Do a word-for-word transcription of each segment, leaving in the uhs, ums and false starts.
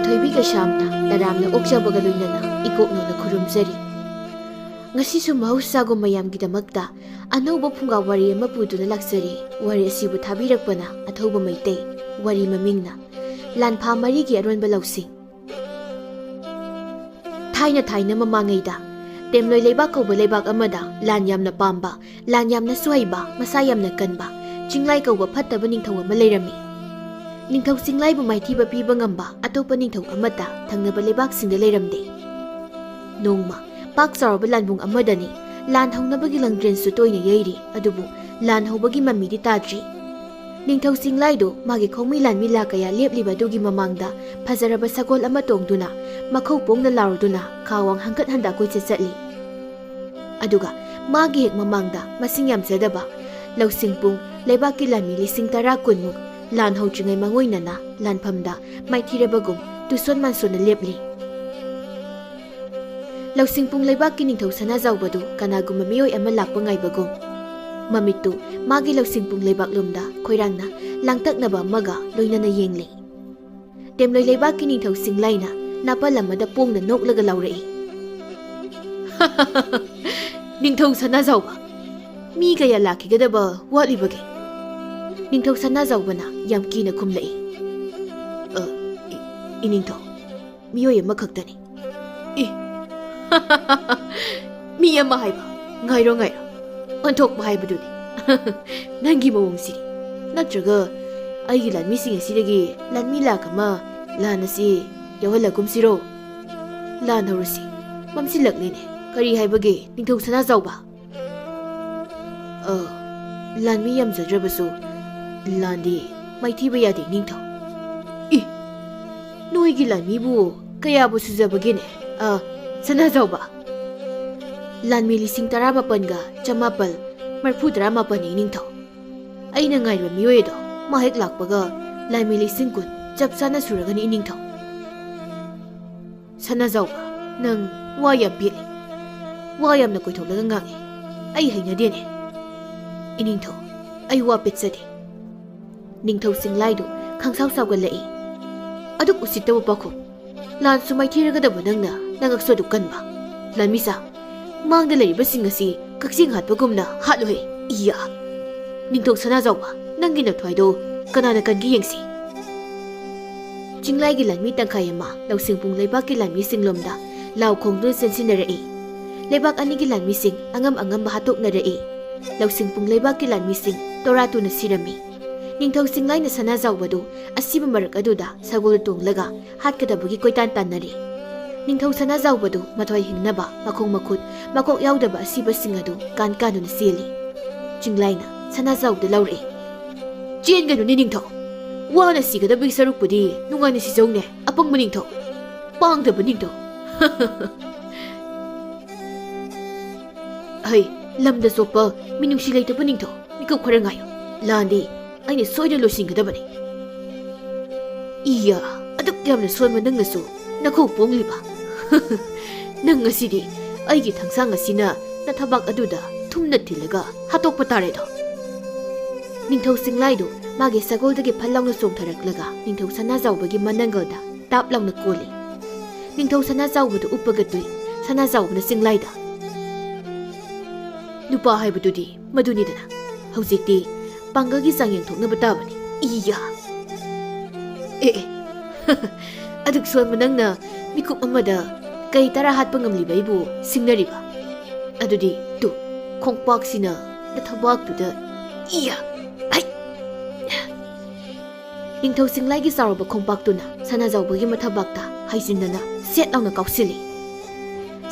ꯊꯣꯏꯕꯤ ꯀꯩꯁꯥꯝꯅ ꯇꯔꯥꯝꯅ ꯑꯣꯛꯆꯕꯒ ꯂꯣꯏꯅꯅ ꯏꯀꯣꯛꯅꯧꯅ ꯈꯨꯔꯨꯝꯖꯔꯤ꯫ ꯉꯁꯤꯁꯨ ꯃꯍꯧꯁꯥꯒꯨꯝ ꯃꯌꯥꯝꯒꯤꯗꯃꯛꯇ ꯑꯅꯧꯕ ꯐꯨꯡꯒꯥ ꯋꯥꯔꯤ ꯑꯃ ꯄꯨꯗꯨꯅ ꯂꯥꯛꯆꯔꯤ꯫ ꯋꯥꯔꯤ ꯑꯁꯤꯕꯨ ꯊꯥꯕꯤꯔꯛꯄꯅ ꯑꯊꯧꯕ ꯃꯩꯇꯩ꯫ ꯋꯥꯔꯤ ꯃꯃꯤꯡꯅ ꯂꯥꯟꯐꯥ ꯃꯔꯤꯒꯤ ꯑꯔꯣꯟꯕ ꯂꯧꯁꯤꯡ꯫ ꯊꯥꯏꯅ ꯊꯥꯏꯅ ꯃꯃꯥꯡꯉꯩꯗ ꯇꯦꯝꯂꯣꯏ ꯂꯩꯕꯥꯛ ꯀꯧꯕ ꯂꯩꯕꯥꯛ ꯑꯃꯗ ꯂꯥꯟ ꯌꯥꯝꯅ ꯄꯥꯝꯕ, ꯂꯥꯟ ꯌꯥꯝꯅꯁꯨ ꯍꯩꯕ, ꯃꯁꯥ ꯌꯥꯝꯅ ꯀꯟꯕ ꯆꯤꯡꯂꯥꯏ ꯀꯧꯕ ꯐꯠꯇꯕ ꯅꯤꯡꯊꯧ ꯑꯃ ꯂꯩꯔꯝꯃꯤ꯫ ꯅꯤꯡꯊꯧ ꯆꯤꯡꯂꯥꯏꯕꯨ ꯃꯥꯏꯊꯤꯕ ꯄꯤꯕ ꯉꯝꯕ ꯑꯇꯣꯞꯄ ꯅꯤꯡꯊꯧ ꯑꯃꯠꯇ ꯊꯪꯅꯕ ꯂꯩꯕꯥꯛꯁꯤꯡꯗ ꯂꯩꯔꯝꯗꯦ꯫ ꯅꯣꯡꯃ ꯄꯥꯛ ꯆꯥꯎꯔꯕ ꯂꯥꯟꯕꯨꯡ ꯑꯃꯗꯅꯤ ꯂꯥꯟ ꯍꯧꯅꯕꯒꯤ ꯂꯪꯗ꯭ꯔꯦꯟꯁꯨ ꯇꯣꯏꯅ ꯌꯩꯔꯤ, ꯑꯗꯨꯕꯨ ꯂꯥꯟ ꯍꯧꯕꯒꯤ ꯃꯃꯤꯗꯤ ꯇꯥꯗ꯭ꯔꯤ꯫ ꯅꯤꯡꯊꯧ ꯆꯤꯡꯂꯥꯏꯗꯨ ꯃꯥꯒꯤ ꯈꯣꯡꯃꯤ ꯂꯥꯟꯃꯤ ꯂꯥ ꯀꯌꯥ ꯂꯦꯞꯂꯤꯕ ꯑꯗꯨꯒꯤ ꯃꯃꯥꯡꯗ ꯐꯖꯔꯕ ꯁꯒꯣꯜ ꯑꯃ ꯇꯣꯡꯗꯨꯅ ꯃꯈꯧ ꯄꯣꯡꯅ ꯂꯥꯎꯔꯗꯨꯅ ꯈꯥ ꯋꯥꯡ ꯍꯪꯀꯠ ꯍꯟꯗ ꯀꯣꯏꯆꯠ ꯆꯠꯂꯤ꯫ ꯑꯗꯨꯒ ꯃꯥꯒꯤ ꯍꯦꯛ ꯃꯃꯥꯡꯗ ꯃꯁꯤꯡ ꯌꯥꯝꯖꯗꯕ ꯂꯧꯁꯤꯡ ꯄꯨꯡ ꯂꯩꯕꯥꯛꯀꯤ ꯂꯥꯟꯃꯤ ꯂꯤꯁꯤꯡ ꯇꯔꯥ ꯀꯨꯟꯃꯨꯛ ꯂꯥꯟ ꯍꯧꯗ꯭ꯔꯤꯉꯩ ꯃꯥꯡꯑꯣꯏꯅꯅ ꯂꯥꯟꯐꯝꯗ ꯃꯥꯏꯊꯤꯔꯕꯒꯨꯝ ꯇꯨꯁꯣꯟ ꯃꯥꯟꯁꯣꯟꯅ ꯂꯦꯞꯂꯤ꯫ ꯂꯧꯁꯤꯡ ꯄꯨꯡ ꯂꯩꯕꯥꯛꯀꯤ ꯅꯤꯡꯊꯧ ꯁꯅꯥꯖꯥꯎꯕꯗꯨ ꯀꯅꯥꯒꯨꯝꯕ ꯃꯤꯑꯣꯏ ꯑꯃ ꯂꯥꯛꯄ ꯉꯥꯏꯕꯒꯨꯝ ꯃꯃꯤꯠꯇꯨ ꯃꯥꯒꯤ ꯂꯧꯁꯤꯡ ꯄꯨꯡ ꯂꯩꯕꯥꯛꯂꯣꯝꯗ ꯈꯣꯏꯔꯥꯡꯅ ꯂꯥꯡꯇꯛꯅꯕ ꯑꯃꯒ ꯂꯣꯏꯅꯅ ꯌꯦꯡꯂꯤ꯫ ꯇꯦꯝꯂꯣꯏ ꯂꯩꯕꯥꯛꯀꯤ ꯅꯤꯡꯊꯧ ꯆꯤꯡꯂꯥꯏꯅ ꯅꯥꯄꯜ ꯑꯃꯗ ꯄꯣꯡꯅ ꯅꯣꯛꯂꯒ ꯂꯥꯎꯔꯛꯏ꯫ "ꯅꯤꯡꯊꯧ ꯁꯅꯥꯖꯥꯎꯕ, ꯃꯤ ꯀꯌꯥ ꯂꯥꯛꯈꯤꯒꯗꯕ ꯋꯥꯠꯂꯤꯕꯒꯦ?" ꯅꯤꯡꯊꯧ ꯁꯅꯥꯖꯥꯎꯕꯅ ꯌꯥꯝ ꯀꯤꯅ ꯈꯨꯝꯂꯛꯏ꯫ "ꯑ, ꯏ-, ꯏꯅꯤꯡꯊꯧ, ꯃꯤꯑꯣꯏ ꯑꯃꯈꯛꯇꯅꯤ꯫" "ꯏ!" "ꯃꯤ ꯑꯃ ꯍꯥꯏꯕ? ꯉꯥꯏꯔꯣ, ꯉꯥꯏꯔꯣ꯫ ꯑꯣꯟꯊꯣꯛꯄ ꯍꯥꯏꯕꯗꯨꯅꯤ ꯅꯪꯒꯤ ꯃꯑꯣꯡꯁꯤꯗꯤ꯫ ꯅꯠꯇ꯭ꯔꯒ ꯑꯩꯒꯤ ꯂꯥꯟꯃꯤꯁꯤꯡ ꯑꯁꯤꯗꯒꯤ ꯂꯥꯟꯃꯤ ꯂꯥꯛ ꯑꯃ ꯂꯥꯟ ꯑꯁꯤ ꯌꯥꯎꯍꯜꯂꯒꯨꯝꯁꯤꯔꯣ? ꯂꯥꯟ ꯍꯧꯔꯁꯤ꯫ ꯃꯝꯁꯤꯜꯂꯛꯂꯦꯅꯦ꯫ ꯀꯔꯤ ꯍꯥꯏꯕꯒꯦ, ꯅꯤꯡꯊꯧ ꯁꯅꯥꯖꯥꯎꯕ?" "ꯑ, ꯂꯥꯟꯃꯤ ꯌꯥꯝꯖꯗ꯭ꯔꯕꯁꯨ ꯂꯥꯟꯗꯤ ꯃꯥꯏꯊꯤꯕ ꯌꯥꯗꯦ, ꯅꯤꯡꯊꯧ꯫" "ꯏ! ꯅꯣꯏꯒꯤ ꯂꯥꯟꯃꯤꯕꯨ ꯀꯌꯥꯕꯨ ꯁꯨꯖꯕꯒꯦꯅꯦ, ꯑ, ꯁꯅꯥꯖꯥꯎꯕ?" "ꯂꯥꯟꯃꯤ ꯂꯤꯁꯤꯡ ꯇꯔꯥꯃꯥꯄꯟꯒ ꯆꯃꯥꯄꯜ ꯃꯔꯤꯐꯨ ꯇꯔꯥꯃꯥꯄꯟꯅꯤ, ꯅꯤꯡꯊꯧ꯫ ꯑꯩꯅ ꯉꯥꯏꯔꯤꯕ ꯃꯤꯑꯣꯏ ꯑꯗꯣ ꯃꯥ ꯍꯦꯛ ꯂꯥꯛꯄꯒ ꯂꯥꯟꯃꯤ ꯂꯤꯁꯤꯡ ꯀꯨꯟ ꯆꯞ ꯆꯥꯅ ꯁꯨꯔꯒꯅꯤ, ꯏꯅꯤꯡꯊꯧ꯫" "ꯁꯅꯥꯖꯥꯎꯕ, ꯅꯪ ꯋꯥ ꯌꯥꯝ ꯄꯦꯠꯂꯦ꯫ ꯋꯥ ꯌꯥꯝꯅ ꯀꯣꯏꯊꯣꯛꯂꯒ ꯉꯥꯡꯉꯦ꯫ ꯑꯩ ꯍꯩꯅꯗꯦꯅꯦ꯫" "ꯏꯅꯤꯡꯊꯧ, ꯑꯩ ꯋꯥ ꯄꯦꯠꯆꯗꯦ꯫" ꯅꯤꯡꯊꯧ ꯆꯤꯡꯂꯥꯏꯗꯨ ꯈꯪꯁꯥꯎ ꯁꯥꯎꯒꯠꯂꯛꯏ꯫ ꯑꯗꯨꯛ ꯎꯁꯤꯠꯇꯕ ꯄꯥꯈꯣꯡ꯫ ꯂꯥꯟꯁꯨ ꯃꯥꯏꯊꯤꯔꯒꯗꯕ ꯅꯪꯅ ꯅꯉꯛꯁꯨ ꯑꯗꯨꯛ ꯀꯟꯕ꯫ ꯂꯥꯟꯃꯤꯁꯥ, ꯃꯥꯡꯗ ꯂꯩꯔꯤꯕꯁꯤꯡ ꯑꯁꯤ ꯀꯛꯆꯦꯡ ꯍꯥꯠꯄꯒꯨꯝꯅ ꯍꯥꯠꯂꯨꯍꯦ꯫ ꯏꯌꯥ! ꯅꯤꯡꯊꯧ ꯁꯅꯥꯖꯥꯎꯕ, ꯅꯪꯒꯤ ꯅꯊ꯭ꯋꯥꯏꯗꯣ ꯀꯅꯥꯅ ꯀꯟꯒꯦ ꯌꯦꯡꯁꯤ꯫ ꯆꯤꯡꯂꯥꯏꯒꯤ ꯂꯥꯟꯃꯤ ꯇꯪꯈꯥꯏ ꯑꯃ ꯂꯧꯁꯤꯡꯄꯨꯡ ꯂꯩꯕꯥꯛꯀꯤ ꯂꯥꯟꯃꯤꯁꯤꯡꯂꯣꯝꯗ ꯂꯥꯎ ꯈꯣꯡꯗꯨꯅ ꯆꯦꯟꯁꯤꯟꯅꯔꯛꯏ꯫ ꯂꯩꯕꯥꯛ ꯑꯅꯤꯒꯤ ꯂꯥꯟꯃꯤꯁꯤꯡ ꯑꯉꯝ ꯑꯉꯝꯕ ꯍꯥꯠꯇꯣꯛꯅꯔꯛꯏ꯫ ꯂꯧꯁꯤꯡꯄꯨꯡ ꯂꯩꯕꯥꯛꯀꯤ ꯂꯥꯟꯃꯤꯁꯤꯡ ꯇꯣꯔꯥ ꯇꯨꯅ ꯁꯤꯔꯝꯃꯤ꯫ ꯅꯤꯡꯊꯧ ꯆꯤꯡꯂꯥꯏꯅ ꯁꯅꯥꯖꯥꯎꯕꯗꯨ ꯑꯁꯤꯕ ꯃꯔꯛ ꯑꯗꯨꯗ ꯁꯒꯣꯜ ꯇꯣꯡꯂꯒ ꯍꯥꯠꯀꯗꯕꯒꯤ ꯀꯣꯏꯇꯥꯟ ꯇꯥꯟꯅꯔꯤ꯫ ꯅꯤꯡꯊꯧ ꯁꯅꯥꯖꯥꯎꯕꯗꯨ ꯃꯊ꯭ꯋꯥꯏ ꯍꯤꯡꯅꯕ ꯃꯈꯣꯡ ꯃꯈꯨꯠ ꯃꯀꯣꯛ ꯌꯥꯎꯗꯕ ꯑꯁꯤꯕꯁꯤꯡ ꯑꯗꯨ ꯀꯥꯟ ꯀꯥꯟꯗꯨꯅ ꯆꯦꯜꯂꯤ꯫ ꯆꯤꯡꯂꯥꯏꯅ ꯁꯅꯥꯖꯥꯎꯕꯗ ꯂꯧꯔꯛꯏ꯫ "ꯆꯦꯟꯒꯅꯨꯅꯦ ꯅꯤꯡꯊꯧ꯫ ꯋꯥꯅ ꯁꯤꯒꯗꯕꯒꯤ ꯁꯔꯨꯛꯄꯨꯗꯤ ꯅꯨꯡꯉꯥꯏꯅ ꯁꯤꯖꯧꯅꯦ, ꯑꯄꯪꯕ ꯅꯤꯡꯊꯧ꯫ ꯄꯥꯡꯗꯕ ꯅꯤꯡꯊꯧ꯫ ꯍꯩ, ꯂꯝꯗ ꯆꯣꯞꯄ ꯃꯤꯅꯨꯡꯁꯤ ꯂꯩꯇꯕ ꯅꯤꯡꯊꯧ, ꯃꯤꯀꯨꯞ ꯈꯔ ꯉꯥꯏꯌꯨ꯫ ꯂꯥꯟꯗꯤ ꯑꯩꯅ ꯁꯣꯏꯗꯅ ꯂꯣꯏꯁꯤꯟꯒꯗꯕꯅꯤ꯫ ꯏꯌꯥ, ꯑꯗꯨꯛ ꯌꯥꯝꯅ ꯁꯣꯟꯕ ꯅꯪꯅꯁꯨ ꯅꯈꯧ ꯄꯣꯡꯂꯤꯕ꯫ ꯅꯪ ꯉꯁꯤꯗꯤ ꯑꯩꯒꯤ ꯊꯥꯡꯁꯥꯡ ꯑꯁꯤꯅ ꯅꯊꯕꯥꯛ ꯑꯗꯨꯗ ꯊꯨꯝꯅ ꯊꯤꯜꯂꯒ ꯍꯥꯠꯇꯣꯛꯄ ꯇꯥꯔꯦꯗꯣ꯫" ꯅꯤꯡꯊꯧ ꯆꯤꯡꯂꯥꯏꯗꯨ ꯃꯥꯒꯤ ꯁꯒꯣꯜꯗꯒꯤ ꯐꯠ ꯂꯥꯎꯅ ꯆꯣꯡꯊꯔꯛꯂꯒ ꯅꯤꯡꯊꯧ ꯁꯅꯥꯖꯥꯎꯕꯒꯤ ꯃꯅꯪꯒꯜꯗ ꯇꯥꯞ ꯂꯥꯎꯅ ꯀꯣꯜꯂꯤ꯫ ꯅꯤꯡꯊꯧ ꯁꯅꯥꯖꯥꯎꯕꯗꯨ ꯎꯞꯄꯒ ꯇꯨꯏ꯫ ꯁꯅꯥꯖꯥꯎꯕꯅ ꯆꯤꯡꯂꯥꯏꯗ, "ꯅꯨꯄꯥ ꯍꯥꯏꯕꯗꯨꯗꯤ ꯃꯗꯨꯅꯤꯗꯅ꯫ ꯍꯧꯖꯤꯛꯇꯤ ꯄꯥꯡꯒꯜꯒꯤ ꯆꯥꯡ ꯌꯦꯡꯊꯣꯛꯅꯕ ꯇꯥꯕꯅꯤ꯫ ꯏꯌꯥ!" "ꯑꯦ, ꯑꯦ, ꯑꯗꯨꯛ ꯁꯣꯟꯕ ꯅꯪꯅ ꯃꯤꯀꯨꯞ ꯑꯃꯗ ꯀꯩ ꯇꯔꯥ ꯍꯥꯠꯄ ꯉꯝꯂꯤꯕ ꯑꯩꯕꯨ ꯁꯤꯡꯅꯔꯤꯕ? ꯑꯗꯨꯗꯤ ꯇꯨ, ꯈꯣꯡꯄꯥꯛꯁꯤꯅ ꯅꯊꯕꯥꯛꯇꯨꯗ, ꯏꯌꯥ! ꯍꯩ!" ꯅꯤꯡꯊꯧ ꯆꯤꯡꯂꯥꯏꯒꯤ ꯆꯥꯎꯔꯕ ꯈꯣꯡꯄꯥꯛꯇꯨꯅ ꯁꯅꯥꯖꯥꯎꯕꯒꯤ ꯃꯊꯕꯥꯛꯇ ꯍꯥꯏꯖꯤꯟꯅꯅ ꯁꯦꯠ ꯂꯥꯎꯅ ꯀꯥꯎꯁꯤꯜꯂꯤ꯫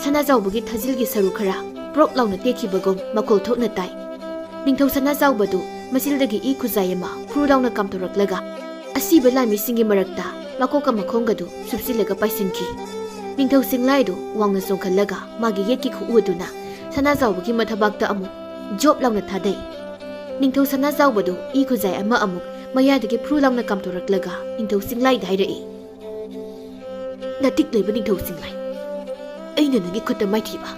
ꯁꯅꯥꯖꯥꯎꯕꯒꯤ ꯊꯥꯖꯤꯜꯒꯤ ꯁꯔꯨ ꯈꯔ ꯄ꯭ꯔꯣꯛ ꯂꯥꯎꯅ ꯇꯦꯛꯈꯤꯕꯒꯨꯝ ꯃꯈꯣꯜ ꯊꯣꯛꯅ ꯇꯥꯏ꯫ ꯅꯤꯡꯊꯧ ꯁꯅꯥꯖꯥꯎꯕꯗꯨ ꯃꯆꯤꯜꯗꯒꯤ ꯏ ꯈꯨꯖꯥꯏ ꯑꯃ ꯐꯨꯔꯨ ꯂꯥꯎꯅ ꯀꯥꯝꯊꯣꯔꯛꯂꯒ ꯑꯁꯤꯕ ꯂꯥꯟꯃꯤꯁꯤꯡꯒꯤ ꯃꯔꯛꯇ ꯃꯀꯣꯛꯀ ꯃꯈꯣꯡꯒꯗꯨ ꯁꯨꯞꯆꯤꯜꯂꯒ ꯄꯥꯏꯁꯤꯟꯈꯤ꯫ ꯅꯤꯡꯊꯧ ꯆꯤꯡꯂꯥꯏꯗꯨ ꯋꯥꯡꯅ ꯆꯣꯡꯈꯠꯂꯒ ꯃꯥꯒꯤ ꯌꯦꯠꯀꯤ ꯈꯨꯎ ꯑꯗꯨꯅ ꯁꯅꯥꯖꯥꯎꯕꯒꯤ ꯃꯊꯕꯥꯛꯇ ꯑꯃꯨꯛ ꯖꯣꯞ ꯂꯥꯎꯅ ꯊꯥꯗꯩ꯫ ꯅꯤꯡꯊꯧ ꯁꯅꯥꯖꯥꯎꯕꯗꯨ ꯏ ꯈꯨꯖꯥꯏ ꯑꯃ ꯑꯃꯨꯛ ꯃꯌꯥꯗꯒꯤ ꯐ꯭ꯔꯨ ꯂꯥꯎꯅ ꯀꯥꯝꯊꯣꯔꯛꯂꯒ ꯅꯤꯡꯊꯧ ꯆꯤꯡꯂꯥꯏꯗ ꯍꯥꯏꯔꯛꯏ, "ꯅꯇꯤꯛ ꯂꯩꯕ ꯅꯤꯡꯊꯧ ꯆꯤꯡꯂꯥꯏ, ꯑꯩꯅ ꯅꯪꯒꯤ ꯈꯨꯠꯇ ꯃꯥꯏꯊꯤꯕ꯫"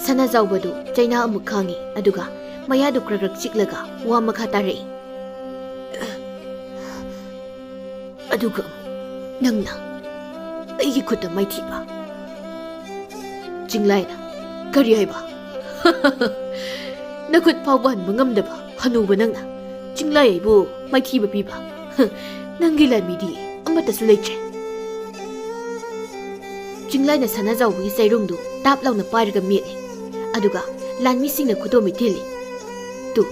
ꯁꯅꯥꯖꯥꯎꯕꯗꯨ ꯆꯩꯅꯥ ꯑꯃꯨꯛ ꯈꯥꯡꯉꯤ, ꯑꯗꯨꯒ ꯃꯌꯥꯗꯨ ꯀ꯭ꯔꯛ ꯀ꯭ꯔꯛ ꯆꯤꯛꯂꯒ ꯋꯥ ꯃꯈꯥ ꯇꯥꯔꯛꯏ, "ꯑꯗꯨꯒ ꯅꯪꯅ ꯑꯩꯒꯤ ꯈꯨꯠꯇ ꯃꯥꯏꯊꯤꯕ꯫ ꯆꯤꯡꯂꯥꯏꯅ, "ꯀꯔꯤ ꯍꯥꯏꯕ? ꯅꯈꯨꯠ ꯐꯥꯎꯕ ꯍꯟꯕ ꯉꯝꯗꯕ ꯍꯅꯨꯕ ꯅꯪꯅ ꯆꯤꯡꯂꯥꯏ ꯑꯩꯕꯨ ꯃꯥꯏꯊꯤꯕ ꯄꯤꯕ? ꯅꯪꯒꯤ ꯂꯥꯟꯃꯤꯗꯤ ꯑꯃꯠꯇꯁꯨ ꯂꯩꯇ꯭ꯔꯦ꯫" ꯆꯤꯡꯂꯥꯏꯅ ꯁꯅꯥꯖꯥꯎꯕꯒꯤ ꯆꯩꯔꯣꯡꯗꯨ ꯇꯥꯞ ꯂꯥꯎꯅ ꯄꯥꯏꯔꯒ ꯃꯦꯠꯂꯤ꯫ ꯑꯗꯨꯒ ꯂꯥꯟꯃꯤꯁꯤꯡꯅ ꯈꯨꯗꯣꯝꯕꯤ ꯊꯤꯜꯂꯤ꯫ "ꯇꯨ,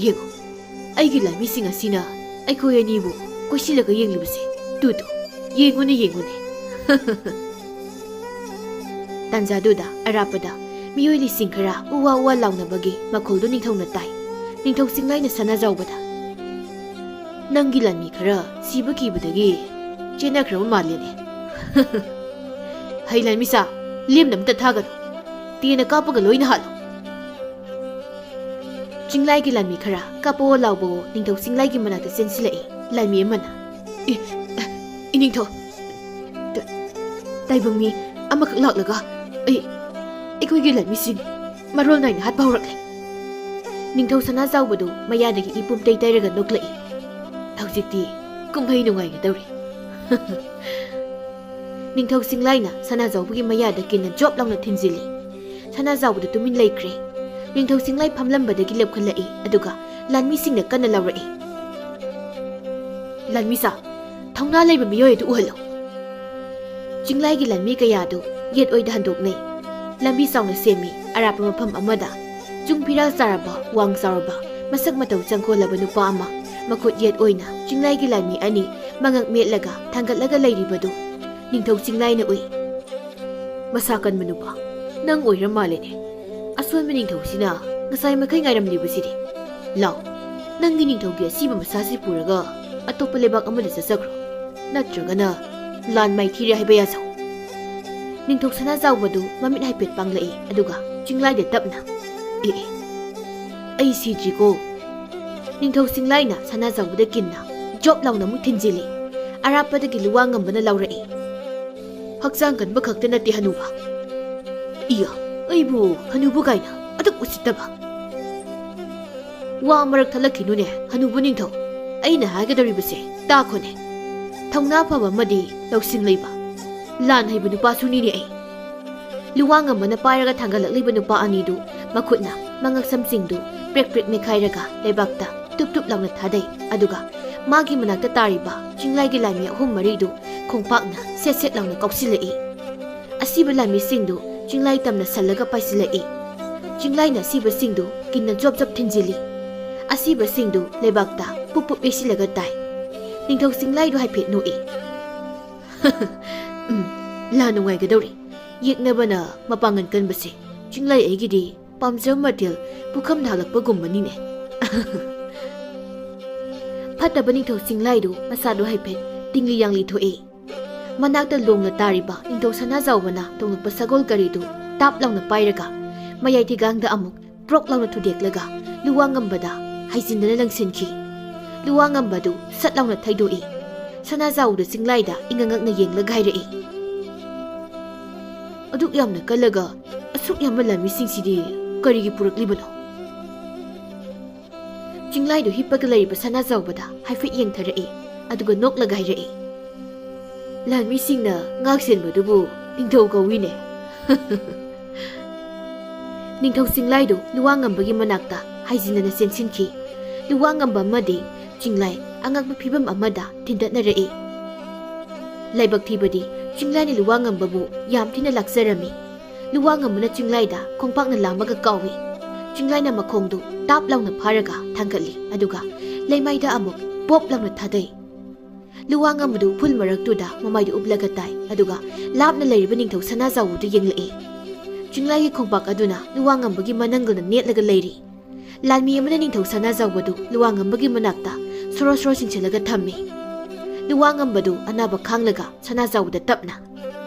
ꯌꯦꯡꯉꯨ, ꯑꯩꯒꯤ ꯂꯥꯟꯃꯤꯁꯤꯡ ꯑꯁꯤꯅ ꯑꯩꯈꯣꯏ ꯑꯅꯤꯕꯨ ꯀꯣꯏꯁꯤꯜꯂꯒ ꯌꯦꯡꯂꯤꯕꯁꯦ꯫ ꯇꯨ, ꯇꯨ, ꯌꯦꯡꯉꯨꯅꯦ, ꯌꯦꯡꯉꯨꯅꯦ꯫" ꯇꯥꯟꯖꯥꯗꯨꯗ ꯑꯔꯥꯞꯄꯗ ꯃꯤꯑꯣꯏ ꯂꯤꯁꯤꯡ ꯈꯔ ꯎꯋꯥ ꯎꯋꯥ ꯂꯥꯎꯅꯕꯒꯤ ꯃꯈꯣꯜꯗꯨ ꯅꯤꯡꯊꯧꯅ ꯇꯥꯏ꯫ ꯅꯤꯡꯊꯧ ꯆꯤꯡꯂꯥꯏꯅ ꯁꯅꯥꯖꯥꯎꯕꯗ, "ꯅꯪꯒꯤ ꯂꯥꯟꯃꯤ ꯈꯔ ꯁꯤꯕ ꯀꯤꯕꯗꯒꯤ ꯆꯦꯟꯅꯈ꯭ꯔꯕ ꯃꯥꯜꯂꯦꯅꯦ꯫ ꯍꯩ ꯂꯥꯟꯃꯤꯁꯥ, ꯂꯦꯝꯅ ꯑꯃꯇ ꯊꯥꯒꯅꯨ꯫ ꯇꯦꯟꯅ ꯀꯥꯞꯄꯒ ꯂꯣꯏꯅ ꯍꯥꯠꯂꯨ꯫" ꯆꯤꯡꯂꯥꯏꯒꯤ ꯂꯥꯟꯃꯤ ꯈꯔ ꯀꯥꯞꯄꯑꯣ ꯂꯥꯎꯕꯑꯣ ꯅꯤꯡꯊꯧ ꯆꯤꯡꯂꯥꯏꯒꯤ ꯃꯅꯥꯛꯇ ꯆꯦꯟꯁꯤꯜꯂꯛꯏ꯫ ꯂꯥꯟꯃꯤ ꯑꯃꯅ, "ꯏ, ꯏꯅꯤꯡꯊꯧ, ꯇ-, ꯇꯥꯏꯕꯪ ꯃꯤ ꯑꯃꯈꯛ ꯂꯥꯛꯂꯒ ꯑꯩ, ꯑꯩꯈꯣꯏꯒꯤ ꯂꯥꯟꯃꯤꯁꯤꯡ ꯃꯔꯣꯜ ꯅꯥꯏꯅ ꯍꯥꯠꯄ ꯍꯧꯔꯛꯂꯦ꯫" ꯅꯤꯡꯊꯧ ꯁꯅꯥꯖꯥꯎꯕꯗꯨ ꯃꯌꯥꯗꯒꯤ ꯏꯄꯨꯝ ꯇꯩꯇꯩꯔꯒ ꯅꯣꯛꯂꯛꯏ꯫ ꯍꯧꯖꯤꯛꯇꯤ ꯀꯨꯝꯍꯩ ꯅꯨꯡꯉꯥꯏꯒꯗꯧꯔꯤ꯫ ꯅꯤꯡꯊꯧ ꯆꯤꯡꯂꯥꯏꯅ ꯁꯅꯥꯖꯥꯎꯕꯒꯤ ꯃꯌꯥꯗ ꯀꯤꯟꯅ ꯖꯣꯞ ꯂꯥꯎꯅ ꯊꯤꯟꯖꯤꯜꯂꯤ꯫ ꯁꯅꯥꯖꯥꯎꯕꯗꯨ ꯇꯨꯃꯤꯟ ꯂꯩꯈ꯭ꯔꯦ꯫ ꯅꯤꯡꯊꯧ ꯆꯤꯡꯂꯥꯏ ꯐꯝꯂꯝꯕꯗꯒꯤ ꯂꯦꯞꯈꯠꯂꯛꯏ, ꯑꯗꯨꯒ ꯂꯥꯟꯃꯤꯁꯤꯡꯅ ꯀꯟꯅ ꯂꯥꯎꯔꯛꯏ, "ꯂꯥꯟꯃꯤꯁꯥ, ꯊꯧꯅꯥ ꯂꯩꯕ ꯃꯤꯑꯣꯏ ꯑꯗꯨ ꯎꯍꯜꯂꯨ꯫" ꯆꯤꯡꯂꯥꯏꯒꯤ ꯂꯥꯟꯃꯤ ꯀꯌꯥ ꯑꯗꯨ ꯌꯦꯠ ꯑꯣꯏꯗ ꯍꯟꯗꯣꯛꯅꯩ꯫ ꯂꯝꯕꯤ ꯆꯥꯎꯅ ꯁꯦꯝꯃꯤ꯫ ꯑꯔꯥꯞꯄ ꯃꯐꯝ ꯑꯃꯗ ꯆꯨꯡ ꯐꯤꯔꯥ ꯆꯥꯔꯕ, ꯋꯥꯡ ꯆꯥꯎꯔꯕ, ꯃꯁꯛ ꯃꯇꯧ ꯆꯪꯈꯣꯜꯂꯕ ꯅꯨꯄꯥ ꯑꯃ, ꯃꯈꯨꯠ ꯌꯦꯠ ꯑꯣꯏꯅ ꯆꯤꯡꯂꯥꯏꯒꯤ ꯂꯥꯟꯃꯤ ꯑꯅꯤ ꯃꯉꯛ ꯃꯦꯠꯂꯒ ꯊꯥꯡꯒꯠꯂꯒ ꯂꯩꯔꯤꯕꯗꯨ ꯅꯤꯡꯊꯧ ꯆꯤꯡꯂꯥꯏꯅ ꯎꯏ꯫ "ꯃꯁꯥ ꯀꯟꯕ ꯅꯨꯄꯥ, ꯅꯪ ꯑꯣꯏꯔ ꯃꯥꯜꯂꯦꯅꯦ꯫ ꯑꯁꯣꯟꯕ ꯅꯤꯡꯊꯧꯁꯤꯅ ꯉꯁꯥꯏ ꯃꯈꯩ ꯉꯥꯏꯔꯝꯂꯤꯕꯁꯤꯗꯤ꯫ ꯂꯥꯎ, ꯅꯪꯒꯤ ꯅꯤꯡꯊꯧꯒꯤ ꯑꯁꯤꯕ ꯃꯁꯥꯁꯤ ꯄꯨꯔꯒ ꯑꯇꯣꯞꯄ ꯂꯩꯕꯥꯛ ꯑꯃꯗ ꯆꯠꯆꯈ꯭ꯔꯣ꯫ ꯅꯠꯇ꯭ꯔꯒꯅ ꯂꯥꯟ ꯃꯥꯏꯊꯤꯔꯦ ꯍꯥꯏꯕ ꯌꯥꯖꯧ꯫" ꯅꯤꯡꯊꯧ ꯁꯅꯥꯖꯥꯎꯕꯗꯨ ꯃꯃꯤꯠ ꯍꯥꯏꯐꯦꯠ ꯄꯥꯡꯂꯛꯏ, ꯑꯗꯨꯒ ꯆꯤꯡꯂꯥꯏꯗ ꯇꯞꯅ, "ꯑꯦ, ꯑꯦ, ꯑꯩ ꯁꯤꯗ꯭ꯔꯤꯀꯣ꯫" ꯅꯤꯡꯊꯧ ꯆꯤꯡꯂꯥꯏꯅ ꯁꯅꯥꯖꯥꯎꯕꯗ ꯀꯤꯟꯅ ꯖꯣꯞ ꯂꯥꯎꯅ ꯑꯃꯨꯛ ꯊꯤꯟꯖꯤꯜꯂꯤ꯫ ꯑꯔꯥꯞꯄꯗꯒꯤ ꯂꯨꯋꯥ ꯉꯝꯕꯅ ꯂꯥꯎꯔꯛꯏ, "ꯍꯛꯆꯥꯡ ꯀꯟꯕ ꯈꯛꯇ ꯅꯠꯇꯦ ꯍꯅꯨꯕ꯫ ꯏꯌꯥ, ꯑꯩꯕꯨ ꯍꯅꯨꯕ ꯀꯥꯏꯅ ꯑꯗꯨꯛ ꯎꯁꯤꯠꯇꯕ꯫ ꯋꯥ ꯑꯃꯔꯛ ꯊꯠꯂꯛꯈꯤꯅꯨꯅꯦ, ꯍꯅꯨꯕ ꯅꯤꯡꯊꯧ꯫ ꯑꯩꯅ ꯍꯥꯏꯒꯗꯧꯔꯤꯕꯁꯦ ꯇꯥꯈꯣꯅꯦ꯫ ꯊꯧꯅꯥ ꯐꯕ ꯑꯃꯗꯤ ꯂꯧꯁꯤꯡ ꯂꯩꯕ ꯂꯥꯟ ꯍꯩꯕ ꯅꯨꯄꯥꯁꯨꯅꯤꯅꯦ ꯑꯩ꯫ ꯂꯨꯋꯥꯡꯉꯝꯕꯅ ꯄꯥꯏꯔꯒ ꯊꯥꯡꯒꯠꯂꯛꯂꯤꯕ ꯅꯨꯄꯥ ꯑꯅꯤꯗꯨ ꯃꯈꯨꯠꯅ ꯃꯉꯛꯁꯝꯁꯤꯡꯗꯨ ꯄ꯭ꯔꯦꯛ ꯄ꯭ꯔꯦꯛ ꯃꯦꯈꯥꯏꯔꯒ ꯂꯩꯕꯥꯛꯇ ꯇꯨꯞ ꯇꯨꯞ ꯂꯥꯎꯅ ꯊꯥꯗꯩ꯫ ꯑꯗꯨꯒ ꯃꯥꯒꯤ ꯃꯅꯥꯛꯇ ꯇꯥꯔꯤꯕ ꯆꯤꯡꯂꯥꯏꯒꯤ ꯂꯥꯟꯃꯤ ꯑꯍꯨꯝ ꯃꯔꯤꯗꯨ ꯈꯣꯡꯄꯥꯛꯅ ꯁꯦꯠ ꯁꯦꯠ ꯂꯥꯎꯅ ꯀꯥꯎꯁꯤꯜꯂꯛꯏ꯫ ꯑꯁꯤꯕ ꯂꯥꯟꯃꯤꯁꯤꯡꯗꯨ ꯆꯤꯡꯂꯥꯏ ꯇꯝꯅ ꯁꯜꯂꯒ ꯄꯥꯏꯁꯤꯜꯂꯛꯏ꯫ ꯆꯤꯡꯂꯥꯏꯅ ꯑꯁꯤꯕꯁꯤꯡꯗꯨ ꯀꯤꯟꯅ ꯖꯣꯞ ꯖꯣꯞ ꯊꯤꯟꯖꯤꯜꯂꯤ꯫ ꯑꯁꯤꯕꯁꯤꯡꯗꯨ ꯂꯩꯕꯥꯛꯇ ꯄꯨꯞ ꯄꯨꯞ ꯌꯩꯁꯤꯜꯂꯒ ꯇꯥꯏ꯫ ꯅꯤꯡꯊꯧ ꯆꯤꯡꯂꯥꯏꯗꯨ ꯍꯥꯏꯐꯦꯠ ꯅꯣꯛꯏ꯫ "ꯎꯝ, ꯂꯥꯟ ꯅꯨꯡꯉꯥꯏꯒꯗꯧꯔꯤ꯫ ꯌꯦꯛꯅꯕꯅ ꯃꯄꯥꯡꯒꯜ ꯀꯟꯕꯁꯦ ꯆꯤꯡꯂꯥꯏ ꯑꯩꯒꯤꯗꯤ ꯄꯥꯝꯖꯕ ꯃꯊꯦꯜ ꯄꯨꯈꯝ ꯊꯥꯒꯠꯂꯛꯄꯒꯨꯝꯕꯅꯤꯅꯦ꯫" ꯐꯠꯇꯕ ꯅꯤꯡꯊꯧ ꯆꯤꯡꯂꯥꯏꯗꯨ ꯃꯁꯥꯗꯨ ꯍꯥꯏꯐꯦꯠ ꯇꯤꯡꯂꯤ ꯌꯥꯡꯂꯤ ꯊꯣꯛꯏ꯫ ꯃꯅꯥꯛꯇ ꯂꯣꯡꯅ ꯇꯥꯔꯤꯕ ꯅꯤꯡꯊꯧ ꯁꯅꯥꯖꯥꯎꯕꯅ ꯇꯣꯡꯂꯛꯄ ꯁꯒꯣꯜ ꯒꯥꯔꯤꯗꯨ ꯇꯥꯞ ꯂꯥꯎꯅ ꯄꯥꯏꯔꯒ ꯃꯌꯥꯏ ꯊꯤꯒꯥꯡꯗ ꯑꯃꯨꯛ ꯄ꯭ꯔꯣꯛ ꯂꯥꯎꯅ ꯊꯨꯗꯦꯛꯂꯒ ꯂꯨꯋꯥꯡꯉꯝꯕꯗ ꯍꯥꯏꯖꯤꯟꯗꯅ ꯂꯪꯁꯤꯟꯈꯤ꯫ ꯂꯨꯋꯥꯡꯉꯝꯕꯗꯨ ꯁꯠ ꯂꯥꯎꯅ ꯊꯩꯗꯣꯛꯏ꯫ ꯁꯅꯥꯖꯥꯎꯗ ꯆꯤꯡꯂꯥꯏꯗ ꯏꯉꯛ ꯉꯛꯅ ꯌꯦꯡꯂꯒ ꯍꯥꯏꯔꯛꯏ, "ꯑꯗꯨꯛ ꯌꯥꯝꯅ ꯀꯜꯂꯒ ꯑꯁꯨꯛ ꯌꯥꯝꯕ ꯂꯥꯟꯃꯤꯁꯤꯡꯁꯤꯗꯤ ꯀꯔꯤꯒꯤ ꯄꯨꯔꯛꯂꯤꯕꯅꯣ?" ꯆꯤꯡꯂꯥꯏꯗꯨ ꯍꯤꯞꯄꯒ ꯂꯩꯔꯤꯕ ꯁꯅꯥꯖꯥꯎꯕꯗ ꯍꯥꯏꯐꯦꯠ ꯌꯦꯡꯊꯔꯛꯏ, ꯑꯗꯨꯒ ꯅꯣꯛꯂꯒ ꯍꯥꯏꯔꯛꯏ, "ꯂꯥꯟꯃꯤꯁꯤꯡꯅ ꯉꯥꯛ ꯁꯦꯟꯕꯗꯨꯕꯨ ꯅꯤꯡꯊꯧ ꯀꯧꯏꯅꯦ꯫" ꯅꯤꯡꯊꯧ ꯆꯤꯡꯂꯥꯏꯗꯨ ꯂꯨꯋꯥꯡꯉꯝꯕꯒꯤ ꯃꯅꯥꯛꯇ ꯍꯥꯏꯖꯤꯟꯅꯅ ꯆꯦꯟꯁꯤꯟꯈꯤ꯫ ꯂꯨꯋꯥꯡꯉꯝꯕ ꯑꯃꯗꯤ ꯆꯤꯡꯂꯥꯏ ꯑꯉꯛꯄ ꯐꯤꯕꯝ ꯑꯃꯗ ꯊꯤꯟꯗꯠꯅꯔꯛꯏ꯫ ꯂꯥꯏꯕꯛ ꯊꯤꯕꯗꯤ ꯆꯤꯡꯂꯥꯏꯅ ꯂꯨꯋꯥꯡꯉꯝꯕꯕꯨ ꯌꯥꯝ ꯊꯤꯅ ꯂꯥꯛꯆꯔꯝꯃꯤ꯫ ꯂꯨꯋꯥꯡꯉꯝꯕꯅ ꯆꯤꯡꯂꯥꯏꯗ ꯈꯣꯡꯄꯥꯛꯅ ꯂꯥꯝꯃꯒ ꯀꯥꯎꯏ꯫ ꯆꯤꯡꯂꯥꯏꯅ ꯃꯈꯣꯡꯗꯨ ꯇꯥꯞ ꯂꯥꯎꯅ ꯐꯥꯔꯒ ꯊꯥꯡꯒꯠꯂꯤ, ꯑꯗꯨꯒ ꯂꯩꯃꯥꯏꯗ ꯑꯃꯨꯛ ꯄꯣꯞ ꯂꯥꯎꯅ ꯊꯥꯗꯩ꯫ ꯂꯨꯋꯥꯡꯉꯝꯕꯗꯨ ꯎꯐꯨꯜ ꯃꯔꯛꯇꯨꯗ ꯃꯃꯥꯏꯗꯨ ꯎꯞꯂꯒ ꯇꯥꯏ, ꯑꯗꯨꯒ ꯂꯥꯞꯅ ꯂꯩꯔꯤꯕ ꯅꯤꯡꯊꯧ ꯁꯅꯥꯖꯥꯎꯕꯗꯨ ꯌꯦꯡꯂꯛꯏ꯫ ꯆꯤꯡꯂꯥꯏꯒꯤ ꯈꯣꯡꯄꯥꯛ ꯑꯗꯨꯅ ꯂꯨꯋꯥꯡꯉꯝꯕꯒꯤ ꯃꯅꯪꯒꯜꯅ ꯅꯦꯠꯂꯒ ꯂꯩꯔꯤ꯫ ꯂꯥꯟꯃꯤ ꯑꯃꯅ ꯅꯤꯡꯊꯧ ꯁꯅꯥꯖꯥꯎꯕꯗꯨ ꯂꯨꯋꯥꯡꯉꯝꯕꯒꯤ ꯃꯅꯥꯛꯇ ꯁꯣꯔꯣ ꯁꯣꯔꯣ ꯆꯤꯡꯁꯤꯜꯂꯒ ꯊꯝꯃꯤ꯫ ꯂꯨꯋꯥꯡꯉꯝꯕꯗꯨ ꯑꯅꯥꯕ ꯈꯥꯡꯂꯒ ꯁꯅꯥꯖꯥꯎꯕꯗ ꯇꯞꯅ,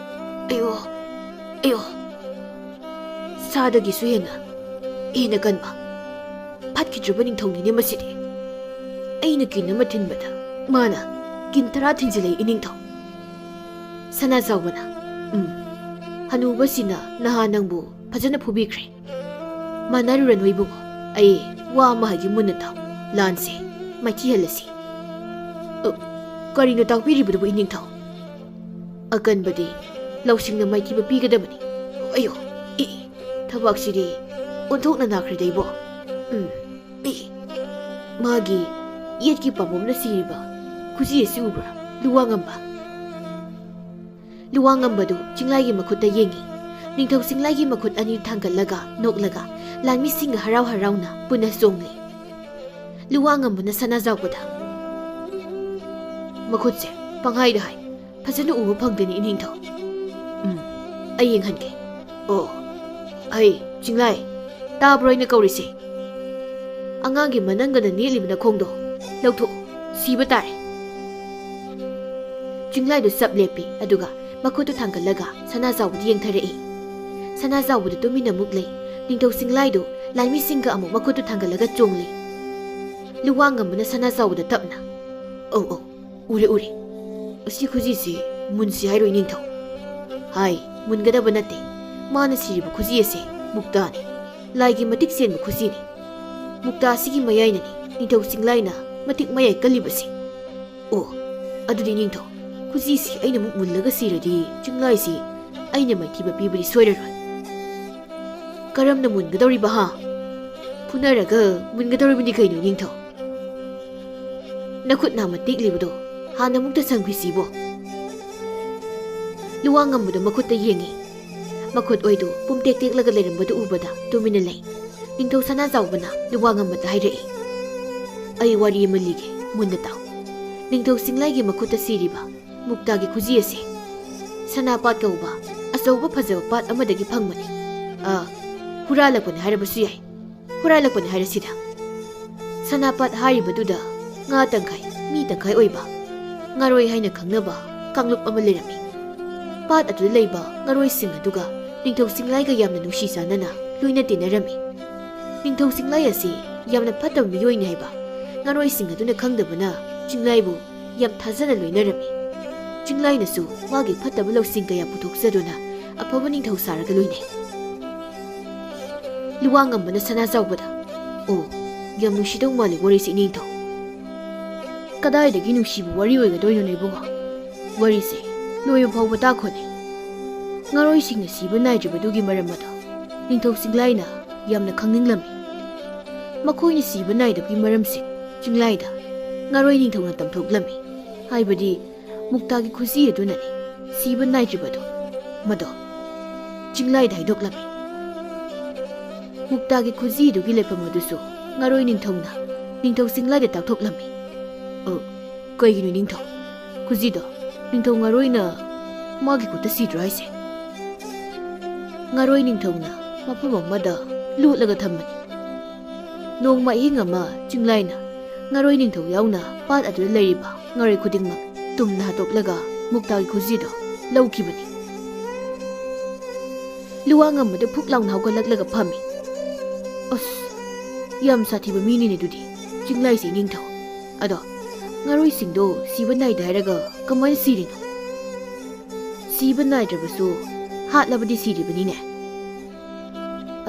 "ꯑꯌꯣ, ꯑꯌꯣ, ꯁꯥꯗꯒꯤꯁꯨ ꯍꯦꯟꯅ, ꯍꯦꯟꯅ ꯀꯟꯕ ꯐꯠꯈꯤꯗ꯭ꯔꯕ ꯅꯤꯡꯊꯧꯅꯤꯅꯦ ꯃꯁꯤꯗꯤ꯫ ꯑꯩꯅ ꯀꯤꯟ ꯑꯃ ꯊꯤꯟꯕꯗ ꯃꯥꯅ ꯀꯤꯟ ꯇꯔꯥ ꯊꯤꯟꯖꯤꯜꯂꯛꯏ ꯅꯤꯡꯊꯧ꯫" ꯁꯅꯥꯖꯥꯎꯕꯅ, "ꯎꯝ, ꯍꯅꯨꯕꯁꯤꯅ ꯅꯍꯥ ꯅꯪꯕꯨ ꯐꯖꯅ ꯐꯨꯕꯤꯈ꯭ꯔꯦ꯫ ꯃꯥꯟꯅꯔꯨꯔꯅꯨ ꯏꯕꯨꯡꯉꯣ, ꯑꯩ ꯋꯥ ꯑꯃ ꯍꯥꯏꯒꯦ ꯃꯨꯟꯅ ꯇꯥꯎ꯫ ꯂꯥꯟꯁꯦ ꯃꯥꯏꯊꯤꯍꯜꯂꯁꯤ꯫" "ꯑ, ꯀꯔꯤꯅꯣ ꯇꯥꯛꯄꯤꯔꯤꯕꯗꯨꯕꯨ, ꯏꯅꯤꯡꯊꯧ? ꯑꯀꯟꯕꯗꯤ ꯂꯧꯁꯤꯡꯅ ꯃꯥꯏꯊꯤꯕ ꯄꯤꯒꯗꯕꯅꯤ꯫ ꯑꯌꯣ, ꯏ, ꯊꯕꯥꯛꯁꯤꯗꯤ ꯑꯣꯟꯊꯣꯛꯅ ꯅꯥꯈ꯭ꯔꯦꯗ ꯏꯕꯣ꯫ ꯎꯝ, ꯏ, ꯃꯥꯒꯤ ꯌꯦꯠꯀꯤ ꯄꯥꯝꯕꯣꯝꯅ ꯁꯤꯔꯤꯕ ꯈꯨꯖꯤ ꯑꯁꯤ ꯎꯕ꯭ꯔꯥ, ꯂꯨꯋꯥꯡꯉꯝꯕ? ꯂꯨꯋꯥꯡꯉꯝꯕꯗꯨ ꯆꯤꯡꯂꯥꯏꯒꯤ ꯃꯈꯨꯠꯇ ꯌꯦꯡꯉꯤ꯫ ꯅꯤꯡꯊꯧ ꯆꯤꯡꯂꯥꯏꯒꯤ ꯃꯈꯨꯠ ꯑꯅꯤ ꯊꯥꯡꯒꯠꯂꯒ ꯅꯣꯛꯂꯒ ꯂꯥꯟꯃꯤꯁꯤꯡꯒ ꯍꯔꯥꯎ ꯍꯔꯥꯎꯅ ꯄꯨꯟꯅ ꯆꯣꯡꯂꯤ꯫ ꯂꯨꯋꯥꯡꯉꯝꯕꯅ ꯁꯅꯥꯖꯥꯎꯕꯗ, "ꯃꯈꯨꯠꯁꯦ ꯄꯪꯍꯥꯏꯗ ꯍꯥꯏ, ꯐꯖꯅ ꯎꯕ ꯐꯪꯗꯦꯅꯦ, ꯏꯅꯤꯡꯊꯧ꯫ ꯎꯝ, ꯑꯩ ꯌꯦꯡꯍꯟꯒꯦ꯫ ꯑꯣ, ꯑꯩ, ꯆꯤꯡꯂꯥꯏ, ꯇꯥꯕ꯭ꯔꯣ ꯑꯩꯅ ꯀꯧꯔꯤꯁꯦ? ꯑꯉꯥꯡꯒꯤ ꯃꯅꯪꯒꯅ ꯅꯦꯠꯂꯤꯕ ꯅꯈꯣꯡꯗꯣ ꯂꯧꯊꯣꯛꯎ, ꯁꯤꯕ ꯇꯥꯔꯦ꯫" ꯆꯤꯡꯂꯥꯏꯗꯨ ꯆꯞ ꯂꯦꯞꯄꯤ, ꯑꯗꯨꯒ ꯃꯈꯨꯠꯇꯨ ꯊꯥꯡꯒꯠꯂꯒ ꯁꯅꯥꯖꯥꯎꯕꯗ ꯌꯦꯡꯊꯔꯛꯏ꯫ ꯁꯅꯥꯖꯥꯎꯕꯗꯨ ꯇꯨꯃꯤꯟꯅ ꯑꯃꯨꯛ ꯂꯩ꯫ ꯅꯤꯡꯊꯧ ꯆꯤꯡꯂꯥꯏꯗꯨ ꯂꯥꯟꯃꯤꯁꯤꯡꯒ ꯑꯃꯨꯛ ꯃꯈꯨꯠꯇꯨ ꯊꯥꯡꯒꯠꯂꯒ ꯆꯣꯡꯂꯤ꯫ ꯂꯨꯋꯥꯡꯉꯝꯕꯅ ꯁꯅꯥꯖꯥꯎꯕꯗ ꯇꯞꯅ, "ꯑꯧ, ꯑꯧ, ꯎꯔꯦ, ꯎꯔꯦ꯫ ꯑꯁꯤ ꯈꯨꯖꯤꯁꯤ ꯃꯨꯟꯁꯤ ꯍꯥꯏꯔꯣ, ꯏꯅꯤꯡꯊꯧ?" "ꯍꯥꯏ, ꯃꯨꯟꯒꯗꯕ ꯅꯠꯇꯦ꯫ ꯃꯥꯅ ꯁꯤꯔꯤꯕ ꯈꯨꯖꯤ ꯑꯁꯦ ꯃꯨꯛꯇꯥꯅꯤ꯫ ꯂꯥꯏꯒꯤ ꯃꯇꯤꯛ ꯆꯦꯟꯕ ꯈꯨꯖꯤꯅꯤ꯫ ꯃꯨꯛꯇꯥ ꯑꯁꯤꯒꯤ ꯃꯌꯥꯏꯅꯅꯤ ꯅꯤꯡꯊꯧ ꯆꯤꯡꯂꯥꯏꯅ ꯃꯇꯤꯛ ꯃꯌꯥꯏ ꯀꯜꯂꯤꯕꯁꯤ꯫ ꯑꯣ, ꯑꯗꯨꯗꯤ ꯅꯤꯡꯊꯧ, ꯈꯨꯖꯤꯁꯤ ꯑꯩꯅ ꯑꯃꯨꯛ ꯃꯨꯜꯂꯒ ꯁꯤꯔꯗꯤ ꯆꯤꯡꯂꯥꯏꯁꯤ ꯑꯩꯅ ꯃꯥꯏꯊꯤꯕ ꯄꯤꯕꯗꯤ ꯁꯣꯏꯔꯔꯣꯏ꯫" "ꯀꯔꯝꯅ ꯃꯨꯟꯒꯗꯧꯔꯤꯕ, ꯍꯥ? ꯐꯨꯅꯔꯒ ꯃꯨꯟꯒꯗꯧꯔꯤꯕꯅꯤ ꯀꯩꯅꯣ, ꯅꯤꯡꯊꯧ꯫ ꯅꯈꯨꯠ ꯅꯥꯝꯃ ꯇꯦꯛꯂꯤꯕꯗꯣ ꯍꯥꯟꯅ ꯑꯃꯨꯛꯇ ꯁꯪꯈꯤꯁꯤꯕꯣ꯫" ꯂꯨꯋꯥꯡꯉꯝꯕꯗꯣ ꯃꯈꯨꯠꯇ ꯌꯦꯡꯉꯤ꯫ ꯃꯈꯨꯠ ꯑꯣꯏꯗꯨ ꯄꯨꯝꯇꯦꯛ ꯇꯦꯛꯂꯒ ꯂꯩꯔꯝꯕꯗꯨ ꯎꯕꯗ ꯇꯨꯃꯤꯟꯅ ꯂꯩ꯫ ꯅꯤꯡꯊꯧ ꯁꯅꯥꯖꯥꯎꯕꯅ ꯂꯨꯋꯥꯡꯉꯝꯕꯗ ꯍꯥꯏꯔꯛꯏ, "ꯑꯩ ꯋꯥꯔꯤ ꯑꯃ ꯂꯤꯒꯦ, ꯃꯨꯟꯅ ꯇꯥꯎ꯫ ꯅꯤꯡꯊꯧ ꯆꯤꯡꯂꯥꯏꯒꯤ ꯃꯈꯨꯠꯇ ꯁꯤꯔꯤꯕ ꯃꯨꯛꯇꯥꯒꯤ ꯈꯨꯖꯤ ꯑꯁꯦ ꯁꯅꯥꯄꯥꯠ ꯀꯧꯕ ꯑꯆꯧꯕ ꯐꯖꯕ ꯄꯥꯠ ꯑꯃꯗꯒꯤ ꯐꯪꯕꯅꯤ꯫ ꯑ, ꯍꯨꯔꯥꯜꯂꯛꯄꯅꯤ ꯍꯥꯏꯔꯕꯁꯨ ꯌꯥꯏ꯫ ꯍꯨꯔꯥꯜꯂꯛꯄꯅꯤ ꯍꯥꯏꯔꯁꯤꯗ꯫ ꯁꯅꯥꯄꯥꯠ ꯍꯥꯏꯔꯤꯕꯗꯨꯗ ꯉꯥ ꯇꯪꯈꯥꯏ, ꯃꯤ ꯇꯪꯈꯥꯏ ꯑꯣꯏꯕ ꯉꯥꯔꯣꯏ ꯍꯥꯏꯅ ꯈꯪꯅꯕ ꯀꯥꯡꯂꯨꯞ ꯑꯃ ꯂꯩꯔꯝꯃꯤ꯫ ꯄꯥꯠ ꯑꯗꯨꯗ ꯂꯩꯕ ꯉꯥꯔꯣꯏꯁꯤꯡ ꯑꯗꯨꯒ ꯅꯤꯡꯊꯧ ꯆꯤꯡꯂꯥꯏꯒ ꯌꯥꯝꯅ ꯅꯨꯡꯁꯤ ꯆꯥꯟꯅꯅ ꯂꯣꯏꯅ ꯇꯤꯟꯅꯔꯝꯃꯤ꯫ ꯅꯤꯡꯊꯧ ꯆꯤꯡꯂꯥꯏ ꯑꯁꯤ ꯌꯥꯝꯅ ꯐꯠꯇꯕ ꯃꯤꯑꯣꯏꯅꯤ ꯍꯥꯏꯕ ꯉꯥꯔꯣꯏꯁꯤꯡ ꯑꯗꯨꯅ ꯈꯪꯗꯕꯅ ꯆꯤꯡꯂꯥꯏꯕꯨ ꯌꯥꯝ ꯊꯥꯖꯅ ꯂꯣꯏꯅꯔꯝꯃꯤ꯫ ꯆꯤꯡꯂꯥꯏꯅꯁꯨ ꯃꯥꯒꯤ ꯐꯠꯇꯕ ꯂꯧꯁꯤꯡ ꯀꯌꯥ ꯄꯨꯊꯣꯛꯆꯗꯨꯅ ꯑꯐꯕ ꯅꯤꯡꯊꯧ ꯁꯥꯔꯒ ꯂꯣꯏꯅꯩ꯫ ꯂꯨꯋꯥꯡꯉꯝꯕꯅ ꯁꯅꯥꯖꯥꯎꯕꯗ, "ꯑꯣ, ꯌꯥꯝ ꯅꯨꯡꯁꯤꯗꯧ ꯃꯥꯜꯂꯤ ꯋꯥꯔꯤꯁꯤ, ꯏꯅꯤꯡꯊꯧ꯫ ꯀꯗꯥꯏꯗꯒꯤ ꯅꯨꯡꯁꯤꯕ ꯋꯥꯔꯤ ꯑꯣꯏꯒꯗꯣꯏꯅꯣꯅꯦ ꯏꯕꯨꯡꯉꯣ? ꯋꯥꯔꯤꯁꯦ ꯂꯣꯏꯕ ꯐꯥꯎꯕ ꯇꯥꯈꯣꯅꯦ꯫ ꯉꯥꯔꯣꯏꯁꯤꯡꯅ ꯁꯤꯕ ꯅꯥꯏꯗ꯭ꯔꯤꯕꯗꯨꯒꯤ ꯃꯔꯝ ꯑꯗꯣ ꯅꯤꯡꯊꯧ ꯆꯤꯡꯂꯥꯏꯅ ꯌꯥꯝꯅ ꯈꯪꯅꯤꯡꯂꯝꯃꯤ꯫ ꯃꯈꯣꯏꯅ ꯁꯤꯕ ꯅꯥꯏꯗꯕꯒꯤ ꯃꯔꯝꯁꯤꯡ ꯆꯤꯡꯂꯥꯏꯗ ꯉꯥꯔꯣꯏ ꯅꯤꯡꯊꯧꯅ ꯇꯝꯊꯣꯛꯂꯝꯃꯤ꯫ ꯍꯥꯏꯕꯗꯤ ꯃꯨꯛꯇꯥꯒꯤ ꯈꯨꯖꯤ ꯑꯗꯨꯅꯅꯤ ꯁꯤꯕ ꯅꯥꯏꯗ꯭ꯔꯤꯕꯗꯣ꯫ ꯃꯗꯣ ꯆꯤꯡꯂꯥꯏꯗ ꯍꯥꯏꯗꯣꯛꯂꯝꯃꯤ꯫ ꯃꯨꯛꯇꯥꯒꯤ ꯈꯨꯖꯤ ꯑꯗꯨꯒꯤ ꯂꯩꯐꯝ ꯑꯗꯨꯁꯨ ꯉꯥꯔꯣꯏ ꯅꯤꯡꯊꯧꯅ ꯅꯤꯡꯊꯧ ꯆꯤꯡꯂꯥꯏꯗ ꯇꯥꯛꯊꯣꯛꯂꯝꯃꯤ꯫ ꯑ, ꯀꯩꯒꯤꯅꯣ ꯅꯤꯡꯊꯧ? ꯈꯨꯖꯤꯗꯣ ꯅꯤꯡꯊꯧ ꯉꯥꯔꯣꯏꯅ ꯃꯥꯒꯤ ꯈꯨꯠꯇ ꯁꯤꯗ꯭ꯔꯣ ꯍꯥꯏꯁꯦ? ꯉꯥꯔꯣꯏ ꯅꯤꯡꯊꯧꯅ ꯃꯐꯝ ꯑꯃꯗ ꯂꯣꯠꯂꯒ ꯊꯝꯕꯅꯤ꯫ ꯅꯣꯡꯃ ꯑꯍꯤꯡ ꯑꯃ ꯆꯤꯡꯂꯥꯏꯅ ꯉꯥꯔꯣꯏ ꯅꯤꯡꯊꯧ ꯌꯥꯎꯅ ꯄꯥꯠ ꯑꯗꯨꯗ ꯂꯩꯔꯤꯕ ꯉꯥꯔꯣꯏ ꯈꯨꯗꯤꯡꯃꯛ ꯇꯨꯝꯅ ꯍꯥꯠꯇꯣꯛꯂꯒ ꯃꯨꯛꯇꯥꯒꯤ ꯈꯨꯖꯤꯗꯣ ꯂꯧꯈꯤꯕꯅꯤ꯫ ꯂꯨꯋꯥ ꯉꯝꯕꯗ ꯐꯨꯛ ꯂꯥꯎꯅ ꯍꯧꯒꯠꯂꯛꯂꯒ ꯐꯝꯃꯤ꯫ ꯑꯁ, ꯌꯥꯝ ꯁꯥꯊꯤꯕ ꯃꯤꯅꯤꯅꯦ ꯑꯗꯨꯗꯤ, ꯆꯤꯡꯂꯥꯏꯁꯦ ꯅꯤꯡꯊꯧ꯫ ꯑꯗꯣ ꯉꯥꯔꯣꯏꯁꯤꯡꯗꯣ ꯁꯤꯕ ꯅꯥꯏꯗꯦ ꯍꯥꯏꯔꯒ ꯀꯃꯥꯏꯅ ꯁꯤꯔꯤꯅꯣ? ꯁꯤꯕ ꯅꯥꯏꯗ꯭ꯔꯕꯁꯨ ꯍꯥꯠꯂꯕꯗꯤ ꯁꯤꯔꯤꯕꯅꯤꯅꯦ꯫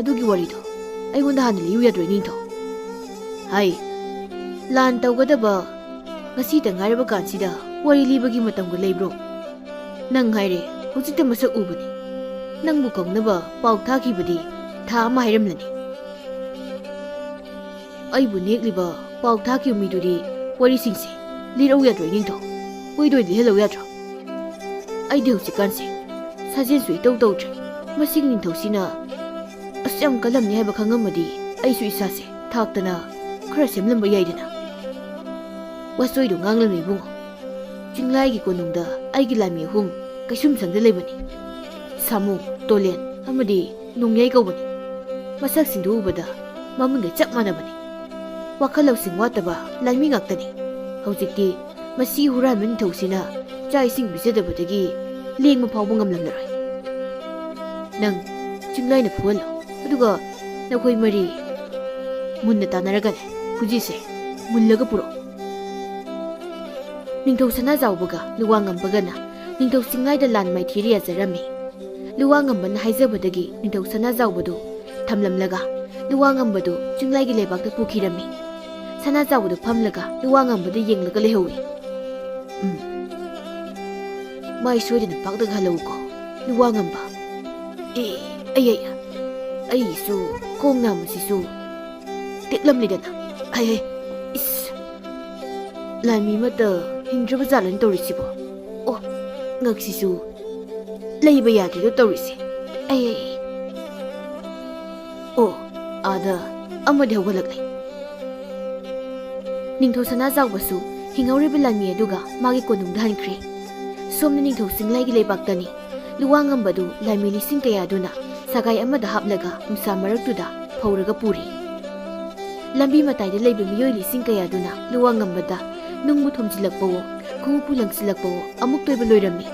ꯑꯗꯨꯒꯤ ꯋꯥꯔꯤꯗꯣ ꯑꯩꯉꯣꯟꯗ ꯍꯥꯟꯅ ꯂꯤꯌꯨ ꯌꯥꯗ꯭ꯔꯣ, ꯏꯅꯤꯡꯊꯧ? ꯍꯥꯏ, ꯂꯥꯟ ꯇꯧꯒꯗꯕ ꯉꯁꯤꯇ ꯉꯥꯏꯔꯕ ꯀꯥꯟꯁꯤꯗ ꯋꯥꯔꯤ ꯂꯤꯕꯒꯤ ꯃꯇꯝꯒ ꯂꯩꯕ꯭ꯔꯣ? ꯅꯪ ꯍꯥꯏꯔꯦ, ꯍꯧꯖꯤꯛꯇ ꯃꯁꯛ ꯎꯕꯅꯤ꯫ ꯅꯪꯕꯨ ꯀꯧꯅꯕ ꯄꯥꯎ ꯊꯥꯈꯤꯕꯗꯤ ꯊꯥ ꯑꯃ ꯍꯥꯏꯔꯝꯂꯅꯤ꯫ ꯑꯩꯕꯨ ꯅꯦꯛꯂꯤꯕ ꯄꯥꯎ ꯊꯥꯈꯤꯕ ꯃꯤꯗꯨꯗꯤ ꯋꯥꯔꯤꯁꯤꯡꯁꯦ ꯂꯤꯔꯧ ꯌꯥꯗ꯭ꯔꯣ, ꯏꯅꯤꯡꯊꯧ? ꯍꯨꯏꯗ ꯑꯣꯏꯅ ꯂꯤꯍꯜꯂꯧ ꯌꯥꯗ꯭ꯔꯣ? ꯑꯩꯗꯤ ꯍꯧꯖꯤꯛꯀꯥꯟꯁꯦ ꯁꯥꯖꯦꯜꯁꯨ ꯏꯇꯧ ꯇꯧꯗ꯭ꯔꯦ꯫ ꯃꯁꯤꯒꯤ ꯅꯤꯡꯊꯧꯁꯤꯅ ꯑꯁ ꯌꯥꯝ ꯀꯜꯂꯝꯅꯤ ꯍꯥꯏꯕ ꯈꯪꯉꯝꯃꯗꯤ ꯑꯩꯁꯨ ꯏꯁꯥꯁꯦ ꯊꯥꯛꯇꯅ ꯈꯔ ꯁꯦꯝꯂꯝꯕ ꯌꯥꯏꯗꯅ꯫ ꯋꯥꯆꯣꯏꯗꯣ ꯉꯥꯡꯂꯅꯨ ꯏꯕꯨꯡꯉꯣ꯫ ꯆꯤꯡꯂꯥꯏꯒꯤ ꯀꯣꯅꯨꯡꯗ ꯑꯩꯒꯤ ꯂꯥꯟꯃꯤ ꯑꯍꯨꯝ ꯀꯩꯁꯨꯝꯁꯪꯗ ꯂꯩꯕꯅꯤ꯫ ꯁꯥꯃꯨ, ꯇꯣꯂꯦꯟ ꯑꯃꯗꯤ ꯅꯣꯡꯌꯥꯏ ꯀꯧꯕꯅꯤ꯫ ꯃꯁꯛꯁꯤꯡꯗꯨ ꯎꯕꯗ ꯃꯃꯤꯡꯒ ꯆꯞ ꯃꯥꯟꯅꯕꯅꯤ꯫ ꯋꯥꯈꯜ ꯂꯧꯁꯤꯡ ꯋꯥꯠꯇꯕ ꯂꯥꯟꯃꯤ ꯉꯥꯛꯇꯅꯤ꯫ ꯍꯧꯖꯤꯛꯇꯤ ꯃꯁꯤ ꯍꯨꯔꯥꯟꯕ ꯅꯤꯡꯊꯧꯁꯤꯅ ꯆꯥꯛ ꯏꯁꯤꯡ ꯄꯤꯖꯗꯕꯗꯒꯤ ꯂꯦꯡꯕ ꯐꯥꯎꯕ ꯉꯝꯂꯝꯂꯔꯣꯏ꯫ ꯅꯪ ꯆꯤꯡꯂꯥꯏꯅ ꯐꯨꯍꯜꯂꯣ, ꯑꯗꯨꯒ ꯅꯈꯣꯏ ꯃꯔꯤ ꯃꯨꯟꯅ ꯇꯥꯟꯅꯔꯒꯅꯦ ꯈꯨꯖꯤꯁꯦ ꯃꯨꯜꯂꯒ ꯄꯨꯔꯛꯑꯣ꯫ ꯅꯤꯡꯊꯧ ꯁꯅꯥꯖꯥꯎꯕꯒ ꯂꯨꯋꯥ ꯉꯝꯕꯒꯅ ꯅꯤꯡꯊꯧ ꯆꯤꯡꯂꯥꯏꯗ ꯂꯥꯟ ꯃꯥꯏꯊꯤꯔ ꯌꯥꯖꯔꯝꯃꯤ꯫ ꯂꯨꯋꯥ ꯉꯝꯕꯅ ꯍꯥꯏꯖꯕꯗꯒꯤ ꯅꯤꯡꯊꯧ ꯁꯅꯥꯖꯥꯎꯕꯗꯨ ꯊꯝꯂꯝꯂꯒ ꯂꯨꯋꯥ ꯉꯝꯕꯗꯨ ꯆꯤꯡꯂꯥꯏꯒꯤ ꯂꯩꯕꯥꯛꯇ ꯄꯨꯈꯤꯔꯝꯃꯤ꯫ ꯁꯅꯥ ꯆꯥꯎꯕꯗ ꯐꯝꯂꯒ ꯂꯨꯋꯥ ꯉꯝꯕꯗ ꯌꯦꯡꯂꯒ ꯂꯩꯍꯧꯏ꯫ "ꯎꯝ, ꯃꯥꯏ ꯁꯣꯏꯗꯅ ꯄꯥꯛꯇꯒ ꯍꯜꯂꯛꯎꯀꯣ, ꯂꯨꯋꯥ ꯉꯝꯕ꯫ ꯑꯦ, ꯑꯩ, ꯑꯩ, ꯑꯩꯒꯤꯁꯨ ꯈꯣꯡ ꯅꯥꯝꯃꯁꯤꯁꯨ ꯇꯦꯛꯂꯝꯂꯦꯗꯅ꯫ ꯑꯩ, ꯑꯩ, ꯏꯁ, ꯂꯥꯟꯃꯤ ꯑꯃꯠꯇ ꯍꯤꯡꯗ꯭ꯔꯕ ꯖꯥꯠꯂꯅ ꯇꯧꯔꯤꯁꯤꯕꯣ? ꯑꯣ, ꯉꯛꯁꯤꯁꯨ ꯂꯩꯕ ꯌꯥꯗ꯭ꯔꯦꯗꯣ ꯇꯧꯔꯤꯁꯦ꯫ ꯑꯩ, ꯑꯩ, ꯑꯣ, ꯑꯥꯗ ꯑꯃꯗꯤ ꯍꯧꯒꯠꯂꯛꯂꯦ꯫ ꯅꯤꯡꯊꯧ ꯁꯅꯥꯖꯥꯎꯕꯁꯨ ꯍꯤꯡꯍꯧꯔꯤꯕ ꯂꯥꯟꯃꯤ ꯑꯗꯨꯒ ꯃꯥꯒꯤ ꯀꯣꯅꯨꯡꯗ ꯍꯟꯈ꯭ꯔꯦ꯫ ꯁꯣꯝꯗ ꯅꯤꯡꯊꯧ ꯆꯤꯡꯂꯥꯏꯒꯤ ꯂꯩꯕꯥꯛꯇꯅꯤ꯫ ꯂꯨꯋꯥ ꯉꯝꯕꯗꯨ ꯂꯥꯟꯃꯤ ꯂꯤꯁꯤꯡ ꯀꯌꯥꯗꯨꯅ ꯁꯒꯥꯏ ꯑꯃꯗ ꯍꯥꯞꯂꯒ ꯅꯨꯡꯁꯥ ꯃꯔꯛꯇꯨꯗ ꯐꯧꯔꯒ ꯄꯨꯔꯤ꯫ ꯂꯝꯕꯤ ꯃꯇꯥꯏꯗ ꯂꯩꯕ ꯃꯤꯑꯣꯏ ꯂꯤꯁꯤꯡ ꯀꯌꯥꯗꯨꯅ ꯂꯨꯋꯥ ꯉꯝꯕꯗ ꯅꯨꯡꯕꯨ ꯊꯣꯝꯖꯤꯜꯂꯛꯄꯋꯣ, ꯈꯣꯡꯎꯞꯄꯨ ꯂꯪꯁꯤꯜꯂꯛꯄꯋꯣ, ꯑꯃꯨꯛꯇꯣꯏꯕ ꯂꯣꯏꯔꯝꯃꯤ꯫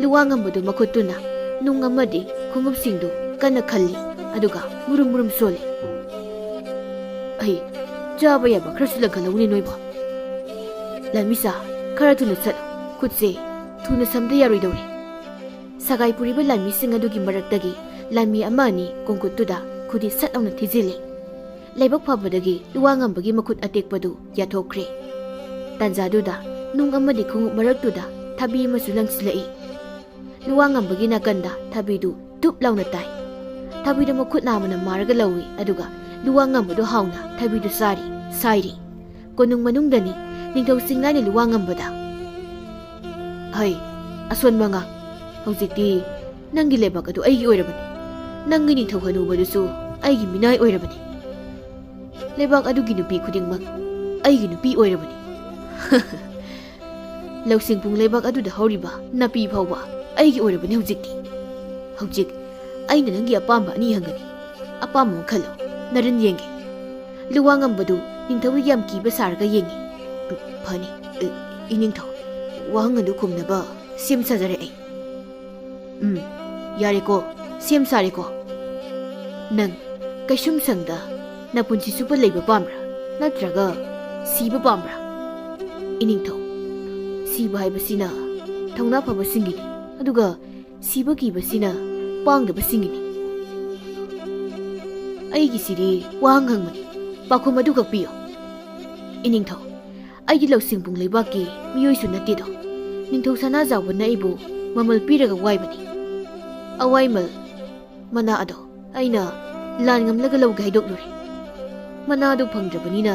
ꯂꯨꯋꯥ ꯉꯝꯕꯗꯨ ꯃꯈꯨꯠꯇꯨꯅ ꯅꯨꯡ ꯑꯃꯗꯤ ꯈꯣꯡꯎꯞꯁꯤꯡꯗꯨ ꯀꯟꯅ ꯈꯜꯂꯤ, ꯑꯗꯨꯒ ꯃꯨꯔꯨꯝ ꯃꯨꯔꯨꯝ ꯁꯣꯜꯂꯤ꯫ "ꯑꯩ ꯆꯥꯕ ꯌꯥꯕ ꯈꯔꯁꯨ ꯂꯪꯈꯠꯍꯧꯅꯦ ꯅꯣꯏꯕꯣ꯫ ꯂꯥꯟꯃꯤꯁꯥ, ꯈꯔ ꯊꯨꯅ ꯆꯠꯂꯨ, ꯈꯨꯠꯁꯦ ꯊꯨꯅ ꯁꯝꯗ ꯌꯥꯔꯣꯏꯗꯧꯔꯦ꯫" ꯁꯒꯥꯏ ꯄꯨꯔꯤꯕ ꯂꯥꯟꯃꯤꯁꯤꯡ ꯑꯗꯨꯒꯤ ꯃꯔꯛꯇꯒꯤ ꯂꯥꯟꯃꯤ ꯑꯃ ꯑꯅꯤ ꯀꯣꯡꯈꯨꯠꯇꯨꯗ ꯈꯨꯗꯤ ꯁꯠ ꯂꯥꯎꯅ ꯊꯤꯖꯤꯜꯂꯤ꯫ ꯂꯥꯏꯕꯛ ꯐꯕꯗꯒꯤ ꯂꯨꯋꯥ ꯉꯝꯕꯒꯤ ꯃꯈꯨꯠ ꯑꯇꯦꯛꯄꯗꯨ ꯌꯥꯊꯣꯛꯈ꯭ꯔꯦ꯫ ꯇꯥꯟꯖꯥꯗꯨꯗ ꯅꯨꯡ ꯑꯃꯗꯤ ꯈꯣꯡꯎꯞ ꯃꯔꯛꯇꯨꯗ ꯊꯕꯤ ꯑꯃꯁꯨ ꯂꯪꯁꯤꯜꯂꯛꯏ꯫ ꯂꯨꯋꯥ ꯉꯝꯕꯒꯤ ꯅꯥꯀꯟꯗ ꯊꯕꯤꯗꯨ ꯇꯨꯞ ꯂꯥꯎꯅ ꯇꯥꯏ꯫ ꯊꯕꯤꯗꯨ ꯃꯈꯨꯠ ꯅꯥꯝꯃꯅ ꯃꯥꯔꯒ ꯂꯧꯏ, ꯑꯗꯨꯒ ꯂꯨꯋꯥ ꯉꯝꯕꯗꯨ ꯍꯥꯎꯅ ꯊꯕꯤꯗꯨ ꯆꯥꯔꯤ, ꯁꯥꯏꯔꯤ꯫ ꯀꯣꯅꯨꯡ ꯃꯅꯨꯡꯗꯅꯤ ꯅꯤꯡꯊꯧ ꯆꯤꯡꯂꯥꯏꯅ ꯂꯨꯋꯥ ꯉꯝꯕꯗ, "ꯍꯩ, ꯑꯁꯣꯟꯕ ꯑꯉꯥꯡ, ꯍꯧꯖꯤꯛꯇꯤ ꯅꯪꯒꯤ ꯂꯩꯕꯥꯛ ꯑꯗꯨ ꯑꯩꯒꯤ ꯑꯣꯏꯔꯕꯅꯤ꯫ ꯅꯪꯒꯤ ꯅꯤꯡꯊꯧ ꯍꯅꯨꯕꯗꯨꯁꯨ ꯑꯩꯒꯤ ꯃꯤꯅꯥꯏ ꯑꯣꯏꯔꯕꯅꯤ꯫ ꯂꯩꯕꯥꯛ ꯑꯗꯨꯒꯤ ꯅꯨꯄꯤ ꯈꯨꯗꯤꯡꯃꯛ ꯑꯩꯒꯤ ꯅꯨꯄꯤ ꯑꯣꯏꯔꯕꯅꯤ꯫" ꯂꯧꯁꯤꯡ ꯄꯨꯡ ꯂꯩꯕꯥꯛ ꯑꯗꯨꯗ ꯍꯧꯔꯤꯕ ꯅꯥꯄꯤ ꯐꯥꯎꯕ ꯑꯩꯒꯤ ꯑꯣꯏꯔꯕꯅꯤ ꯍꯧꯖꯤꯛꯇꯤ꯫ ꯍꯧꯖꯤꯛ ꯑꯩꯅ ꯅꯪꯒꯤ ꯑꯄꯥꯝꯕ ꯑꯅꯤ ꯍꯪꯒꯅꯤ꯫ ꯑꯄꯥꯝꯕ ꯑꯃ ꯈꯜꯂꯣ, ꯅꯔꯟ ꯌꯦꯡꯒꯦ꯫ ꯂꯨꯋꯥ ꯉꯝꯕꯗꯨ ꯅꯤꯡꯊꯧꯗ ꯌꯥꯝ ꯀꯤꯕ ꯁꯥꯔꯒ ꯌꯦꯡꯉꯤ꯫ "ꯎꯝ, ꯐꯅꯤ꯫ ꯑ, ꯏꯅꯤꯡꯊꯧ, ꯋꯥꯍꯪ ꯑꯗꯨ ꯈꯨꯝꯅꯕ ꯁꯦꯝ ꯁꯥꯖꯔꯦ ꯑꯩ꯫" "ꯎꯝ, ꯌꯥꯔꯦꯀꯣ, ꯁꯦꯝ ꯁꯥꯔꯦꯀꯣ꯫ ꯅꯪ ꯀꯩꯁꯨꯝꯁꯪꯗ ꯅꯄꯨꯟꯁꯤ ꯆꯨꯞꯄ ꯂꯩꯕ ꯄꯥꯝꯕ꯭ꯔꯥ? ꯅꯠꯇ꯭ꯔꯒ ꯁꯤꯕ ꯄꯥꯝꯕ꯭ꯔꯥ?" "ꯏꯅꯤꯡꯊꯧ, ꯁꯤꯕ ꯍꯥꯏꯕꯁꯤꯅ ꯊꯧꯅꯥ ꯐꯕꯁꯤꯡꯒꯤꯅꯤ, ꯑꯗꯨꯒ ꯁꯤꯕ ꯀꯤꯕꯁꯤꯅ ꯄꯥꯡꯗꯕꯁꯤꯡꯒꯤꯅꯤ꯫ ꯑꯩꯒꯤꯁꯤꯗꯤ ꯋꯥꯍꯪ ꯍꯪꯕꯅꯤ, ꯄꯥꯎꯈꯨꯝ ꯑꯗꯨꯈꯛ ꯄꯤꯌꯨ꯫" ꯏꯅꯤꯡꯊꯧ, ꯑꯩꯗꯤ ꯂꯧꯁꯤꯡꯕꯨꯡ ꯂꯩꯕꯥꯛꯀꯤ ꯃꯤꯑꯣꯏꯁꯨ ꯅꯠꯇꯦꯗꯣ꯫ ꯅꯤꯡꯊꯧ ꯁꯅꯥꯖꯥꯎꯕꯅ ꯑꯩꯕꯨ ꯃꯃꯜ ꯄꯤꯔꯒ ꯋꯥꯏꯕꯅꯤ꯫ ꯑꯋꯥꯏꯃꯜ ꯃꯅꯥ ꯑꯗꯣ ꯑꯩꯅ ꯂꯥꯟ ꯉꯝꯂꯒ ꯂꯧꯒꯦ ꯍꯥꯏꯗꯣꯛꯂꯨꯔꯦ꯫ ꯃꯅꯥꯗꯨ ꯐꯪꯗ꯭ꯔꯕꯅꯤꯅ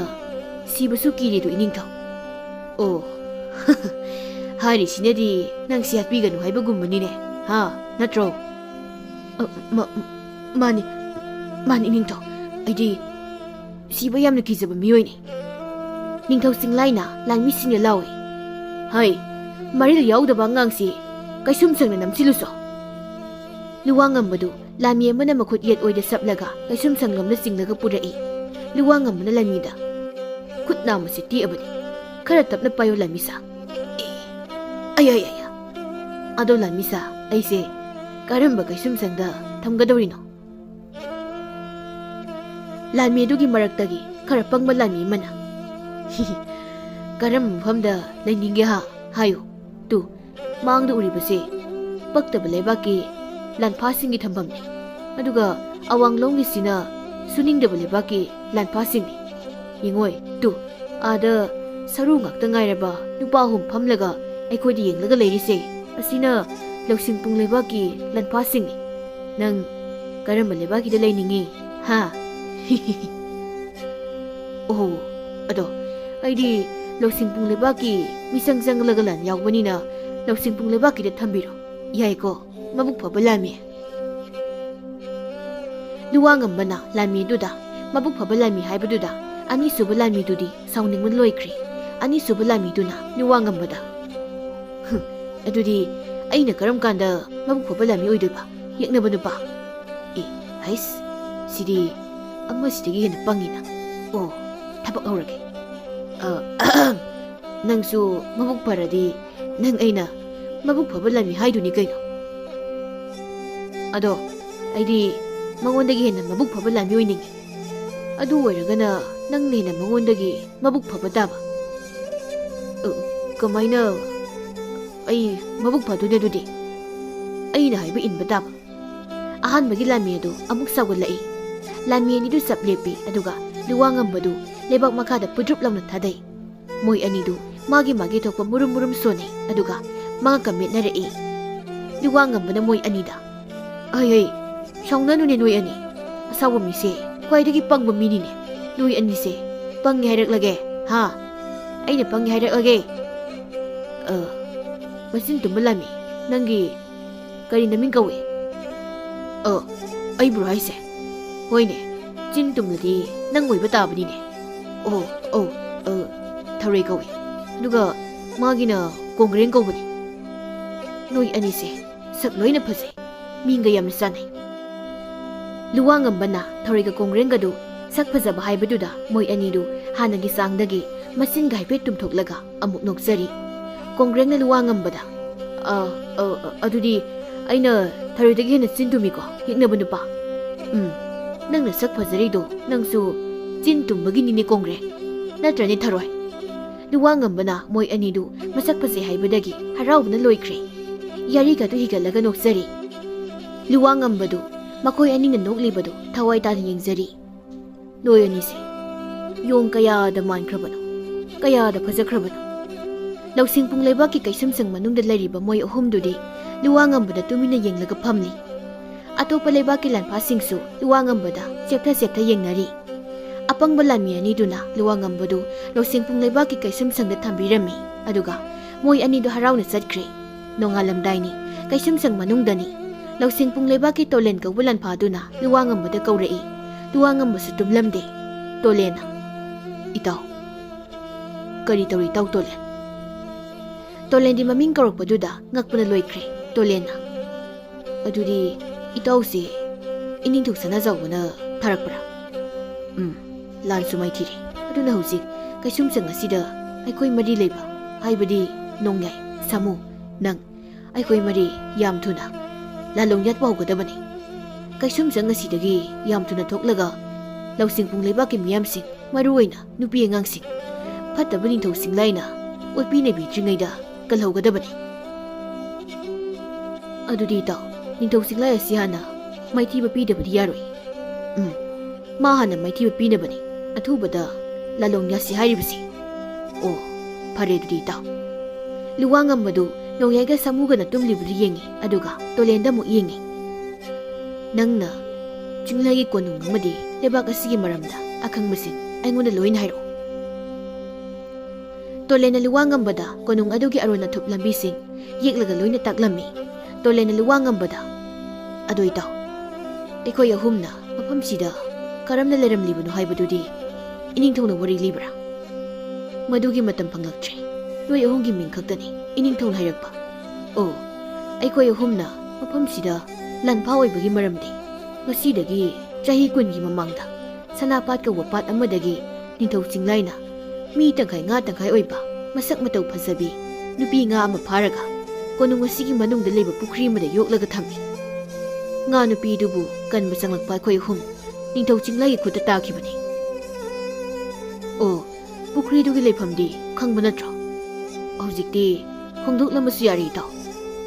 ꯁꯤꯕꯁꯨ ꯀꯤꯔꯦꯗꯣ, ꯏꯅꯤꯡꯊꯧ꯫ ꯑꯣ, ꯍꯥꯏꯔꯤꯁꯤꯅꯗꯤ ꯅꯪ ꯁꯤ ꯍꯥꯠꯄꯤꯒꯅꯨ ꯍꯥꯏꯕꯒꯨꯝꯕꯅꯤꯅꯦ, ꯍꯥ? ꯅꯠꯇ꯭ꯔꯣ? ꯑ, ꯃꯥ-, ꯃꯥꯅꯤ, ꯃꯥꯅꯤ, ꯏꯅꯤꯡꯊꯧ꯫ ꯑꯩꯗꯤ ꯁꯤꯕ ꯌꯥꯝꯅ ꯀꯤꯖꯕ ꯃꯤꯑꯣꯏꯅꯤ꯫ ꯅꯤꯡꯊꯧ ꯆꯤꯡꯂꯥꯏꯅ ꯂꯥꯟꯃꯤꯁꯤꯡꯅ ꯂꯥꯎꯏ, "ꯍꯩ, ꯃꯔꯤꯜ ꯌꯥꯎꯗꯕ ꯑꯉꯥꯡꯁꯤ ꯀꯩꯁꯨꯝ ꯁꯪꯅ ꯅꯝꯁꯤꯜꯂꯨꯁꯣ!" ꯂꯨꯋꯥꯡꯉꯝꯕꯗꯨ ꯂꯥꯟꯃꯤ ꯑꯃꯅ ꯃꯈꯨꯠ ꯌꯦꯠ ꯑꯣꯏꯗ ꯆꯞꯂꯒ ꯀꯩꯁꯨꯝ ꯁꯪꯂꯣꯝꯗ ꯆꯤꯡꯂꯒ ꯄꯨꯔꯛꯏ꯫ ꯂꯨꯋꯥꯡꯉꯝꯕꯅ ꯂꯥꯟꯃꯤꯗ, "ꯈꯨꯠ ꯅꯥꯝꯃꯁꯤ ꯇꯦꯛꯑꯕꯅꯤ, ꯈꯔ ꯇꯞꯅ ꯄꯥꯏꯌꯨ ꯂꯥꯟꯃꯤꯁꯥ꯫ ꯑꯦ, ꯑꯌꯥ, ꯑꯌꯥ, ꯑꯌꯥ!" ꯑꯗꯣ ꯂꯥꯟꯃꯤꯁꯥ, ꯑꯩꯁꯦ ꯀꯔꯝꯕ ꯀꯩꯁꯨꯝꯁꯪꯗ ꯊꯝꯒꯗꯧꯔꯤꯅꯣ? ꯂꯥꯟꯃꯤ ꯑꯗꯨꯒꯤ ꯃꯔꯛꯇꯒꯤ ꯈꯔ ꯄꯪꯕ ꯂꯥꯟꯃꯤ ꯑꯃꯅ, "ꯀꯔꯝꯕ ꯃꯐꯝꯗ ꯂꯩꯅꯤꯡꯒꯦ ꯍꯥ? ꯍꯥꯏꯌꯨ꯫ ꯇꯨ, ꯃꯥꯡꯗ ꯎꯔꯤꯕꯁꯦ ꯄꯛꯇꯕ ꯂꯩꯕꯥꯛꯀꯤ ꯂꯥꯟꯐꯥꯁꯤꯡꯒꯤ ꯊꯝꯐꯝꯅꯤ꯫ ꯑꯗꯨꯒ ꯑꯋꯥꯡꯂꯣꯝꯒꯤꯁꯤꯅ ꯁꯨꯅꯤꯡꯗꯕ ꯂꯩꯕꯥꯛꯀꯤ ꯂꯥꯟꯐꯥꯁꯤꯡꯅꯤ꯫ ꯌꯦꯡꯉꯣꯏ, ꯇꯨ, ꯑꯥꯗ ꯁꯔꯨ ꯉꯥꯛꯇ ꯉꯥꯏꯔꯕ ꯅꯨꯄꯥ ꯑꯍꯨꯝ ꯐꯝꯂꯒ ꯑꯩꯈꯣꯏꯗ ꯌꯦꯡꯂꯒ ꯂꯩꯔꯤꯁꯦ, ꯑꯁꯤꯅ ꯂꯧꯁꯤꯡꯄꯨꯡ ꯂꯩꯕꯥꯛꯀꯤ ꯂꯥꯟꯐꯥꯁꯤꯡꯅꯤ꯫ ꯅꯪ ꯀꯔꯝꯕ ꯂꯩꯕꯥꯛꯀꯤꯗ ꯂꯩꯅꯤꯡꯉꯤ? ꯍꯥ?" "ꯑꯣꯍꯣ, ꯑꯗꯣ ꯑꯩꯗꯤ ꯂꯧꯁꯤꯡꯄꯨꯡ ꯂꯩꯕꯥꯛꯀꯤ ꯃꯤꯆꯪ ꯆꯪꯂꯒ ꯂꯥꯟ ꯌꯥꯎꯕꯅꯤꯅ ꯂꯧꯁꯤꯡꯄꯨꯡ ꯂꯩꯕꯥꯛꯀꯤꯗ ꯊꯝꯕꯤꯔꯣ꯫ ꯌꯥꯏꯀꯣ, ꯃꯕꯨꯛ ꯐꯕ ꯂꯥꯟꯃꯤ?" ꯂꯨꯋꯥꯉꯝꯕꯅ ꯂꯥꯟꯃꯤ ꯑꯗꯨꯗ, ꯃꯕꯨꯛ ꯐꯕ ꯂꯥꯟꯃꯤ ꯍꯥꯏꯕꯗꯨꯗ, ꯑꯅꯤꯁꯨꯕ ꯂꯥꯟꯃꯤꯗꯨꯗꯤ ꯁꯥꯎꯅꯤꯡꯕꯅ ꯂꯣꯏꯈ꯭ꯔꯦ꯫ ꯑꯅꯤꯁꯨꯕ ꯂꯥꯟꯃꯤꯗꯨꯅ ꯂꯨꯋꯥꯉꯝꯕꯗ, "ꯍꯨꯝ, ꯑꯗꯨꯗꯤ ꯑꯩꯅ ꯀꯔꯝ ꯀꯥꯟꯗ ꯃꯕꯨꯛ ꯐꯕ ꯂꯥꯟꯃꯤ ꯑꯣꯏꯗꯣꯏꯕ? ꯌꯦꯛꯅꯕ ꯅꯨꯄꯥ꯫ ꯑꯦ, ꯍꯩꯁ, ꯁꯤꯗꯤ ꯑꯃꯁꯤꯗꯒꯤ ꯍꯦꯟꯅ ꯄꯪꯉꯤꯅ꯫ ꯑꯣ, ꯊꯕꯛ ꯍꯧꯔꯒꯦ꯫ ꯑ, ꯅꯪꯁꯨ ꯃꯕꯨꯛ ꯐꯔꯗꯤ ꯅꯪ ꯑꯩꯅ ꯃꯕꯨꯛ ꯐꯕ ꯂꯥꯟꯃꯤ ꯍꯥꯏꯗꯨꯅꯤ ꯀꯩꯅꯣ꯫ ꯑꯗꯣ ꯑꯩꯗꯤ ꯃꯉꯣꯟꯗꯒꯤ ꯍꯦꯟꯅ ꯃꯕꯨꯛ ꯐꯕ ꯂꯥꯟꯃꯤ ꯑꯣꯏꯅꯤꯡꯉꯤ꯫ ꯑꯗꯨ ꯑꯣꯏꯔꯒꯅ ꯅꯪꯅ ꯍꯦꯟꯅ ꯃꯉꯣꯟꯗꯒꯤ ꯃꯕꯨꯛ ꯐꯕ ꯇꯥꯕ꯫" "ꯑ, ꯀꯃꯥꯏꯅ ꯑꯩ ꯃꯕꯨꯛ ꯐꯗꯣꯏꯅꯣ ꯑꯗꯨꯗꯤ? ꯑꯩꯅ ꯍꯥꯏꯕ ꯏꯟꯕ ꯇꯥꯕ꯫" ꯑꯍꯥꯟꯕꯒꯤ ꯂꯥꯟꯃꯤ ꯑꯗꯨ ꯑꯃꯨꯛ ꯁꯥꯎꯒꯠꯂꯛꯏ꯫ ꯂꯥꯟꯃꯤ ꯑꯅꯤꯗꯨ ꯆꯞ ꯂꯦꯞꯄꯤ, ꯑꯗꯨꯒ ꯂꯨꯋꯥꯉꯝꯕꯗꯨ ꯂꯩꯕꯥꯛ ꯃꯈꯥꯗ ꯄꯨꯗ꯭ꯔꯨꯞ ꯂꯥꯎꯅ ꯊꯥꯗꯩ꯫ ꯃꯣꯏ ꯑꯅꯤꯗꯨ ꯃꯥꯒꯤ ꯃꯥꯒꯤ ꯊꯣꯛꯄ ꯃꯨꯔꯨꯝ ꯃꯨꯔꯨꯝ ꯁꯣꯟꯅꯩ, ꯑꯗꯨꯒ ꯃꯉꯛꯀ ꯃꯦꯠꯅꯔꯛꯏ꯫ ꯂꯨꯋꯥ ꯉꯝꯕꯅ ꯃꯣꯏ ꯑꯅꯤꯗ, "ꯑꯩ, ꯑꯩ, ꯁꯥꯎꯅꯅꯨꯅꯦ ꯅꯣꯏ ꯑꯅꯤ꯫ ꯑꯁꯥꯎꯕ ꯃꯤꯁꯦ ꯈ꯭ꯋꯥꯏꯗꯒꯤ ꯄꯪꯕ ꯃꯤꯅꯤꯅꯦ꯫ ꯅꯣꯏ ꯑꯅꯤꯁꯦ ꯄꯪꯉꯦ ꯍꯥꯏꯔꯛꯂꯒꯦ, ꯍꯥ? ꯑꯩꯅ ꯄꯪꯉꯦ ꯍꯥꯏꯔꯛꯂꯒꯦ?" "ꯑ, ꯃꯆꯤꯟ ꯇꯨꯝꯕ ꯂꯥꯟꯃꯤ, ꯅꯪꯒꯤ ꯀꯔꯤ ꯅꯃꯤꯡ ꯀꯧꯏ?" "ꯑ, ꯑꯩꯕꯨꯔꯣ ꯍꯥꯏꯁꯦ? ꯍꯣꯏꯅꯦ, ꯆꯤꯟ ꯇꯨꯝꯂꯗꯤ ꯅꯪ ꯑꯣꯏꯕ ꯇꯥꯕꯅꯤꯅꯦ꯫ ꯑꯣ, ꯑꯧ, ꯑ, ꯊꯔꯣꯏ ꯀꯧꯏ꯫ ꯑꯗꯨꯒ ꯃꯥꯒꯤꯅ ꯀꯣꯡꯒ꯭ꯔꯦꯡ ꯀꯧꯕꯅꯤ꯫ ꯅꯣꯏ ꯑꯅꯤꯁꯦ ꯁꯛ ꯂꯣꯏꯅ ꯐꯖꯩ, ꯃꯤꯡꯒ ꯌꯥꯝꯅ ꯆꯥꯟꯅꯩ꯫" ꯂꯨꯋꯥ ꯉꯝꯕꯅ ꯊꯔꯣꯏꯒ ꯀꯣꯡꯒ꯭ꯔꯦꯡꯒꯗꯨ ꯁꯛ ꯐꯖꯕ ꯍꯥꯏꯕꯗꯨꯗ ꯃꯣꯏ ꯑꯅꯤꯗꯨ ꯍꯥꯟꯅꯒꯤ ꯆꯥꯡꯗꯒꯤ ꯃꯆꯤꯟꯒ ꯍꯥꯏꯐꯦꯠ ꯇꯨꯝꯊꯣꯛꯂꯒ ꯑꯃꯨꯛ ꯅꯣꯛꯆꯔꯤ꯫ ꯀꯣꯡꯒ꯭ꯔꯦꯡꯅ ꯂꯨꯋꯥ ꯉꯝꯕꯗ, "ꯑ, ꯑ, ꯑ, ꯑꯗꯨꯗꯤ ꯑꯩꯅ ꯊꯔꯣꯏꯗꯒꯤ ꯍꯦꯟꯅ ꯆꯤꯟ ꯇꯨꯝꯃꯤꯀꯣ, ꯌꯦꯛꯅꯕ ꯅꯨꯄꯥ? ꯎꯝ, ꯅꯪꯅ ꯁꯛ ꯐꯖꯔꯤꯗꯣ ꯅꯪꯁꯨ ꯆꯤꯟ ꯇꯨꯝꯕꯒꯤꯅꯤꯅꯦ ꯀꯣꯡꯒ꯭ꯔꯦꯡ, ꯅꯠꯇ꯭ꯔꯅꯦ ꯊꯔꯣꯏ?" ꯂꯨꯋꯥ ꯉꯝꯕꯅ ꯃꯣꯏ ꯑꯅꯤꯗꯨ ꯃꯁꯛ ꯐꯖꯩ ꯍꯥꯏꯕꯗꯒꯤ ꯍꯔꯥꯎꯕꯅ ꯂꯣꯏꯈ꯭ꯔꯦ꯫ ꯌꯥꯔꯤꯒꯗꯨ ꯍꯤꯒꯠꯂꯒ ꯅꯣꯛꯆꯔꯤ꯫ ꯂꯨꯋꯥ ꯉꯝꯕꯗꯨ ꯃꯈꯣꯏ ꯑꯅꯤꯅ ꯅꯣꯛꯂꯤꯕꯗꯨ ꯊꯋꯥꯏ ꯇꯥꯅ ꯌꯦꯡꯖꯔꯤ꯫ ꯅꯣꯏ ꯑꯅꯤꯁꯦ ꯌꯣꯡ ꯀꯌꯥꯗ ꯃꯥꯟꯈ꯭ꯔꯕꯅꯣ, ꯀꯌꯥꯗ ꯐꯖꯈ꯭ꯔꯕꯅꯣ꯫ ꯂꯧꯁꯤꯡꯄꯨꯡ ꯂꯩꯕꯥꯛꯀꯤ ꯀꯩꯁꯨꯝꯁꯪ ꯃꯅꯨꯡꯗ ꯂꯩꯔꯤꯕ ꯃꯣꯏ ꯑꯍꯨꯝꯗꯨꯗꯤ ꯂꯨꯋꯥ ꯉꯝꯕꯗ ꯇꯨꯃꯤꯟꯅ ꯌꯦꯡꯂꯒ ꯐꯝꯂꯤ꯫ ꯑꯇꯣꯞꯄ ꯂꯩꯕꯥꯛꯀꯤ ꯂꯥꯟꯐꯥꯁꯤꯡꯁꯨ ꯂꯨꯋꯥ ꯉꯝꯕꯗ ꯆꯦꯞꯊ ꯆꯦꯞꯊ ꯌꯦꯡꯅꯔꯤ꯫ ꯑꯄꯪꯕ ꯂꯥꯟꯃꯤ ꯑꯅꯤꯗꯨꯅ ꯂꯨꯋꯥ ꯉꯝꯕꯗꯨ ꯂꯧꯁꯤꯡꯄꯨꯡ ꯂꯩꯕꯥꯛꯀꯤ ꯀꯩꯁꯨꯝꯁꯪꯗ ꯊꯝꯕꯤꯔꯝꯃꯤ, ꯑꯗꯨꯒ ꯃꯣꯏ ꯑꯅꯤꯗꯨ ꯍꯔꯥꯎꯅ ꯆꯠꯈ꯭ꯔꯦ꯫ ꯅꯣꯡꯉꯥꯜꯂꯝꯗꯥꯏꯅꯤ, ꯀꯩꯁꯨꯝꯁꯪ ꯃꯅꯨꯡꯗꯅꯤ꯫ ꯂꯧꯁꯤꯡꯄꯨꯡ ꯂꯩꯕꯥꯛꯀꯤ ꯇꯣꯂꯦꯟ ꯀꯧꯕ ꯂꯥꯟꯐꯥꯗꯨꯅ ꯂꯨꯋꯥ ꯉꯝꯕꯗ ꯀꯧꯔꯛꯏ꯫ ꯂꯨꯋꯥ ꯉꯝꯕꯁꯨ ꯇꯨꯝꯂꯝꯗꯦ꯫ ꯇꯣꯂꯦꯟꯅ, "ꯏꯇꯥꯎ꯫" "ꯀꯔꯤ ꯇꯧꯔꯤ ꯏꯇꯥꯎ ꯇꯣꯂꯦꯟ?" ꯇꯣꯂꯦꯟꯗꯤ ꯃꯃꯤꯡ ꯀꯧꯔꯛꯄꯗꯨꯗ ꯉꯛꯄꯅ ꯂꯣꯏꯈ꯭ꯔꯦ꯫ ꯇꯣꯂꯦꯟꯅ, "ꯑꯗꯨꯗꯤ ꯏꯇꯥꯎꯁꯦ ꯏꯅꯤꯡꯊꯧ ꯁꯅꯥꯖꯥꯎꯕꯅ ꯊꯥꯔꯛꯄ꯭ꯔꯥ?" "ꯎꯝ, ꯂꯥꯟꯁꯨ ꯃꯥꯏꯊꯤꯔꯦ꯫ ꯑꯗꯨꯅ ꯍꯧꯖꯤꯛ ꯀꯩꯁꯨꯝꯁꯪ ꯑꯁꯤꯗ ꯑꯩꯈꯣꯏ ꯃꯔꯤ ꯂꯩꯕ, ꯍꯥꯏꯕꯗꯤ ꯅꯣꯡꯌꯥꯏ, ꯁꯥꯃꯨ, ꯅꯪ, ꯑꯩꯈꯣꯏ ꯃꯔꯤ ꯌꯥꯝ ꯊꯨꯅ ꯂꯥꯂꯣꯡ ꯌꯥꯠꯄ ꯍꯧꯒꯗꯕꯅꯤ꯫ ꯀꯩꯁꯨꯝꯁꯪ ꯑꯁꯤꯗꯒꯤ ꯌꯥꯝ ꯊꯨꯅ ꯊꯣꯛꯂꯒ ꯂꯧꯁꯤꯡꯄꯨꯡ ꯂꯩꯕꯥꯛꯀꯤ ꯃꯤꯌꯥꯝꯁꯤꯡ, ꯃꯔꯨꯑꯣꯏꯅ ꯅꯨꯄꯤ ꯑꯉꯥꯡꯁꯤꯡ, ꯐꯠꯇꯕ ꯅꯤꯡꯊꯧ ꯁꯤꯡꯂꯥꯏꯅ ꯑꯣꯠꯄꯤ ꯅꯩꯕꯤꯗ꯭ꯔꯤꯉꯩꯗ ꯀꯜꯍꯧꯒꯗꯕꯅꯤ꯫" "ꯑꯗꯨꯗꯤ ꯏꯇꯥꯎ, ꯅꯤꯡꯊꯧ ꯁꯤꯡꯂꯥꯏ ꯑꯁꯤ ꯍꯥꯟꯅ ꯃꯥꯏꯊꯤꯕ ꯄꯤꯗꯕꯗꯤ ꯌꯥꯔꯣꯏ꯫" "ꯎꯝ, ꯃꯥ ꯍꯥꯟꯅ ꯃꯥꯏꯊꯤꯕ ꯄꯤꯅꯕꯅꯤ꯫ ꯑꯊꯨꯕꯗ ꯂꯥꯂꯣꯡ ꯌꯥꯁꯤ ꯍꯥꯏꯔꯤꯕꯁꯤ? ꯑꯣ, ꯐꯔꯦ ꯑꯗꯨꯗꯤ ꯏꯇꯥꯎ꯫ ꯂꯨꯋꯥ ꯉꯝꯕꯗꯨ ꯅꯣꯡꯌꯥꯏꯒ ꯁꯥꯃꯨꯒꯅ ꯇꯨꯝꯂꯤꯕꯗꯨ ꯌꯦꯡꯉꯤ, ꯑꯗꯨꯒ ꯇꯣꯂꯦꯟꯗ ꯑꯃꯨꯛ ꯌꯦꯡꯉꯤ꯫ ꯅꯪꯅ ꯆꯤꯡꯂꯩꯒꯤ ꯀꯣꯅꯨꯡ ꯑꯃꯗꯤ ꯂꯩꯕꯥꯛ ꯑꯁꯤꯒꯤ ꯃꯔꯝꯗ ꯑꯈꯪꯕꯁꯤꯡ ꯑꯩꯉꯣꯟꯗ ꯂꯣꯏꯅ ꯍꯥꯏꯔꯛꯎ꯫ ꯇꯣꯂꯦꯟꯅ ꯂꯨꯋꯥ ꯉꯝꯕꯗ ꯀꯣꯅꯨꯡ ꯑꯗꯨꯒꯤ ꯑꯔꯣꯟ ꯑꯊꯨꯞ ꯂꯝꯕꯤꯁꯤꯡ ꯌꯦꯛꯂꯒ ꯂꯣꯏꯅ ꯇꯥꯛꯂꯝꯃꯤ꯫ ꯇꯣꯂꯦꯟꯅ ꯂꯨꯋꯥ ꯉꯝꯕꯗ, "ꯑꯗꯣ ꯏꯇꯥꯎ, ꯑꯩꯈꯣꯏ ꯑꯍꯨꯝꯅ ꯃꯐꯝꯁꯤꯗ ꯀꯔꯝꯅ ꯂꯩꯔꯝꯂꯤꯕꯅꯣ ꯍꯥꯏꯕꯗꯨꯗꯤ ꯏꯅꯤꯡꯊꯧꯅ ꯋꯥꯔꯤ ꯂꯤꯕ꯭ꯔꯥ?" "ꯃꯗꯨꯒꯤ ꯃꯇꯝ ꯐꯪꯂꯛꯇ꯭ꯔꯦ꯫ ꯅꯣꯏ ꯑꯍꯨꯝꯒꯤ ꯃꯤꯡ ꯈꯛꯇꯅꯤ ꯏꯅꯤꯡꯊꯧꯅ ꯍꯥꯏꯔꯛꯄ꯫ ꯑꯣ, ꯑꯩꯈꯣꯏ ꯑꯍꯨꯝꯅ ꯃꯐꯝꯁꯤꯗ ꯂꯥꯟꯐꯥ ꯑꯣꯏꯕꯒꯤ ꯃꯔꯝꯗꯤ ꯉꯁꯤꯗꯒꯤ ꯆꯍꯤ ꯀꯨꯟꯒꯤ ꯃꯃꯥꯡꯗ ꯁꯅꯥꯄꯥꯠ ꯀꯧꯕ ꯄꯥꯠ ꯑꯃꯗꯒꯤ ꯅꯤꯡꯊꯧ ꯆꯤꯡꯂꯥꯏꯅ ꯃꯤ ꯇꯪꯈꯥꯏ ꯉꯥ ꯇꯪꯈꯥꯏ ꯑꯣꯏꯕ, ꯃꯁꯛ ꯃꯇꯧ ꯐꯖꯕꯤ ꯅꯨꯄꯤ ꯉꯥ ꯑꯃ ꯐꯥꯔꯒ ꯀꯣꯅꯨꯡ ꯑꯁꯤꯒꯤ ꯃꯅꯨꯡꯗ ꯂꯩꯕ ꯄꯨꯈ꯭ꯔꯤ ꯑꯃꯗ ꯌꯣꯛꯂꯒ ꯊꯝꯃꯤ꯫ ꯉꯥ ꯅꯨꯄꯤꯗꯨꯕꯨ ꯀꯟꯕ ꯆꯪꯂꯛꯄ ꯑꯩꯈꯣꯏ ꯑꯍꯨꯝ ꯅꯤꯡꯊꯧ ꯆꯤꯡꯂꯥꯏꯒꯤ ꯈꯨꯠꯇ ꯇꯥꯈꯤꯕꯅꯤ꯫ ꯑꯣ, ꯄꯨꯈ꯭ꯔꯤꯗꯨꯒꯤ ꯂꯩꯐꯝꯗꯤ ꯈꯪꯕ ꯅꯠꯇ꯭ꯔꯣ? ꯍꯧꯖꯤꯛꯇꯤ ꯍꯣꯡꯗꯣꯛꯂꯝꯕꯁꯨ ꯌꯥꯔꯦ ꯏꯇꯥꯎ꯫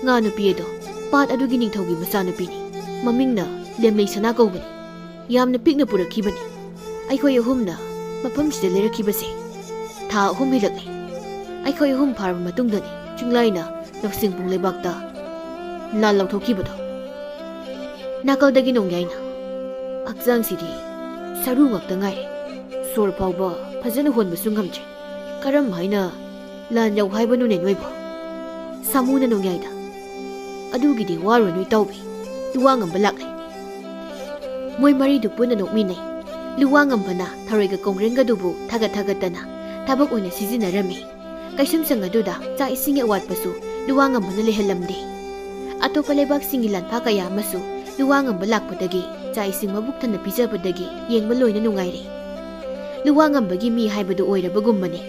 ꯉꯥ ꯅꯨꯄꯤ ꯑꯗꯣ ꯄꯥꯠ ꯑꯗꯨꯒꯤ ꯅꯤꯡꯊꯧꯒꯤ ꯃꯆꯥꯅꯨꯄꯤꯅꯤ꯫ ꯃꯃꯤꯡꯅ ꯂꯦꯝꯂꯩ ꯁꯅꯥ ꯀꯧꯕꯅꯤ꯫ ꯌꯥꯝꯅ ꯄꯤꯛꯅ ꯄꯨꯔꯛꯈꯤꯕꯅꯤ꯫ ꯑꯩꯈꯣꯏ ꯑꯍꯨꯝꯅ ꯃꯐꯝꯁꯤꯗ ꯂꯩꯔꯛꯈꯤꯕꯁꯦ ꯊꯥ ꯑꯍꯨꯝ ꯍꯦꯜꯂꯛꯂꯦ꯫ ꯑꯩꯈꯣꯏ ꯑꯍꯨꯝ ꯐꯥꯔꯕ ꯃꯇꯨꯡꯗꯅꯤ ꯆꯤꯡꯂꯥꯏꯅ ꯂꯧꯁꯤꯡꯕꯨꯡ ꯂꯩꯕꯥꯛꯇ ꯂꯥꯟ ꯂꯧꯊꯣꯛꯈꯤꯕꯗꯣ꯫ ꯅꯥꯀꯜꯗꯒꯤ ꯅꯣꯡꯌꯥꯏꯅ, "ꯍꯛꯆꯥꯡꯁꯤꯗꯤ ꯁꯔꯨ ꯉꯥꯛꯇ ꯉꯥꯏꯔꯦ꯫ ꯁꯣꯔ ꯐꯥꯎꯕ ꯐꯖꯅ ꯍꯣꯟꯕꯁꯨ ꯉꯝꯗ꯭ꯔꯦ꯫ ꯀꯔꯝ ꯍꯥꯏꯅ ꯂꯥꯟ ꯌꯧ ꯍꯥꯏꯕꯅꯣꯅꯦ ꯅꯣꯏꯕꯣ?" ꯁꯥꯃꯨꯅ ꯅꯣꯡꯌꯥꯏꯗ, "ꯑꯗꯨꯒꯤꯗꯤ ꯋꯥꯔꯨꯔꯅꯨ ꯏꯇꯥꯎꯕꯤ, ꯂꯨꯋꯥ ꯉꯝꯕ ꯂꯥꯛꯂꯦ꯫ ꯃꯣꯏ ꯃꯔꯤꯗꯨ ꯄꯨꯟꯅ ꯅꯣꯛꯃꯤꯟꯅꯩ꯫ ꯂꯨꯋꯥ ꯉꯝꯕꯅ ꯊꯔꯣꯏꯒ ꯀꯣꯡꯒ꯭ꯔꯦꯡꯒꯗꯨꯕꯨ ꯊꯥꯒꯠ ꯊꯥꯒꯠꯇꯅ ꯊꯕꯛ ꯑꯣꯏꯅ ꯁꯤꯖꯤꯟꯅꯔꯝꯃꯤ꯫ ꯀꯩꯁꯨꯝꯁꯪ ꯑꯗꯨꯗ ꯆꯥꯛ ꯏꯁꯤꯡꯒꯤ ꯑꯋꯥꯠꯄꯁꯨ ꯂꯨꯋꯥ ꯉꯝꯕꯅ ꯂꯩꯍꯜꯂꯝꯗꯦ꯫ ꯑꯇꯣꯞꯄ ꯂꯩꯕꯥꯛꯁꯤꯡꯒꯤ ꯂꯥꯟꯐꯥ ꯀꯌꯥ ꯑꯃꯁꯨ ꯂꯨꯋꯥ ꯉꯝꯕ ꯂꯥꯛꯄꯗꯒꯤ ꯆꯥꯛ ꯏꯁꯤꯡ ꯃꯕꯨꯛ ꯊꯟꯅ ꯄꯤꯖꯕꯗꯒꯤ ꯌꯦꯡꯕ ꯂꯣꯏꯅ ꯅꯨꯡꯉꯥꯏꯔꯦ꯫ ꯂꯨꯋꯥ ꯉꯝꯕꯒꯤ ꯃꯤ ꯍꯥꯏꯕꯗꯨ ꯑꯣꯏꯔꯕꯒꯨꯝꯕꯅꯤ꯫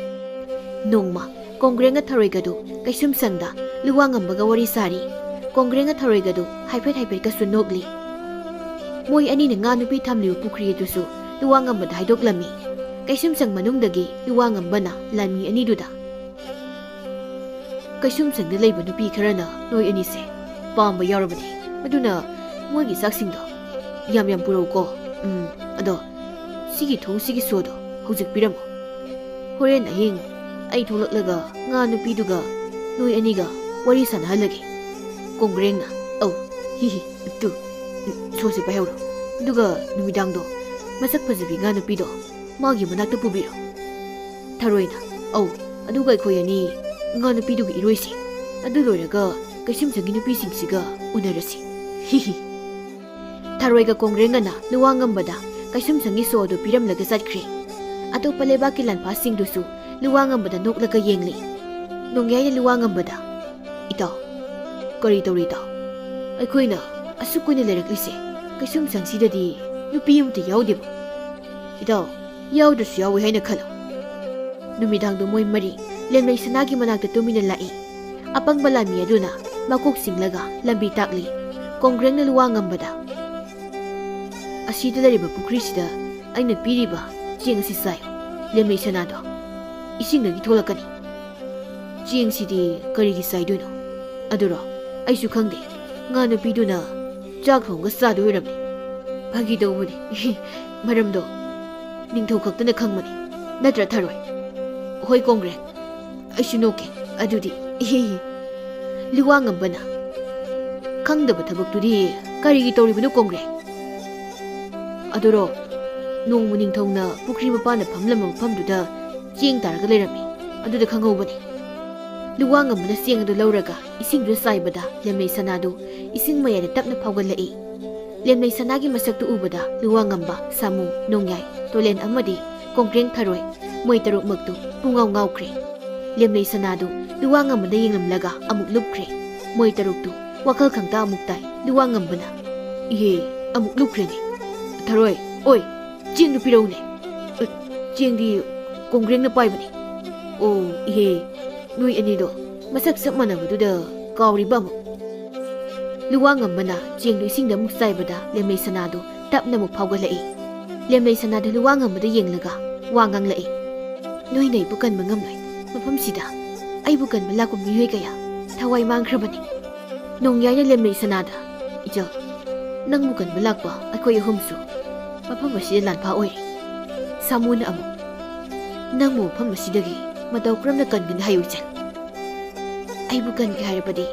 ꯅꯣꯡꯃ ꯀꯣꯡꯒ꯭ꯔꯦꯡꯒ ꯊꯔꯣꯏꯒꯗꯨ ꯀꯩꯁꯨꯝꯁꯪꯗ ꯂꯨꯋꯥ ꯉꯝꯕꯒ ꯋꯥꯔꯤ ꯁꯥꯔꯤ꯫ ꯀꯣꯡꯒ꯭ꯔꯦꯡꯒ ꯊꯔꯣꯏꯒꯗꯨ ꯍꯥꯏꯐꯦꯠ ꯍꯥꯏꯐꯦꯠꯀꯁꯨ ꯅꯣꯛꯂꯤ꯫ ꯃꯣꯏ ꯑꯅꯤꯅ ꯉꯥ ꯅꯨꯄꯤ ꯊꯝꯂꯤꯕ ꯄꯨꯈ꯭ꯔꯤ ꯑꯗꯨꯁꯨ ꯂꯨꯋꯥ ꯉꯝꯕꯗ ꯍꯥꯏꯗꯣꯛꯂꯝꯃꯤ꯫ ꯀꯩꯁꯨꯝꯁꯪ ꯃꯅꯨꯡꯗꯒꯤ ꯂꯨꯋꯥ ꯉꯝꯕꯅ ꯂꯥꯟꯃꯤ ꯑꯅꯤꯗꯨꯗ, "ꯀꯩꯁꯨꯝꯁꯪꯗ ꯂꯩꯕ ꯅꯨꯄꯤ ꯈꯔꯅ ꯅꯣꯏ ꯑꯅꯤꯁꯦ ꯄꯥꯝꯕ ꯌꯥꯎꯔꯕꯅꯤ꯫ ꯑꯗꯨꯅ ꯃꯣꯏꯒꯤ ꯆꯥꯛꯁꯤꯡꯗꯣ ꯌꯥꯝ ꯌꯥꯝ ꯄꯨꯔꯛꯎꯀꯣ꯫ ꯎꯝ, ꯑꯗꯣ ꯁꯤꯒꯤ ꯊꯣꯡꯁꯤꯒꯤ ꯁꯣꯗꯣ ꯍꯧꯖꯤꯛ ꯄꯤꯔꯝꯃꯣ꯫ ꯍꯣꯔꯦꯟ ꯑꯍꯤꯡ ꯑꯩ ꯊꯣꯛꯂꯛꯂꯒ ꯉꯥ ꯅꯨꯄꯤꯗꯨꯒ ꯅꯣꯏ ꯑꯅꯤꯒ ꯋꯥꯔꯤ ꯁꯥꯟꯅꯍꯜꯂꯒꯦ꯫ ꯀꯣꯡꯒ꯭ꯔꯦꯡꯅ, "ꯑꯧ, ꯍꯤ ꯍꯤ, ꯇꯨ, ꯁꯣꯁꯤ ꯄꯥꯏꯍꯧꯔꯣ꯫ ꯑꯗꯨꯒ ꯅꯨꯃꯤꯗꯥꯡꯗꯣ ꯃꯁꯛ ꯐꯖꯕꯤ ꯉꯥ ꯅꯨꯄꯤꯗꯣ ꯃꯥꯒꯤ ꯃꯅꯥꯛꯇ ꯄꯨꯕꯤꯔꯣ꯫" ꯊꯔꯣꯏꯅ, "ꯑꯧ, ꯑꯗꯨꯒ ꯑꯩꯈꯣꯏ ꯑꯅꯤ ꯉꯥ ꯅꯨꯄꯤꯗꯨꯒ ꯏꯔꯣꯏꯁꯤ꯫ ꯑꯗꯨ ꯂꯣꯏꯔꯒ ꯀꯩꯁꯨꯝꯁꯪꯒꯤ ꯅꯨꯄꯤꯁꯤꯡꯁꯤꯒ ꯎꯅꯔꯁꯤ꯫ ꯍꯤ ꯍꯤ꯫" ꯊꯔꯣꯏꯒ ꯀꯣꯡꯒ꯭ꯔꯦꯡꯒꯅ ꯂꯨꯋꯥ ꯉꯝꯕꯗ ꯀꯩꯁꯨꯝꯁꯪꯒꯤ ꯁꯣ ꯑꯗꯨ ꯄꯤꯔꯝꯂꯒ ꯆꯠꯈ꯭ꯔꯦ꯫ ꯑꯇꯣꯞꯄ ꯂꯩꯕꯥꯛꯀꯤ ꯂꯥꯟꯐꯥꯁꯤꯡꯗꯨꯁꯨ ꯂꯨꯋꯥ ꯉꯝꯕꯗ ꯅꯣꯛꯂꯒ ꯌꯦꯡꯂꯤ꯫ ꯅꯣꯡꯌꯥꯏꯅ ꯂꯨꯋꯥ ꯉꯝꯕꯗ, "ꯏꯇꯥꯎ, ꯀꯔꯤ ꯇꯧꯔꯤ ꯏꯇꯥꯎ? ꯑꯩꯈꯣꯏꯅ ꯑꯁꯨꯛ ꯀꯨꯏꯅ ꯂꯩꯔꯛꯂꯤꯁꯦ ꯀꯩꯁꯨꯝꯁꯪꯁꯤꯗꯗꯤ ꯅꯨꯄꯤ ꯑꯃꯠꯇ ꯌꯥꯎꯗꯦꯕ꯫ ꯏꯇꯥꯎ, ꯌꯥꯎꯗ꯭ꯔꯁꯨ ꯌꯥꯎꯏ ꯍꯥꯏꯅ ꯈꯜꯂꯨ꯫" ꯅꯨꯃꯤꯗꯥꯡꯗꯣ ꯃꯣꯏ ꯃꯔꯤ ꯂꯦꯝꯂꯩ ꯁꯅꯥꯒꯤ ꯃꯅꯥꯛꯇ ꯇꯨꯃꯤꯟꯅ ꯂꯥꯛꯏ꯫ ꯑꯄꯪꯕ ꯂꯥꯟꯃꯤ ꯑꯗꯨꯅ ꯃꯀꯣꯛ ꯆꯤꯡꯂꯒ ꯂꯝꯕꯤ ꯇꯥꯛꯂꯤ꯫ ꯀꯣꯡꯒ꯭ꯔꯦꯡꯅ ꯂꯨꯋꯥ ꯉꯝꯕꯗ, "ꯑꯁꯤꯗ ꯂꯩꯔꯤꯕ ꯄꯨꯈ꯭ꯔꯤꯁꯤꯗ ꯑꯩꯅ ꯄꯤꯔꯤꯕ ꯆꯦꯡ ꯑꯁꯤ ꯆꯥꯏꯌꯨ꯫ ꯂꯦꯝꯂꯩ ꯁꯅꯥꯗꯣ ꯏꯁꯤꯡꯗꯒꯤ ꯊꯣꯛꯂꯛꯀꯅꯤ꯫" "ꯆꯦꯡꯁꯤꯗꯤ ꯀꯔꯤꯒꯤ ꯆꯥꯏꯗꯣꯏꯅꯣ?" "ꯑꯗꯨꯔꯣ? ꯑꯩꯁꯨ ꯈꯪꯗꯦ꯫ ꯉꯥ ꯅꯨꯄꯤꯗꯨꯅ ꯆꯥꯛ ꯊꯣꯡꯉꯒ ꯆꯥꯗꯣꯏ ꯑꯣꯏꯔꯝꯅꯤ꯫" "ꯐꯥꯒꯤ ꯇꯧꯕꯅꯤ꯫ ꯃꯔꯝꯗꯣ ꯅꯤꯡꯊꯧ ꯈꯛꯇꯅ ꯈꯪꯕꯅꯤ꯫ ꯅꯠꯇ꯭ꯔꯥ, ꯊꯔꯣꯏ?" "ꯍꯣꯏ, ꯀꯣꯡꯒ꯭ꯔꯦꯡ꯫ ꯑꯩꯁꯨ ꯅꯣꯛꯀꯦ꯫ ꯑꯗꯨꯗꯤ, ꯏꯍꯤ ꯍꯤ꯫" ꯂꯨꯋꯥ ꯉꯝꯕꯅ, "ꯈꯪꯗꯕ ꯊꯕꯛꯇꯨꯗꯤ ꯀꯔꯤꯒꯤ ꯇꯧꯔꯤꯕꯅꯣ, ꯀꯣꯡꯒ꯭ꯔꯦꯡ?" "ꯑꯗꯨꯔꯣ, ꯅꯣꯡꯃ ꯅꯤꯡꯊꯧꯅ ꯄꯨꯈ꯭ꯔꯤ ꯃꯄꯥꯟꯗ ꯐꯝꯂꯝꯕ ꯃꯐꯝꯗꯨꯗ ꯆꯦꯡ ꯇꯥꯔꯒ ꯂꯩꯔꯝꯃꯤ꯫ ꯑꯗꯨꯗ ꯈꯪꯍꯧꯕꯅꯤ꯫" ꯂꯨꯋꯥ ꯉꯝꯕꯅ ꯆꯦꯡ ꯑꯗꯨ ꯂꯧꯔꯒ ꯏꯁꯤꯡꯗꯨꯗ ꯆꯥꯏꯕꯗ ꯂꯦꯝꯂꯩ ꯁꯅꯥꯗꯨ ꯏꯁꯤꯡ ꯃꯌꯥꯏꯗ ꯇꯞꯅ ꯐꯥꯎꯒꯠꯂꯛꯏ꯫ ꯂꯦꯝꯂꯩ ꯁꯅꯥꯒꯤ ꯃꯁꯛꯇꯨ ꯎꯕꯗ ꯂꯨꯋꯥ ꯉꯝꯕ, ꯁꯥꯃꯨ, ꯅꯣꯡꯌꯥꯏ, ꯇꯣꯂꯦꯟ ꯑꯃꯗꯤ ꯀꯣꯡꯒ꯭ꯔꯦꯡ ꯊꯔꯣꯏ, ꯃꯣꯏ ꯇꯔꯨꯛꯃꯛꯇꯨ ꯄꯨꯡꯉꯥꯎ ꯉꯥꯎꯈ꯭ꯔꯦ꯫ ꯂꯦꯝꯂꯩ ꯁꯅꯥꯗꯨ ꯂꯨꯋꯥ ꯉꯝꯕꯗ ꯌꯦꯡꯂꯝꯂꯒ ꯑꯃꯨꯛ ꯂꯨꯞꯈ꯭ꯔꯦ꯫ ꯃꯣꯏ ꯇꯔꯨꯛꯇꯨ ꯋꯥꯈꯜ ꯈꯪꯇꯥ ꯑꯃꯨꯛ ꯇꯥꯏ꯫ ꯂꯨꯋꯥ ꯉꯝꯕꯅ, "ꯏꯍꯦ, ꯑꯃꯨꯛ ꯂꯨꯞꯈ꯭ꯔꯦꯅꯦ꯫ ꯊꯔꯣꯏ, ꯑꯣꯏ, ꯆꯦꯡꯗꯨ ꯄꯤꯔꯧꯅꯦ꯫ ꯑ, ꯆꯦꯡꯗꯤ ꯀꯣꯡꯒ꯭ꯔꯦꯡꯅ ꯄꯥꯏꯕꯅꯤ꯫ ꯑꯣ, ꯏꯍꯦ, ꯅꯣꯏ ꯑꯅꯤꯗꯣ ꯃꯁꯛ ꯆꯞ ꯃꯥꯟꯅꯕꯗꯨꯗ ꯀꯥꯎꯔꯤꯕ ꯑꯃꯨꯛ꯫" ꯂꯨꯋꯥ ꯉꯝꯕꯅ ꯆꯦꯡꯗꯨ ꯏꯁꯤꯡꯗ ꯑꯃꯨꯛ ꯆꯥꯏꯕꯗ ꯂꯦꯝꯂꯩ ꯁꯅꯥꯗꯨ ꯇꯞꯅ ꯑꯃꯨꯛ ꯐꯥꯎꯒꯠꯂꯛꯏ꯫ ꯂꯦꯝꯂꯩ ꯁꯅꯥꯗꯨ ꯂꯨꯋꯥ ꯉꯝꯕꯗ ꯌꯦꯡꯂꯒ ꯋꯥ ꯉꯥꯡꯂꯛꯏ, "ꯅꯣꯏꯅ ꯑꯩꯕꯨ ꯀꯟꯕ ꯉꯝꯂꯣꯏ꯫ ꯃꯐꯝꯁꯤꯗ ꯑꯩꯕꯨ ꯀꯟꯕ ꯂꯥꯛꯄ ꯃꯤꯑꯣꯏ ꯀꯌꯥ ꯊꯋꯥꯏ ꯃꯥꯡꯈ꯭ꯔꯕꯅꯤ꯫" ꯅꯣꯡꯌꯥꯏꯅ ꯂꯦꯝꯂꯩ ꯁꯅꯥꯗ, "ꯏꯆꯜ, ꯅꯪꯕꯨ ꯀꯟꯕ ꯂꯥꯛꯄ ꯑꯩꯈꯣꯏ ꯑꯍꯨꯝꯁꯨ ꯃꯐꯝ ꯑꯁꯤꯗ ꯂꯥꯟꯐꯥ ꯑꯣꯏꯔꯦ꯫" ꯁꯥꯃꯨꯅ ꯑꯃꯨꯛ, ꯅꯪꯕꯨ ꯃꯐꯝ ꯑꯁꯤꯗꯒꯤ ꯃꯇꯧ ꯀꯔꯝꯅ ꯀꯟꯒꯅꯤ ꯍꯥꯏꯌꯨ, ꯏꯆꯟ? ꯑꯩꯕꯨ ꯀꯟꯒꯦ ꯍꯥꯏꯔꯕꯗꯤ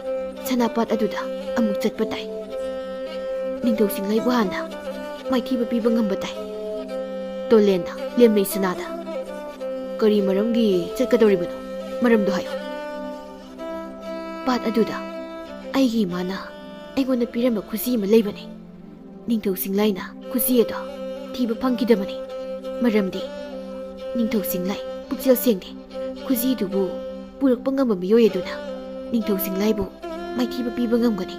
ꯁꯅꯥꯄꯥꯠ ꯑꯗꯨꯗ ꯑꯃꯨꯛ ꯆꯠꯄ ꯇꯥꯏ꯫ ꯅꯤꯡꯊꯧ ꯁꯤꯡꯂꯩꯕꯨ ꯍꯥꯟꯅ ꯃꯥꯏꯊꯤꯕ ꯄꯤꯕ ꯉꯝꯕ ꯇꯥꯏ꯫ ꯇꯣꯂꯦꯟꯅ ꯂꯦꯝꯂꯩ ꯁꯅꯥꯗ, "ꯀꯔꯤ ꯃꯔꯝꯒꯤ ꯆꯠꯀꯗꯧꯔꯤꯕꯅꯣ? ꯃꯔꯝꯗꯣ ꯍꯥꯏꯌꯨ꯫" "ꯄꯥꯠ ꯑꯗꯨꯗ ꯑꯩꯒꯤ ꯏꯃꯥꯅ ꯑꯩꯉꯣꯟꯗ ꯄꯤꯔꯝꯕ ꯈꯨꯖꯤ ꯑꯃ ꯂꯩꯕꯅꯤ꯫ ꯅꯤꯡꯊꯧ ꯁꯤꯡꯂꯩꯅ ꯈꯨꯖꯤ ꯑꯗꯣ ꯊꯤꯕ ꯐꯪꯈꯤꯗꯕꯅꯤ꯫ ꯃꯔꯝꯗꯤ ꯅꯤꯡꯊꯧ ꯁꯤꯡꯂꯩ ꯄꯨꯛꯆꯦꯜ ꯁꯦꯡꯗꯦ꯫ ꯈꯨꯖꯤꯗꯨꯕꯨ ꯄꯨꯔꯛꯄ ꯉꯝꯕ ꯃꯤꯑꯣꯏ ꯑꯗꯨꯅ ꯅꯤꯡꯊꯧ ꯁꯤꯡꯂꯩꯕꯨ ꯃꯥꯏꯊꯤꯕ ꯄꯤꯕ ꯉꯝꯒꯅꯤ꯫"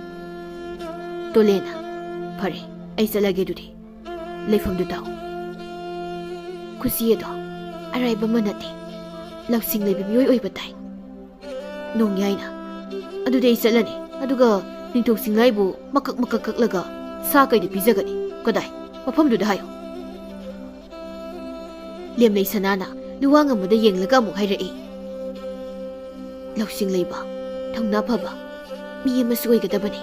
ꯇꯣꯂꯦꯟꯅ, "ꯐꯔꯦ, ꯑꯩ ꯆꯠꯂꯒꯦ ꯑꯗꯨꯗꯤ꯫ ꯂꯩꯐꯝꯗꯨ ꯇꯥꯎ꯫ ꯈꯨꯖꯤ ꯑꯗꯣ ꯑꯔꯥꯏꯕ ꯑꯃ ꯅꯠꯇꯦ꯫ ꯂꯧꯁꯤꯡ ꯂꯩꯕ ꯃꯤꯑꯣꯏ ꯑꯣꯏꯕ ꯇꯥꯏ꯫" ꯅꯣꯡꯌꯥꯏꯅ, "ꯑꯗꯨꯗꯤ ꯑꯩ ꯆꯠꯂꯅꯤ꯫ ꯑꯗꯨꯒ ꯅꯤꯡꯊꯧ ꯁꯤꯡꯂꯩꯕꯨ ꯃꯀꯛ ꯃꯀꯛ ꯀꯛꯂꯒ ꯁꯥ ꯀꯩꯗ ꯄꯤꯖꯒꯅꯤ꯫ ꯀꯗꯥꯏ? ꯃꯐꯝꯗꯨꯗ ꯍꯥꯏꯌꯨ꯫" ꯂꯦꯝꯂꯩ ꯁꯅꯥꯅ ꯂꯨꯋꯥꯡ ꯑꯃꯗ ꯌꯦꯡꯂꯒ ꯑꯃꯨꯛ ꯍꯥꯏꯔꯛꯏ, "ꯂꯧꯁꯤꯡ ꯂꯩꯕ, ꯊꯧꯅꯥ ꯐꯕ ꯃꯤ ꯑꯃꯁꯨ ꯑꯣꯏꯒꯗꯕꯅꯤ꯫"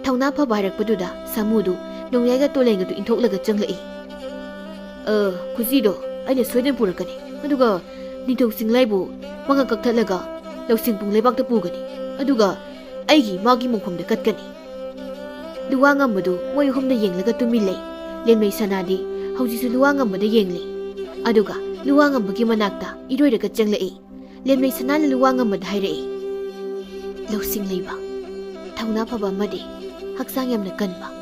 ꯊꯧꯅꯥ ꯐꯕ ꯍꯥꯏꯔꯛꯄꯗꯨꯗ ꯁꯥꯃꯨꯗꯨ ꯅꯣꯡꯌꯥꯏꯒ ꯇꯣꯂꯦꯟꯒꯗꯨ ꯏꯟꯊꯣꯛꯂꯒ ꯆꯪꯂꯛꯏ꯫ "ꯑ, ꯈꯨꯖꯤꯗꯣ ꯑꯩꯅ ꯁꯣꯏꯗꯅ ꯄꯨꯔꯛꯀꯅꯤ꯫ ꯑꯗꯨꯒ ꯅꯤꯡꯊꯧ ꯁꯤꯡꯂꯩꯕꯨ ꯃꯉꯛ ꯀꯛꯊꯠꯂꯒ ꯂꯧꯁꯤꯡ ꯄꯨꯡ ꯂꯩꯕꯥꯛꯇ ꯄꯨꯒꯅꯤ꯫ ꯑꯗꯨꯒ ꯑꯩꯒꯤ ꯏꯃꯥꯒꯤ ꯃꯣꯡꯐꯝꯗ ꯀꯠꯀꯅꯤ꯫" ꯂꯨꯋꯥꯡ ꯑꯃꯗꯨ ꯃꯣꯏ ꯑꯍꯨꯝꯗ ꯌꯦꯡꯂꯒ ꯇꯨꯃꯤꯟ ꯂꯩ꯫ ꯂꯦꯝꯂꯩ ꯁꯅꯥꯗꯤ ꯍꯧꯖꯤꯛꯁꯨ ꯂꯨꯋꯥꯡ ꯑꯃꯗ ꯌꯦꯡꯂꯤ꯫ ꯑꯗꯨꯒ ꯂꯨꯋꯥꯡ ꯑꯃꯒꯤ ꯃꯅꯥꯛꯇ ꯏꯔꯣꯏꯔꯒ ꯆꯪꯂꯛꯏ꯫ ꯂꯦꯝꯂꯩ ꯁꯅꯥꯅ ꯂꯨꯋꯥꯡ ꯑꯃꯗ ꯍꯥꯏꯔꯛꯏ, "ꯂꯧꯁꯤꯡ ꯂꯩꯕ, ꯊꯧꯅꯥ ꯐꯕ ꯑꯃꯗꯤ ꯍꯛꯆꯥꯡ ꯌꯥꯝꯅ ꯀꯟꯕ,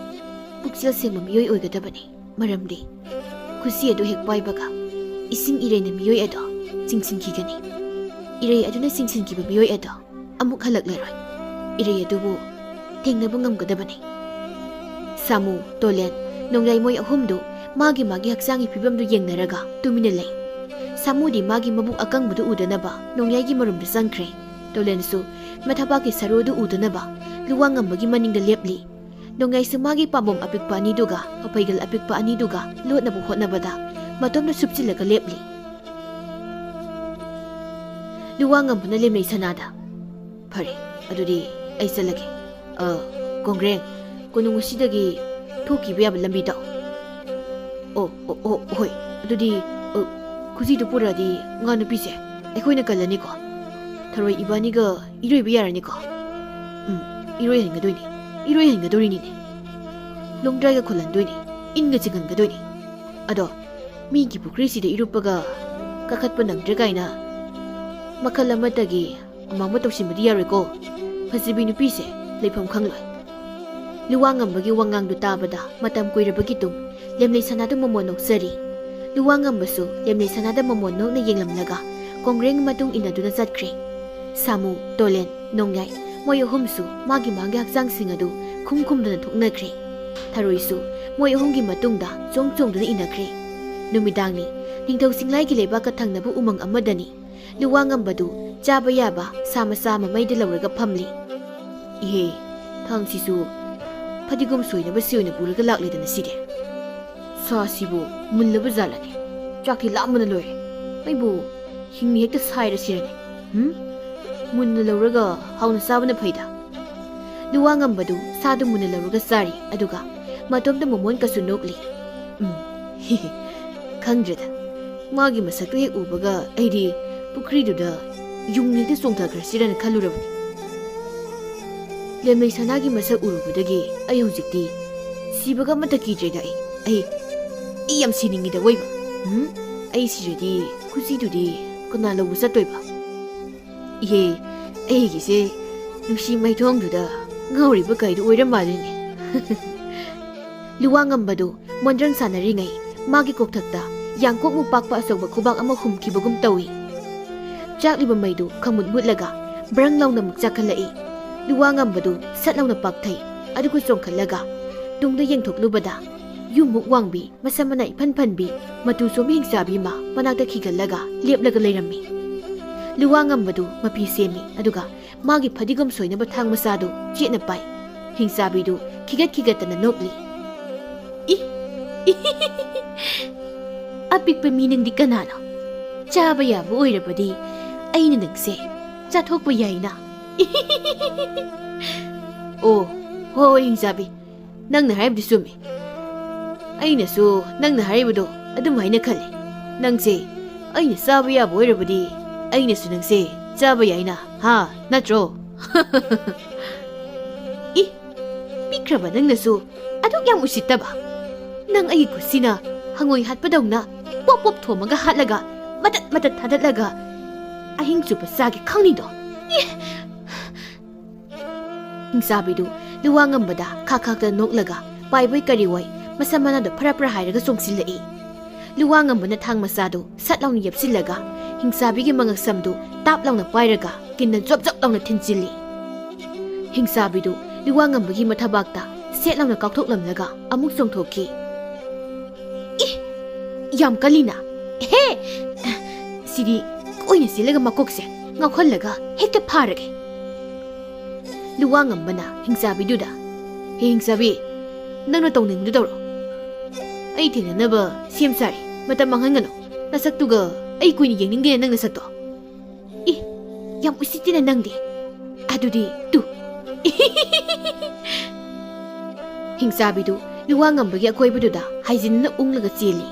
ꯄꯨꯛꯆꯦꯜ ꯁꯦꯡꯕ ꯃꯤꯑꯣꯏ ꯑꯣꯏꯒꯗꯕꯅꯤ꯫ ꯃꯔꯝꯗꯤ ꯈꯨꯖꯤ ꯑꯗꯨ ꯍꯦꯛ ꯄꯥꯏꯕꯒ ꯏꯁꯤꯡ ꯏꯔꯩꯅ ꯃꯤꯑꯣꯏ ꯑꯗꯣ ꯆꯤꯡꯁꯤꯟꯈꯤꯒꯅꯤ꯫ ꯏꯔꯩ ꯑꯗꯨꯅ ꯆꯤꯡꯁꯤꯟꯈꯤꯕ ꯃꯤꯑꯣꯏ ꯑꯗꯣ ꯑꯃꯨꯛ ꯍꯜꯂꯛꯂꯔꯣꯏ꯫ ꯏꯔꯩ ꯑꯗꯨꯕꯨ ꯊꯦꯡꯅꯕ ꯉꯝꯒꯗꯕꯅꯤ꯫" ꯁꯥꯃꯨ, ꯇꯣꯂꯦꯟ, ꯅꯣꯡꯌꯥꯏ ꯃꯣꯏ ꯑꯍꯨꯝꯗꯨ ꯃꯥꯒꯤ ꯃꯥꯒꯤ ꯍꯛꯆꯥꯡꯒꯤ ꯐꯤꯕꯝꯗꯨ ꯌꯦꯡꯅꯔꯒ ꯇꯨꯃꯤꯟꯅ ꯂꯩ꯫ ꯁꯥꯃꯨꯗꯤ ꯃꯥꯒꯤ ꯃꯕꯨꯛ ꯑꯀꯪꯕꯗꯨ ꯎꯗꯅꯕ ꯅꯣꯡꯌꯥꯏꯒꯤ ꯃꯔꯨꯝꯗ ꯆꯪꯈ꯭ꯔꯦ꯫ ꯇꯣꯂꯦꯟꯁꯨ ꯃꯊꯕꯥꯛꯀꯤ ꯁꯔꯨ ꯑꯗꯨ ꯎꯗꯅꯕ ꯂꯨꯋꯥꯡ ꯉꯝꯕꯒꯤ ꯃꯅꯤꯡꯗ ꯂꯦꯞꯂꯤ꯫ ꯅꯣꯡꯌꯥꯏꯁꯨ ꯃꯥꯒꯤ ꯄꯥꯝꯕꯣꯝ ꯑꯄꯤꯛꯄ ꯑꯅꯤꯗꯨꯒ ꯃꯄꯩꯒꯜ ꯑꯄꯤꯛꯄ ꯑꯅꯤꯗꯨꯒ ꯂꯣꯠꯅꯕ ꯍꯣꯠꯅꯕꯗ ꯃꯇꯣꯝꯗ ꯁꯨꯞꯆꯤꯜꯂꯒ ꯂꯦꯞꯂꯤ꯫ ꯂꯨꯋꯥꯡ ꯉꯝꯕꯅ ꯂꯦꯝꯂꯩ ꯁꯅꯥꯗ, "ꯐꯔꯦ, ꯑꯗꯨꯗꯤ ꯑꯩ ꯆꯠꯂꯒꯦ꯫ ꯑ, ꯀꯣꯡꯒ꯭ꯔꯦꯡ, ꯀꯣꯅꯨꯡ ꯑꯁꯤꯗꯒꯤ ꯊꯣꯛꯈꯤꯕ ꯌꯥꯕ ꯂꯝꯕꯤ ꯇꯥꯛꯑꯣ꯫" "ꯑꯣ, ꯑꯣ, ꯑꯣ, ꯍꯣꯏ꯫ ꯑꯗꯨꯗꯤ, ꯑ, ꯈꯨꯖꯤꯗꯨ ꯄꯨꯔꯛꯑꯗꯤ ꯉꯥ ꯅꯨꯄꯤꯁꯦ ꯑꯩꯈꯣꯏꯅ ꯀꯜꯂꯅꯤꯀꯣ꯫ ꯊꯔꯣꯏ ꯏꯕꯥꯅꯤꯒ ꯏꯔꯣꯏꯕ ꯌꯥꯔꯅꯤꯀꯣ꯫ ꯎꯝ, ꯏꯔꯣꯏꯍꯟꯒꯗꯣꯏꯅꯤ, ꯏꯔꯣꯏꯍꯟꯒꯗꯣꯔꯤꯅꯤꯅꯦ꯫ ꯂꯣꯡꯗ꯭ꯔꯥꯏꯒ ꯈꯨꯜꯍꯟꯗꯣꯏꯅꯤ, ꯏꯟꯒ ꯆꯤꯡꯍꯟꯒꯗꯣꯏꯅꯤ꯫ ꯑꯗꯣ ꯃꯤꯒꯤ ꯄꯨꯈ꯭ꯔꯤꯁꯤꯗ ꯏꯔꯨꯞꯄꯒ ꯀꯥꯈꯠꯄ ꯅꯪꯗ꯭ꯔꯦ ꯀꯥꯏꯅ ꯃꯈꯜ ꯑꯃꯠꯇꯒꯤ ꯑꯃꯥꯡꯕ ꯇꯧꯁꯤꯟꯕꯗꯤ ꯌꯥꯔꯣꯏꯀꯣ꯫ ꯐꯖꯕꯤ ꯅꯨꯄꯤꯁꯦ ꯂꯩꯐꯝ ꯈꯪꯂꯣꯏ꯫ ꯂꯨꯋꯥ ꯉꯝꯕꯒꯤ ꯋꯥꯉꯥꯡꯗꯨ ꯇꯥꯕꯗ ꯃꯇꯝ ꯀꯨꯏꯔꯕꯒꯤ ꯇꯨꯡ ꯂꯦꯝꯂꯩ ꯁꯅꯥꯗꯨ ꯃꯃꯣꯟ ꯅꯣꯛꯆꯔꯤ꯫ ꯂꯨꯋꯥ ꯉꯝꯕꯁꯨ ꯂꯦꯝꯂꯩ ꯁꯅꯥꯗ ꯃꯃꯣꯟ ꯅꯣꯛꯅ ꯌꯦꯡꯂꯝꯂꯒ ꯀꯣꯡꯒ꯭ꯔꯦꯡ ꯃꯇꯨꯡ ꯏꯟꯅꯗꯨꯅ ꯆꯠꯈ꯭ꯔꯦ꯫ ꯁꯥꯃꯨ, ꯇꯣꯂꯦꯟ, ꯅꯣꯡꯌꯥꯏ, ꯃꯣꯏ ꯑꯍꯨꯝꯁꯨ ꯃꯥꯒꯤ ꯃꯥꯒꯤ ꯍꯛꯆꯥꯡꯁꯤꯡ ꯑꯗꯨ ꯈꯨꯝ ꯈꯨꯝꯗꯨꯅ ꯊꯣꯛꯅꯈ꯭ꯔꯦ꯫ ꯊꯔꯣꯏꯁꯨ ꯃꯣꯏ ꯑꯍꯨꯝꯒꯤ ꯃꯇꯨꯡꯗ ꯆꯣꯡ ꯆꯣꯡꯗꯨꯅ ꯏꯟꯅꯈ꯭ꯔꯦ꯫ ꯅꯨꯃꯤꯗꯥꯡꯅꯤ꯫ ꯅꯤꯡꯊꯧ ꯁꯤꯡꯂꯥꯏꯒꯤ ꯂꯩꯕꯥꯛꯀ ꯊꯪꯅꯕ ꯎꯃꯪ ꯑꯃꯗꯅꯤ ꯂꯨꯋꯥ ꯉꯝꯕꯗꯨ ꯆꯥꯕ ꯌꯥꯕ ꯁꯥ ꯃꯆꯥ ꯑꯃ ꯃꯩꯗ ꯂꯧꯔꯒ ꯐꯝꯂꯤ꯫ ꯏꯍꯦ, ꯊꯥꯡꯁꯤꯁꯨ ꯐꯗꯤꯒꯣꯝ ꯁꯣꯏꯅꯕ ꯁꯤ ꯑꯣꯏꯅ ꯄꯨꯔꯒ ꯂꯥꯛꯂꯦꯗꯅ ꯁꯤꯗꯤ꯫ ꯁꯥꯁꯤꯕꯨ ꯃꯨꯜꯂꯕ ꯖꯥꯠꯂꯅꯦ? ꯆꯥꯛꯇꯤ ꯂꯥꯝꯕꯅ ꯂꯣꯏꯔꯦ꯫ ꯃꯩꯕꯨ ꯍꯤꯡꯅ ꯍꯦꯛꯇ ꯁꯥꯏꯔꯁꯤꯔꯅꯦ? ꯍꯨꯝ? ꯃꯨꯟꯅ ꯂꯧꯔꯒ ꯍꯥꯎꯅ ꯆꯥꯕꯅ ꯐꯩꯗ꯫ ꯂꯨꯋꯥ ꯉꯝꯕꯗꯨ ꯁꯥꯗꯨ ꯃꯨꯟꯅ ꯂꯧꯔꯒ ꯆꯥꯔꯤ, ꯑꯗꯨꯒ ꯃꯇꯣꯝꯇ ꯃꯃꯣꯟ ꯀꯁꯨ ꯅꯣꯛꯂꯤ꯫ ꯎꯝ, ꯈꯪꯗ꯭ꯔꯦꯗ꯫ ꯃꯥꯒꯤ ꯃꯁꯛꯇꯨ ꯍꯦꯛ ꯎꯕꯒ ꯑꯩꯗꯤ ꯄꯨꯈ꯭ꯔꯤꯗꯨꯗ ꯌꯨꯡ ꯍꯦꯛꯇ ꯆꯣꯡꯊꯈ꯭ꯔꯁꯤꯔꯅ ꯈꯜꯂꯨꯔꯕꯅꯤ꯫ ꯂꯦꯝꯂꯩ ꯁꯅꯥꯒꯤ ꯃꯁꯛ ꯎꯔꯨꯕꯗꯒꯤ ꯑꯩ ꯍꯧꯖꯤꯛꯇꯤ ꯁꯤꯕꯒ ꯑꯃꯠꯇ ꯀꯤꯗ꯭ꯔꯦꯗ꯫ ꯑꯩ, ꯑꯩ, ꯑꯩ ꯌꯥꯝ ꯁꯤꯅꯤꯡꯉꯤꯗ ꯑꯣꯏꯕ꯫ ꯎꯝ? ꯑꯩ ꯁꯤꯔꯗꯤ ꯈꯨꯖꯤꯗꯨꯗꯤ ꯀꯅꯥ ꯂꯧꯕ ꯆꯠꯇꯣꯏꯕ? ꯏꯍꯦ, ꯑꯩꯒꯤꯁꯦ ꯅꯨꯡꯁꯤ ꯃꯥꯏꯊꯣꯡꯗꯨꯗ ꯉꯥꯎꯔꯤꯕ ꯀꯥꯏꯗꯨ ꯑꯣꯏꯔ ꯃꯥꯜꯂꯤꯅꯦ꯫ ꯂꯨꯋꯥ ꯉꯝꯕꯗꯨ ꯃꯣꯟꯗ꯭ꯔꯪ ꯁꯥꯟꯅꯔꯤꯉꯩ ꯃꯥꯒꯤ ꯀꯣꯛꯊꯛꯇ ꯌꯥꯡꯀꯣꯛꯃꯨꯛ ꯄꯥꯛꯄ ꯑꯆꯧꯕ ꯈꯨꯕꯥꯛ ꯑꯃ ꯍꯨꯝꯈꯤꯕꯒꯨꯝ ꯇꯧꯏ꯫ ꯆꯥꯛꯂꯤꯕ ꯃꯩꯗꯨ ꯈꯪꯃꯨꯠ ꯃꯨꯠꯂꯒ ꯕ꯭ꯔꯪ ꯂꯥꯎꯅ ꯑꯃꯨꯛ ꯆꯥꯛꯈꯠꯂꯛꯏ꯫ ꯂꯨꯋꯥ ꯉꯝꯕꯗꯨ ꯁꯠ ꯂꯥꯎꯅ ꯄꯥꯛꯊꯩ, ꯑꯗꯨꯒ ꯆꯣꯡꯈꯠꯂꯒ ꯇꯨꯡꯗ ꯌꯦꯡꯊꯣꯛꯂꯨꯕꯗ ꯌꯨꯝꯃꯨꯛ ꯋꯥꯡꯕꯤ, ꯃꯁꯝ ꯃꯅꯥ ꯏꯐꯟ ꯐꯟꯕꯤ, ꯃꯇꯨ ꯆꯣꯝꯕꯤ ꯍꯤꯡꯆꯥꯕꯤ ꯑꯃ ꯃꯅꯥꯛꯇ ꯈꯤꯒꯠꯂꯒ ꯂꯦꯞꯂꯒ ꯂꯩꯔꯝꯃꯤ꯫ ꯂꯨꯋꯥ ꯉꯝꯕꯗꯨ ꯃꯄꯤ ꯁꯦꯝꯃꯤ, ꯑꯗꯨꯒ ꯃꯥꯒꯤ ꯐꯗꯤꯒꯣꯝ ꯁꯣꯏꯅꯕ ꯊꯥꯡ ꯃꯆꯥꯗꯨ ꯆꯦꯠꯅ ꯄꯥꯏ꯫ ꯍꯤꯡꯆꯥꯕꯤꯗꯨ ꯈꯤꯒꯠ ꯈꯤꯒꯠꯇꯅ ꯅꯣꯛꯂꯤ꯫ ꯏ, ꯏ, ꯑꯄꯤꯛꯄ ꯃꯤ ꯅꯪꯗꯤ ꯀꯅꯥꯅꯣ? ꯆꯥꯕ ꯌꯥꯕ ꯑꯣꯏꯔꯕꯗꯤ ꯑꯩꯅ ꯅꯪꯁꯦ ꯆꯥꯊꯣꯛꯄ ꯌꯥꯏꯅ꯫ ꯑꯣ, ꯍꯣꯏ, ꯍꯣꯏ, ꯍꯤꯡꯆꯥꯕꯤ, ꯅꯪꯅ ꯍꯥꯏꯕꯗꯨ ꯆꯨꯝꯃꯤ꯫ ꯑꯩꯅꯁꯨ ꯅꯪꯅ ꯍꯥꯏꯔꯤꯕꯗꯣ ꯑꯗꯨꯝ ꯍꯥꯏꯅ ꯈꯜꯂꯤ꯫ ꯅꯪꯁꯦ ꯑꯩꯅ ꯆꯥꯕ ꯌꯥꯕ ꯑꯣꯏꯔꯕꯗꯤ ꯑꯩꯅꯁꯨ ꯅꯪꯁꯦ ꯆꯥꯕ ꯌꯥꯏꯅ, ꯍꯥ? ꯅꯠꯇ꯭ꯔꯣ? ꯏ, ꯄꯤꯛꯈ꯭ꯔꯕ ꯅꯪꯅꯁꯨ ꯑꯗꯨꯛ ꯌꯥꯝ ꯎꯁꯤꯠꯇꯕ? ꯅꯪ ꯑꯩꯒꯤ ꯈꯨꯠꯁꯤꯅ ꯍꯪꯉꯣꯏ ꯍꯥꯠꯄꯗꯧꯅ ꯄꯣꯞ ꯄꯣꯞ ꯊꯣꯝꯃꯒ ꯍꯥꯠꯂꯒ ꯃꯇꯠ ꯃꯇꯠ ꯊꯥꯗꯠꯂꯒ ꯑꯍꯤꯡ ꯆꯨꯞꯄ ꯆꯥꯒꯦ ꯈꯪꯅꯤꯗꯣ? ꯏ! ꯍꯤꯡꯆꯥꯕꯤꯗꯨ ꯂꯨꯋꯥ ꯉꯝꯕꯗ ꯈꯥꯛ ꯈꯥꯛꯇ ꯅꯣꯛꯂꯒ ꯄꯥꯏꯕꯣꯏ ꯀꯔꯤꯑꯣꯏ ꯃꯁꯝ ꯃꯅꯥꯗꯣ ꯐꯔꯥ ꯐꯔꯥ ꯍꯥꯏꯔꯒ ꯆꯣꯡꯁꯤꯜꯂꯛꯏ꯫ ꯂꯨꯋꯥ ꯉꯝꯕꯅ ꯊꯥꯡ ꯃꯆꯥꯗꯨ ꯁꯠ ꯂꯥꯎꯅ ꯌꯦꯞꯁꯤꯜꯂꯒ ꯍꯤꯡꯆꯥꯕꯤꯒꯤ ꯃꯉꯛꯁꯝꯗꯨ ꯇꯥꯞ ꯂꯥꯎꯅ ꯄꯥꯏꯔꯒ ꯀꯤꯟꯅ ꯖꯣꯞ ꯖꯣꯞ ꯂꯥꯎꯅ ꯊꯤꯟꯖꯤꯜꯂꯤ꯫ ꯍꯤꯡꯆꯥꯕꯤꯗꯨ ꯂꯨꯋꯥ ꯉꯝꯕꯒꯤ ꯃꯊꯕꯥꯛꯇ ꯁꯦꯠ ꯂꯥꯎꯅ ꯀꯥꯎꯊꯣꯛꯂꯝꯂꯒ ꯑꯃꯨꯛ ꯆꯣꯡꯊꯣꯛꯈꯤ꯫ ꯏ! ꯌꯥꯝ ꯀꯜꯂꯤꯅ꯫ ꯍꯦ! ꯁꯤꯗꯤ ꯀꯣꯏꯅ ꯆꯦꯜꯂꯒ ꯃꯀꯣꯛꯁꯦ ꯉꯥꯎꯍꯜꯂꯒ ꯍꯦꯛꯇ ꯐꯥꯔꯒꯦ꯫ ꯂꯨꯋꯥ ꯉꯝꯕꯅ ꯍꯤꯡꯆꯥꯕꯤꯗꯨꯗ, "ꯍꯦ ꯍꯤꯡꯆꯥꯕꯤ, ꯅꯪꯅ ꯇꯧꯅꯤꯡꯕꯗꯨ ꯇꯧꯔꯣ꯫ ꯑꯩ ꯊꯦꯡꯅꯅꯕ ꯁꯦꯝ ꯁꯥꯔꯤ꯫ ꯃꯇꯝ ꯃꯥꯡꯍꯟꯒꯅꯨ꯫ ꯅꯁꯛꯇꯨꯒ ꯑꯩ ꯀꯨꯏꯅ ꯌꯦꯡꯅꯤꯡꯗꯦꯅ ꯅꯪ ꯅꯁꯛꯇꯣ꯫ ꯏ, ꯌꯥꯝ ꯎꯁꯤꯠꯇꯦꯅ ꯅꯪꯗꯤ꯫ ꯑꯗꯨꯗꯤ ꯇꯨ꯫" ꯍꯤꯡꯆꯥꯕꯤꯗꯨ ꯂꯨꯋꯥ ꯉꯝꯕꯒꯤ ꯑꯀꯣꯏꯕꯗꯨꯗ ꯍꯥꯏꯖꯤꯟꯅ ꯎꯪꯂꯒ ꯆꯦꯜꯂꯤ꯫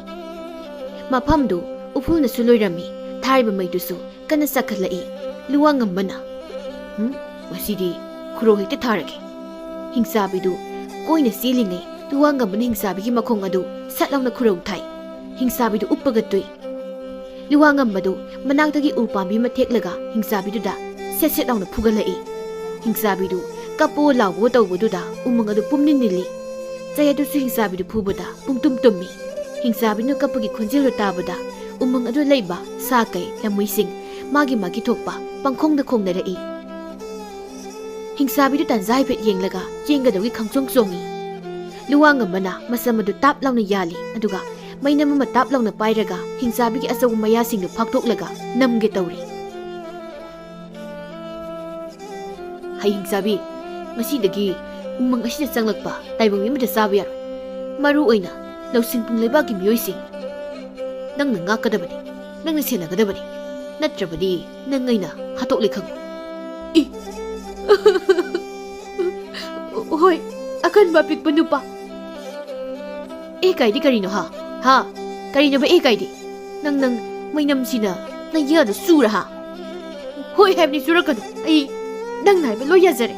ꯃꯐꯝꯗꯨ ꯎꯐꯨꯜꯅꯁꯨ ꯂꯣꯏꯔꯝꯃꯤ꯫ ꯊꯥꯔꯤꯕ ꯃꯩꯗꯨꯁꯨ ꯀꯟꯅ ꯆꯥꯛꯈꯠꯂꯛꯏ꯫ ꯂꯨꯋꯥ ꯉꯝꯕꯅ, "ꯍꯨꯝ, ꯉꯁꯤꯗꯤ ꯈꯨꯔꯧ ꯍꯦꯛꯇ ꯊꯥꯔꯒꯦ꯫" ꯍꯤꯡꯆꯥꯕꯤꯗꯨ ꯀꯣꯏꯅ ꯆꯦꯜꯂꯤꯉꯩ ꯂꯨꯋꯥ ꯉꯝꯕꯅ ꯍꯤꯡꯆꯥꯕꯤꯒꯤ ꯃꯈꯣꯡ ꯑꯗꯨ ꯁꯠ ꯂꯥꯎꯅ ꯈꯨꯔꯧ ꯊꯥꯏ꯫ ꯍꯤꯡꯆꯥꯕꯤꯗꯨ ꯎꯞꯄꯒ ꯇꯨꯏ꯫ ꯂꯨꯋꯥ ꯉꯝꯕꯗꯨ ꯃꯅꯥꯛꯇꯒꯤ ꯎ ꯄꯥꯝꯕꯤ ꯑꯃ ꯊꯦꯛꯂꯒ ꯍꯤꯡꯆꯥꯕꯤꯗꯨꯗ ꯁꯦꯠ ꯁꯦꯠ ꯂꯥꯎꯅ ꯐꯨꯒꯠꯂꯛꯏ꯫ ꯍꯤꯡꯆꯥꯕꯤꯗꯨ ꯀꯞꯄꯣ ꯂꯥꯎꯕꯣ ꯇꯧꯕꯗꯨꯗ ꯎꯃꯪ ꯑꯗꯨ ꯄꯨꯝꯅꯤꯟ ꯅꯤꯜꯂꯤ꯫ ꯆꯩ ꯑꯗꯨꯁꯨ ꯍꯤꯡꯆꯥꯕꯤꯗꯨ ꯐꯨꯕꯗ ꯄꯨꯡꯇꯨꯝ ꯇꯨꯝꯃꯤ꯫ ꯍꯤꯡꯆꯥꯕꯤꯅ ꯀꯞꯄꯒꯤ ꯈꯣꯟꯖꯦꯜꯗꯨ ꯇꯥꯕꯗ ꯎꯃꯪ ꯑꯗꯨ ꯂꯩꯕ ꯁꯥ ꯀꯩ ꯂꯝꯍꯨꯏꯁꯤꯡ ꯃꯥꯒꯤ ꯃꯥꯒꯤ ꯊꯣꯛꯄ ꯄꯪꯈꯣꯡꯗ ꯈꯣꯡꯅꯔꯛꯏ꯫ ꯍꯤꯡꯆꯥꯕꯤꯗꯨ ꯇꯥꯟꯖꯥ ꯍꯥꯏꯐꯦꯠ ꯌꯦꯡꯂꯒ ꯆꯦꯟꯒꯗꯧꯒꯤ ꯈꯪꯆꯣꯡ ꯆꯣꯡꯏ꯫ ꯂꯨꯋꯥ ꯉꯝꯕꯅ ꯃꯁꯝ ꯑꯗꯨ ꯇꯥꯞ ꯂꯥꯎꯅ ꯌꯥꯜꯂꯤ, ꯑꯗꯨꯒ ꯃꯩꯅꯝ ꯑꯃ ꯇꯥꯞ ꯂꯥꯎꯅ ꯄꯥꯏꯔꯒ ꯍꯤꯡꯆꯥꯕꯤꯒꯤ ꯑꯆꯧꯕ ꯃꯌꯥꯁꯤꯡꯗꯨ ꯐꯥꯛꯇꯣꯛꯂꯒ ꯅꯝꯒꯦ ꯇꯧꯔꯤ꯫ "ꯍꯩ ꯍꯤꯡꯆꯥꯕꯤ, ꯉꯁꯤꯗꯒꯤ ꯎꯃꯪ ꯑꯁꯤꯗ ꯆꯪꯂꯛꯄ ꯇꯥꯏꯕꯪ ꯃꯤ ꯑꯃꯠꯇ ꯆꯥꯕ ꯌꯥꯔꯣꯏ꯫ ꯃꯔꯨ ꯑꯣꯏꯅ ꯂꯧꯁꯤꯡ ꯄꯨꯡ ꯂꯩꯕꯥꯛꯀꯤ ꯃꯤꯑꯣꯏꯁꯤꯡ꯫ ꯅꯪꯅ ꯉꯥꯛꯀꯗꯕꯅꯤ, ꯅꯪꯅ ꯁꯦꯟꯅꯒꯗꯕꯅꯤ, ꯅꯠꯇ꯭ꯔꯕꯗꯤ ꯅꯪ ꯑꯩꯅ ꯍꯥꯠꯇꯣꯛꯂꯦ ꯈꯪꯉꯨ꯫" ꯏ! ꯍꯣꯏ, ꯑꯀꯟꯕ ꯑꯄꯤꯛꯄ ꯅꯨꯄꯥ꯫ ꯑꯦ ꯀꯥꯏꯗꯤ ꯀꯔꯤꯅꯣ, ꯍꯥ? ꯍꯥ? ꯀꯔꯤꯅꯣꯕ ꯑꯦ ꯀꯥꯏꯗꯤ? ꯅꯪ, ꯅꯪ, ꯃꯩꯅꯝꯁꯤꯅ ꯅꯌꯥꯗ ꯆꯨꯔ ꯍꯥ? ꯍꯣꯏ ꯍꯥꯏꯕꯅꯤ, ꯆꯨꯔꯛꯀꯅꯨ꯫ ꯑꯩ ꯅꯪꯅ ꯍꯥꯏꯕ ꯂꯣꯏ ꯌꯥꯖꯔꯦ꯫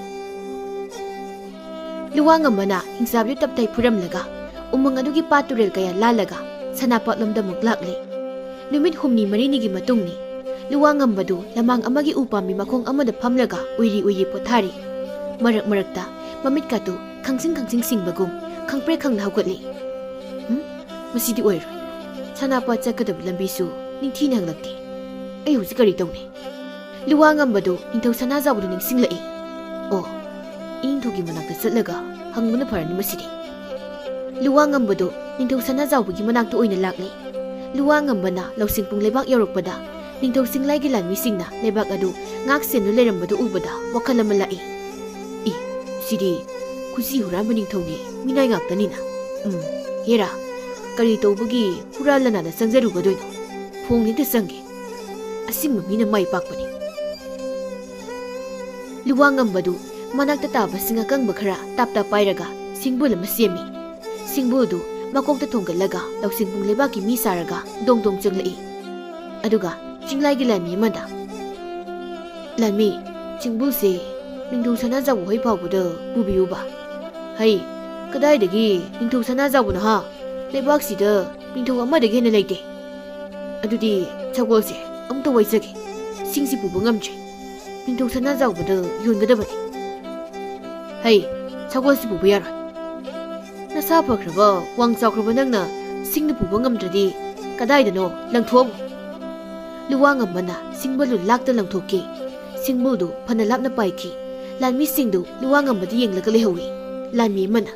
ꯂꯨꯋꯥꯉꯝꯕꯅ ꯍꯤꯡꯆꯥꯕꯤꯗꯨ ꯇꯞꯇꯥꯏ ꯐꯨꯔꯝꯂꯒ ꯎꯃꯪ ꯑꯗꯨꯒꯤ ꯄꯥꯠ ꯇꯨꯔꯦꯜ ꯀꯌꯥ ꯂꯥꯜꯂꯒ ꯁꯅꯥꯄꯥꯠꯂꯣꯝꯗ ꯑꯃꯨꯛ ꯂꯥꯛꯂꯦ꯫ ꯅꯨꯃꯤꯠ ꯍꯨꯝꯅꯤ ꯃꯔꯤꯅꯤꯒꯤ ꯃꯇꯨꯡꯅꯤ꯫ ꯂꯨꯋꯥꯉꯝꯕꯗꯨ ꯂꯃꯥꯡ ꯑꯃꯒꯤ ꯎ ꯄꯥꯝꯕꯤ ꯃꯈꯣꯡ ꯑꯃꯗ ꯐꯝꯂꯒ ꯎꯏꯔꯤ ꯎꯏꯔꯤ ꯄꯣꯊꯥꯔꯤ꯫ ꯃꯔꯛ ꯃꯔꯛꯇ ꯃꯃꯤꯠꯀꯥꯇꯨ ꯈꯪꯁꯤꯡ ꯈꯪꯁꯤꯡ ꯁꯤꯡꯕꯒꯨꯝ ꯈꯪꯄ꯭ꯔꯦꯛ ꯈꯪꯅ ꯍꯧꯒꯠꯂꯤ꯫ ꯍꯨꯝ? ꯃꯁꯤꯗꯤ ꯑꯣꯏꯔꯣꯏ꯫ ꯁꯅꯥꯄꯥꯠ ꯆꯠꯀꯗꯕ ꯂꯝꯕꯤꯁꯨ ꯅꯤꯡꯊꯤꯅ ꯍꯪꯂꯛꯇꯦ꯫ ꯑꯩ ꯍꯧꯖꯤꯛ ꯀꯔꯤ ꯇꯧꯅꯤ? ꯂꯨꯋꯥꯉꯝꯕꯗꯨ ꯅꯤꯡꯊꯧ ꯁꯅꯥꯖꯥꯎꯕꯗꯨ ꯅꯤꯡꯁꯤꯡꯂꯛꯏ꯫ ꯑꯣ, ꯏꯅꯤꯡꯊꯧꯒꯤ ꯃꯅꯥꯛꯇ ꯆꯠꯂꯒ ꯍꯪꯕꯅ ꯐꯔꯅꯤ ꯃꯁꯤꯗꯤ꯫ ꯂꯨꯋꯥꯉꯝꯕꯗꯨ ꯅꯤꯡꯊꯧ ꯁꯅꯥꯖꯥꯎꯕꯒꯤ ꯃꯅꯥꯛꯇ ꯑꯣꯏꯅ ꯂꯥꯛꯂꯤ꯫ ꯂꯨꯋꯥꯉꯝꯕꯅ ꯂꯧꯁꯤꯡꯄꯨꯡ ꯂꯩꯕꯥꯛ ꯌꯧꯔꯛꯄꯗ ꯅꯤꯡꯊꯧ ꯆꯤꯡꯂꯥꯏꯒꯤ ꯂꯥꯟꯃꯤꯁꯤꯡꯅ ꯂꯩꯕꯥꯛ ꯑꯗꯨ ꯉꯥꯛ ꯁꯦꯟꯗꯨꯅ ꯂꯩꯔꯝꯕꯗꯨ ꯎꯕꯗ ꯋꯥꯈꯜ ꯑꯃ ꯂꯥꯛꯏ꯫ ꯏ, ꯁꯤꯗꯤ ꯈꯨꯖꯤ ꯍꯨꯔꯥꯟꯕ ꯅꯤꯡꯊꯧꯒꯤ ꯃꯤꯅꯥꯏ ꯉꯥꯛꯇꯅꯤꯅ꯫ ꯎꯝ, ꯍꯦꯔꯥ, ꯀꯔꯤ ꯇꯧꯕꯒꯤ ꯍꯨꯔꯥꯟ ꯂꯅꯥꯗ ꯆꯪꯖꯔꯨꯒꯗꯣꯏꯅꯣ? ꯐꯣꯡꯅꯤꯡꯗ ꯆꯪꯒꯦ꯫ ꯑꯁꯤꯡꯕ ꯃꯤꯅ ꯃꯥꯏ ꯄꯥꯛꯄꯅꯤ꯫ ꯂꯨꯋꯥꯉꯝꯕꯗꯨ ꯃꯅꯥꯛꯇ ꯇꯥꯕ ꯁꯤꯡ ꯑꯀꯪꯕ ꯈꯔ ꯇꯥꯞ ꯇꯥꯞ ꯄꯥꯏꯔꯒ ꯁꯤꯡꯕꯨꯜ ꯑꯃ ꯁꯦꯝꯃꯤ꯫ ꯁꯤꯡꯕꯨꯜꯗꯨ ꯃꯀꯣꯛꯇ ꯊꯣꯡꯒꯠꯂꯒ ꯂꯧꯁꯤꯡꯕꯨꯡ ꯂꯩꯕꯥꯛꯀꯤ ꯃꯤ ꯁꯥꯔꯒ ꯗꯣꯡ ꯗꯣꯡ ꯆꯪꯂꯛꯏ꯫ ꯑꯗꯨꯒ ꯆꯤꯡꯂꯥꯏꯒꯤ ꯂꯥꯟꯃꯤ ꯑꯃꯗ, "ꯂꯥꯟꯃꯤ, ꯁꯤꯡꯕꯨꯜꯁꯦ ꯅꯤꯡꯊꯧ ꯁꯅꯥꯖꯥꯎꯕ ꯍꯣꯏ ꯐꯥꯎꯕꯗ ꯄꯨꯕꯤꯌꯨꯕ꯫" "ꯍꯩ, ꯀꯗꯥꯏꯗꯒꯤ ꯅꯤꯡꯊꯧ ꯁꯅꯥꯖꯥꯎꯕꯅꯣ ꯍꯥ? ꯂꯩꯕꯥꯛꯁꯤꯗ ꯅꯤꯡꯊꯧ ꯑꯃꯗꯒꯤ ꯍꯦꯟꯅ ꯂꯩꯇꯦ꯫ ꯑꯗꯨꯗꯤ ꯁꯒꯣꯜꯁꯦ ꯑꯃꯨꯛꯇ ꯋꯥꯏꯖꯒꯦ꯫ ꯁꯤꯡꯁꯤ ꯄꯨꯕ ꯉꯝꯗ꯭ꯔꯦ꯫ ꯅꯤꯡꯊꯧ ꯁꯅꯥꯖꯥꯎꯕꯗ ꯌꯣꯟꯒꯗꯕꯅꯤ꯫" "ꯍꯩ, ꯁꯒꯣꯜꯁꯤ ꯄꯨꯕ ꯌꯥꯔꯣꯏ꯫ ꯅꯁꯥ ꯐꯈ꯭ꯔꯕ, ꯋꯥꯡ ꯆꯥꯎꯈ꯭ꯔꯕ ꯅꯪꯅ ꯁꯤꯡꯗꯨ ꯄꯨꯕ ꯉꯝꯗ꯭ꯔꯗꯤ ꯀꯗꯥꯏꯗꯅꯣ ꯂꯪꯊꯣꯛꯑꯝꯃꯨ꯫" ꯂꯨꯋꯥꯉꯝꯕꯅ ꯁꯤꯡꯕꯨꯜꯗꯨ ꯂꯥꯛꯇ ꯂꯪꯊꯣꯛꯈꯤ꯫ ꯁꯤꯡꯕꯨꯜꯗꯨ ꯐꯅ ꯂꯥꯞꯅ ꯄꯥꯏꯈꯤ꯫ ꯂꯥꯟꯃꯤꯁꯤꯡꯗꯨ ꯂꯨꯋꯥꯉꯝꯕꯗ ꯌꯦꯡꯂꯒ ꯂꯩꯍꯧꯏ꯫ ꯂꯥꯟꯃꯤ ꯑꯃꯅ,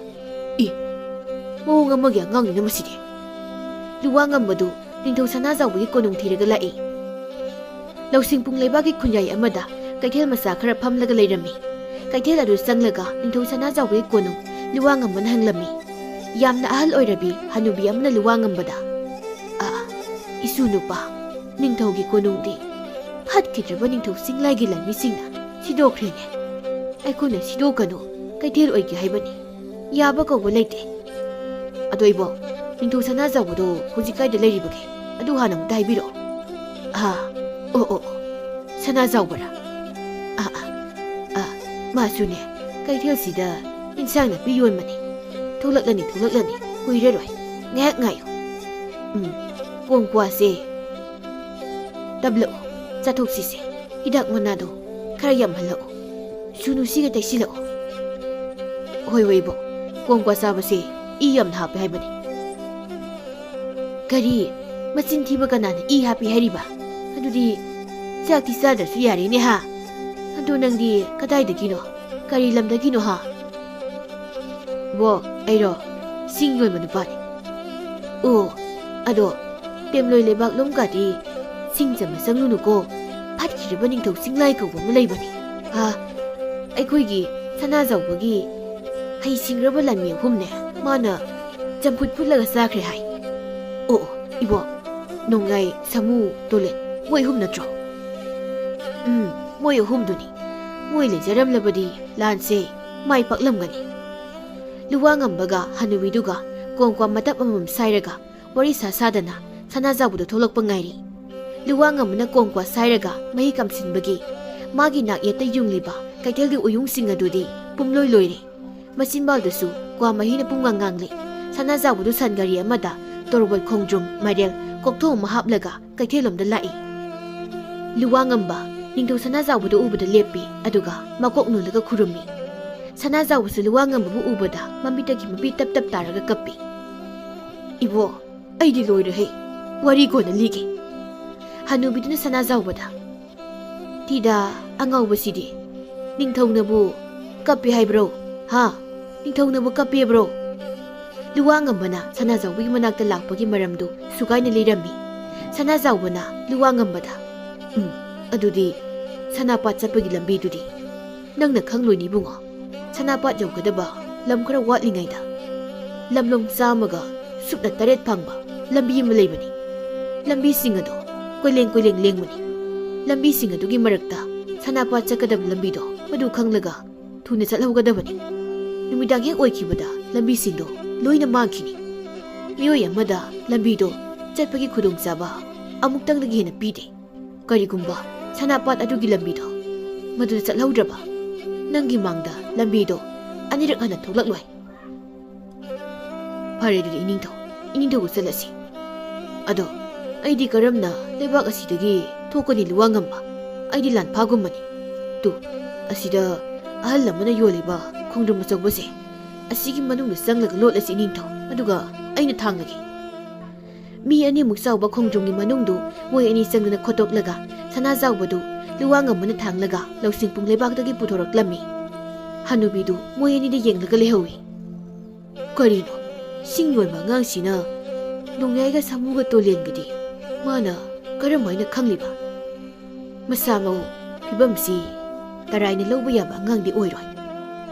"ꯏ, ꯃꯑꯣꯡ ꯑꯃꯒꯤ ꯑꯉꯥꯡꯅꯤꯅ ꯃꯁꯤꯗꯤ꯫" ꯂꯨꯋꯥꯉꯝꯕꯗꯨ ꯅꯤꯡꯊꯧ ꯁꯅꯥꯖꯥꯎꯕꯒꯤ ꯀꯣꯅꯨꯡ ꯊꯤꯔꯒ ꯂꯥꯛꯏ꯫ ꯂꯧꯁꯤꯡꯄꯨꯡ ꯂꯩꯕꯥꯛꯀꯤ ꯈꯨꯟꯌꯥꯏ ꯑꯃꯗ ꯀꯩꯊꯦꯜ ꯃꯆꯥ ꯈꯔ ꯐꯝꯂꯒ ꯂꯩꯔꯝꯃꯤ꯫ ꯀꯩꯊꯦꯜ ꯑꯗꯨ ꯆꯪꯂꯒ ꯅꯤꯡꯊꯧ ꯁꯅꯥꯖꯥꯎꯕꯒꯤ ꯀꯣꯅꯨꯡ ꯂꯨꯋꯥꯉꯝꯕꯅ ꯍꯪꯂꯝꯃꯤ꯫ ꯌꯥꯝꯅ ꯑꯍꯜ ꯑꯣꯏꯔꯕꯤ ꯍꯅꯨꯕꯤ ꯑꯃꯅ ꯂꯨꯋꯥꯉꯝꯕꯗ, "ꯑ, ꯏꯁꯨ ꯅꯨꯄꯥ, ꯅꯤꯡꯊꯧꯒꯤ ꯀꯣꯅꯨꯡꯗꯤ ꯐꯠꯈꯤꯗ꯭ꯔꯕ ꯅꯤꯡꯊꯧ ꯆꯤꯡꯂꯥꯏꯒꯤ ꯂꯥꯟꯃꯤꯁꯤꯡꯅ ꯁꯤꯗꯣꯛꯈ꯭ꯔꯦꯅꯦ꯫ ꯑꯩꯈꯣꯏꯅ ꯁꯤꯗꯣꯛꯀꯅꯨ, ꯀꯩꯊꯦꯜ ꯑꯣꯏꯒꯦ ꯍꯥꯏꯕꯅꯤ꯫ ꯌꯥꯕ ꯀꯧꯕ ꯂꯩꯇꯦ꯫ ꯑꯗꯣ ꯏꯕꯣ, ꯅꯤꯡꯊꯧ ꯁꯅꯥꯖꯥꯎꯕꯗꯣ ꯍꯧꯖꯤꯛ ꯀꯥꯏꯗ ꯂꯩꯔꯤꯕꯒꯦ? ꯑꯗꯨ ꯍꯥꯟꯅ ꯑꯃꯨꯛꯇ ꯍꯥꯏꯕꯤꯔꯛꯑꯣ꯫" ꯑꯥ, ꯑꯣ, ꯑꯣ, ꯑꯣ, ꯁꯅꯥꯖꯥꯎꯕꯔꯥ? ꯑꯥ, ꯑꯥ, ꯑꯥ, ꯃꯥꯁꯨꯅꯦ, ꯀꯩꯊꯦꯜꯁꯤꯗ ꯏꯟꯁꯥꯡ ꯅꯥꯄꯤ ꯌꯣꯟꯕꯅꯤ꯫ ꯊꯣꯛꯂꯛꯂꯅꯤ, ꯊꯣꯛꯂꯛꯂꯅꯤ, ꯀꯨꯏꯔꯔꯣꯏ, ꯉꯥꯏꯍꯥꯛ ꯉꯥꯏꯌꯨ꯫ ꯎꯝ, ꯀꯣꯡꯀ꯭ꯋꯥꯁꯦ ꯇꯞꯂꯛꯎ, ꯆꯥꯊꯣꯛꯁꯤꯁꯦ꯫ ꯍꯤꯗꯥꯛ ꯃꯅꯥꯗꯣ ꯈꯔ ꯌꯥꯝꯍꯜꯂꯛꯎ꯫ ꯁꯨꯅꯨꯁꯤꯒ ꯇꯩꯁꯤꯜꯂꯛꯎ꯫ ꯍꯣꯏ, ꯍꯣꯏ, ꯏꯕꯣꯛ, ꯀꯣꯡꯀ꯭ꯋꯥ ꯆꯥꯕꯁꯦ ꯏ ꯌꯥꯝꯅ ꯍꯥꯞꯄꯦ ꯍꯥꯏꯕꯅꯤ꯫ ꯀꯔꯤ? ꯃꯆꯤꯟ ꯊꯤꯕ ꯀꯅꯥꯅ ꯏ ꯍꯥꯞꯄꯤ ꯍꯥꯏꯔꯤꯕ? ꯑꯗꯨꯗꯤ ꯆꯥꯛꯇꯤ ꯆꯥꯗ꯭ꯔꯁꯨ ꯌꯥꯔꯦꯅꯦ, ꯍꯥ? ꯑꯗꯣ ꯅꯪꯗꯤ ꯀꯗꯥꯏꯗꯒꯤꯅꯣ? ꯀꯔꯤ ꯂꯝꯗꯒꯤꯅꯣ, ꯍꯥ? ꯕꯣ, ꯑꯩꯔꯣ? ꯁꯤꯡ ꯌꯣꯟꯕ ꯅꯨꯄꯥꯅꯤ꯫ ꯑꯣ, ꯑꯗꯣ ꯄꯦꯝꯂꯣꯏ ꯂꯩꯕꯥꯛꯂꯣꯝꯒꯗꯤ ꯁꯤꯡ ꯆꯟꯕ ꯆꯪꯂꯨꯅꯨꯀꯣ꯫ ꯐꯠꯈꯤꯗ꯭ꯔꯕ ꯅꯤꯡꯊꯧ ꯆꯤꯡꯂꯥꯏ ꯀꯧꯕ ꯑꯃ ꯂꯩꯕꯅꯤ꯫ ꯍꯥ? ꯑꯩꯈꯣꯏꯒꯤ ꯁꯅꯥꯖꯥꯎꯕꯒꯤ ꯍꯩ ꯁꯤꯡꯈ꯭ꯔꯕ ꯂꯥꯟꯃꯤ ꯑꯍꯨꯝꯅꯦ, ꯃꯥꯅ ꯆꯝꯐꯨꯠ ꯐꯨꯠꯂꯒ ꯆꯥꯈ꯭ꯔꯦ ꯍꯥꯏ꯫ ꯑꯣ, ꯑꯣ, ꯏꯕꯣ, ꯅꯣꯡꯉꯥꯏ, ꯁꯥꯃꯨ, ꯇꯣꯂꯦꯟ, ꯃꯣꯏ ꯑꯍꯨꯝ ꯅꯠꯇ꯭ꯔꯣ? ꯎꯝ, ꯃꯣꯏ ꯑꯍꯨꯝꯗꯨꯅꯤ꯫ ꯃꯣꯏ ꯂꯩꯖꯔꯝꯂꯕꯗꯤ ꯂꯥꯟꯁꯦ ꯃꯥꯏ ꯄꯥꯛꯂꯝꯒꯅꯤ꯫ ꯂꯨꯋꯥ ꯉꯝꯕꯒ ꯍꯅꯨꯕꯤꯗꯨꯒ ꯀꯣꯡꯀ꯭ꯋꯥ ꯃꯇꯞ ꯑꯃꯃꯝ ꯁꯥꯏꯔꯒ ꯋꯥꯔꯤ ꯁꯥ ꯁꯥꯗꯅ ꯁꯅꯥꯖꯥꯎꯕꯗꯨ ꯊꯣꯛꯂꯛꯄ ꯉꯥꯏꯔꯤ꯫ ꯂꯨꯋꯥ ꯉꯝꯕꯅ ꯀꯣꯡꯀ꯭ꯋꯥ ꯁꯥꯏꯔꯒ ꯃꯍꯤ ꯀꯝꯁꯤꯟꯕꯒꯤ ꯃꯥꯒꯤ ꯅꯥꯛ ꯌꯦꯠꯇ ꯌꯨꯡꯂꯤꯕ ꯀꯩꯊꯦꯜꯒꯤ ꯎꯌꯨꯡꯁꯤꯡ ꯑꯗꯨꯗꯤ ꯄꯨꯝꯂꯣꯏ ꯂꯣꯏꯔꯦ꯫ ꯃꯆꯤꯟꯕꯥꯜꯗꯁꯨ ꯀ꯭ꯋꯥ ꯃꯍꯤꯅ ꯄꯨꯝꯉꯥꯡ ꯉꯥꯡꯂꯤ꯫ ꯁꯅꯥꯖꯥꯎꯕꯗꯨ ꯁꯟ ꯒꯥꯔꯤ ꯑꯃꯗ ꯇꯣꯔꯕꯣꯠ, ꯈꯣꯡꯗ꯭ꯔꯨꯝ, ꯃꯥꯏꯔꯦꯜ, ꯀꯣꯛꯊꯣꯡ ꯑꯃ ꯍꯥꯞꯂꯒ ꯀꯩꯊꯦꯜꯂꯣꯝꯗ ꯂꯥꯛꯏ꯫ ꯂꯨꯋꯥ ꯉꯝꯕ ꯅꯤꯡꯊꯧ ꯁꯅꯥꯖꯥꯎꯕꯗꯨ ꯎꯕꯗ ꯂꯦꯞꯄꯤ, ꯑꯗꯨꯒ ꯃꯀꯣꯛ ꯅꯣꯜꯂꯒ ꯈꯨꯔꯨꯝꯃꯤ꯫ ꯁꯅꯥꯖꯥꯎꯕꯁꯨ ꯂꯨꯋꯥ ꯉꯝꯕꯕꯨ ꯎꯕꯗ ꯃꯃꯤꯠꯇꯒꯤ ꯃꯄꯤ ꯇꯞ ꯇꯞ ꯇꯥꯔꯒ ꯀꯞꯄꯤ꯫ "ꯏꯕꯣ, ꯑꯩꯗꯤ ꯂꯣꯏꯔꯦꯍꯦ꯫ ꯋꯥꯔꯤ ꯀꯣꯟꯅ ꯂꯤꯒꯦ꯫" ꯍꯅꯨꯕꯤꯗꯨꯅ ꯁꯅꯥꯖꯥꯎꯕꯗ, "ꯊꯤꯗ, ꯑꯉꯥꯎꯕꯁꯤꯗꯤ꯫ ꯅꯤꯡꯊꯧꯅꯕꯨ ꯀꯞꯄꯦ ꯍꯥꯏꯕ꯭ꯔꯣ? ꯍꯥ? ꯅꯤꯡꯊꯧꯅꯕꯨ ꯀꯞꯄꯦꯕ꯭ꯔꯣ?" ꯂꯨꯋꯥ ꯉꯝꯕꯅ ꯁꯅꯥꯖꯥꯎꯕꯒꯤ ꯃꯅꯥꯛꯇ ꯂꯥꯛꯄꯒꯤ ꯃꯔꯝꯗꯨ ꯁꯨꯒꯥꯏꯅ ꯂꯤꯔꯝꯃꯤ꯫ ꯁꯅꯥꯖꯥꯎꯕꯅ ꯂꯨꯋꯥ ꯉꯝꯕꯗ, "ꯎꯝ, ꯑꯗꯨꯗꯤ ꯁꯅꯥꯄꯥꯠ ꯆꯠꯄꯒꯤ ꯂꯝꯕꯤꯗꯨꯗꯤ ꯅꯪꯅ ꯈꯪꯂꯣꯏꯅꯦ, ꯏꯕꯨꯡꯉꯣ꯫ ꯁꯅꯥꯄꯥꯠ ꯌꯧꯒꯗꯕ ꯂꯝ ꯈꯔ ꯋꯥꯠꯂꯤꯉꯩꯗ ꯂꯝꯂꯣꯡ ꯆꯥꯝꯃꯒ ꯁꯨꯞꯅ ꯇꯔꯦꯠ ꯐꯥꯡꯕ ꯂꯝꯕꯤ ꯑꯃ ꯂꯩꯕꯅꯤ꯫ ꯂꯝꯕꯤꯁꯤꯡ ꯑꯗꯣ ꯀꯣꯏꯂꯦꯡ ꯀꯣꯏꯂꯦꯡ ꯂꯦꯡꯕꯅꯤ꯫ ꯂꯝꯕꯤꯁꯤꯡ ꯑꯗꯨꯒꯤ ꯃꯔꯛꯇ ꯁꯅꯥꯄꯥꯠ ꯆꯠꯀꯗꯕ ꯂꯝꯕꯤꯗꯣ ꯃꯗꯨ ꯈꯪꯂꯒ ꯊꯨꯅ ꯆꯠꯍꯧꯒꯗꯕꯅꯤ꯫ ꯅꯨꯃꯤꯗꯥꯡ ꯍꯦꯛ ꯑꯣꯏꯈꯤꯕꯗ ꯂꯝꯕꯤꯁꯤꯡꯗꯣ ꯂꯣꯏꯅ ꯃꯥꯡꯈꯤꯅꯤ꯫ ꯃꯤꯑꯣꯏ ꯑꯃꯗ ꯂꯝꯕꯤꯗꯣ ꯆꯠꯄꯒꯤ ꯈꯨꯗꯣꯡꯆꯥꯕ ꯑꯃꯨꯛꯇꯪꯗꯒꯤ ꯍꯦꯟꯅ ꯄꯤꯗꯦ꯫ ꯀꯔꯤꯒꯨꯝꯕ ꯁꯅꯥꯄꯥꯠ ꯑꯗꯨꯒꯤ ꯂꯝꯕꯤꯗꯣ ꯃꯗꯨꯗ ꯆꯠꯍꯧꯗ꯭ꯔꯕ, ꯅꯪꯒꯤ ꯃꯥꯡꯗ ꯂꯝꯕꯤꯗꯣ ꯑꯅꯤꯔꯛ ꯍꯟꯅ ꯊꯣꯛꯂꯛꯂꯣꯏ꯫ ꯐꯔꯦ, ꯑꯗꯨꯗꯤ ꯏꯅꯤꯡꯊꯧ, ꯏꯅꯤꯡꯊꯧꯒ ꯆꯠꯂꯁꯤ꯫ ꯑꯗꯣ ꯑꯩꯗꯤ ꯀꯔꯝꯅ ꯂꯩꯕꯥꯛ ꯑꯁꯤꯗꯒꯤ ꯊꯣꯛꯀꯅꯤ, ꯂꯨꯋꯥꯡꯉꯝꯕ? ꯑꯩꯗꯤ ꯂꯥꯟꯐꯥꯒꯨꯝꯕꯅꯤ꯫ ꯇꯨ, ꯑꯁꯤꯗ ꯑꯍꯜ ꯑꯃꯅ ꯌꯣꯜꯂꯤꯕ ꯈꯣꯡꯗ꯭ꯔꯨꯝ ꯑꯆꯧꯕꯁꯦ, ꯑꯁꯤꯒꯤ ꯃꯅꯨꯡꯗ ꯆꯪꯂꯒ ꯂꯣꯠꯂꯁꯤ ꯏꯅꯤꯡꯊꯧ, ꯑꯗꯨꯒ ꯑꯩꯅ ꯊꯥꯡꯂꯒꯦ꯫ ꯃꯤ ꯑꯅꯤꯃꯨꯛ ꯆꯥꯎꯕ ꯈꯣꯡꯗ꯭ꯔꯨꯝꯒꯤ ꯃꯅꯨꯡꯗꯨ ꯃꯣꯏ ꯑꯅꯤ ꯆꯪꯗꯨꯅ ꯈꯣꯠꯇꯣꯛꯂꯒ, ꯁꯅꯥꯖꯥꯎꯕꯗꯨ ꯂꯨꯋꯥꯡꯉꯝꯕꯅ ꯊꯥꯡꯂꯒ ꯂꯧꯁꯤꯡꯄꯨꯡ ꯂꯩꯕꯥꯛꯇꯒꯤ ꯄꯨꯊꯣꯔꯛꯂꯝꯃꯤ꯫ ꯍꯅꯨꯕꯤꯗꯨ ꯃꯣꯏ ꯑꯅꯤꯗ ꯌꯦꯡꯂꯒ ꯂꯩꯍꯧꯏ꯫ ꯀꯔꯤꯅꯣ, ꯁꯤꯡ ꯌꯣꯟꯕ ꯑꯉꯥꯡꯁꯤꯅ ꯅꯣꯡꯌꯥꯏꯒ ꯁꯥꯃꯨꯒ ꯇꯣꯂꯦꯟꯒꯗꯤ ꯃꯥꯅ ꯀꯔꯝꯍꯥꯏꯅ ꯈꯪꯂꯤꯕ? ꯃꯁꯥ ꯃꯎ ꯐꯤꯕꯝꯁꯤ ꯇꯔꯥꯏꯅ ꯂꯧꯕ ꯌꯥꯕ ꯑꯉꯥꯡꯗꯤ ꯑꯣꯏꯔꯣꯏ꯫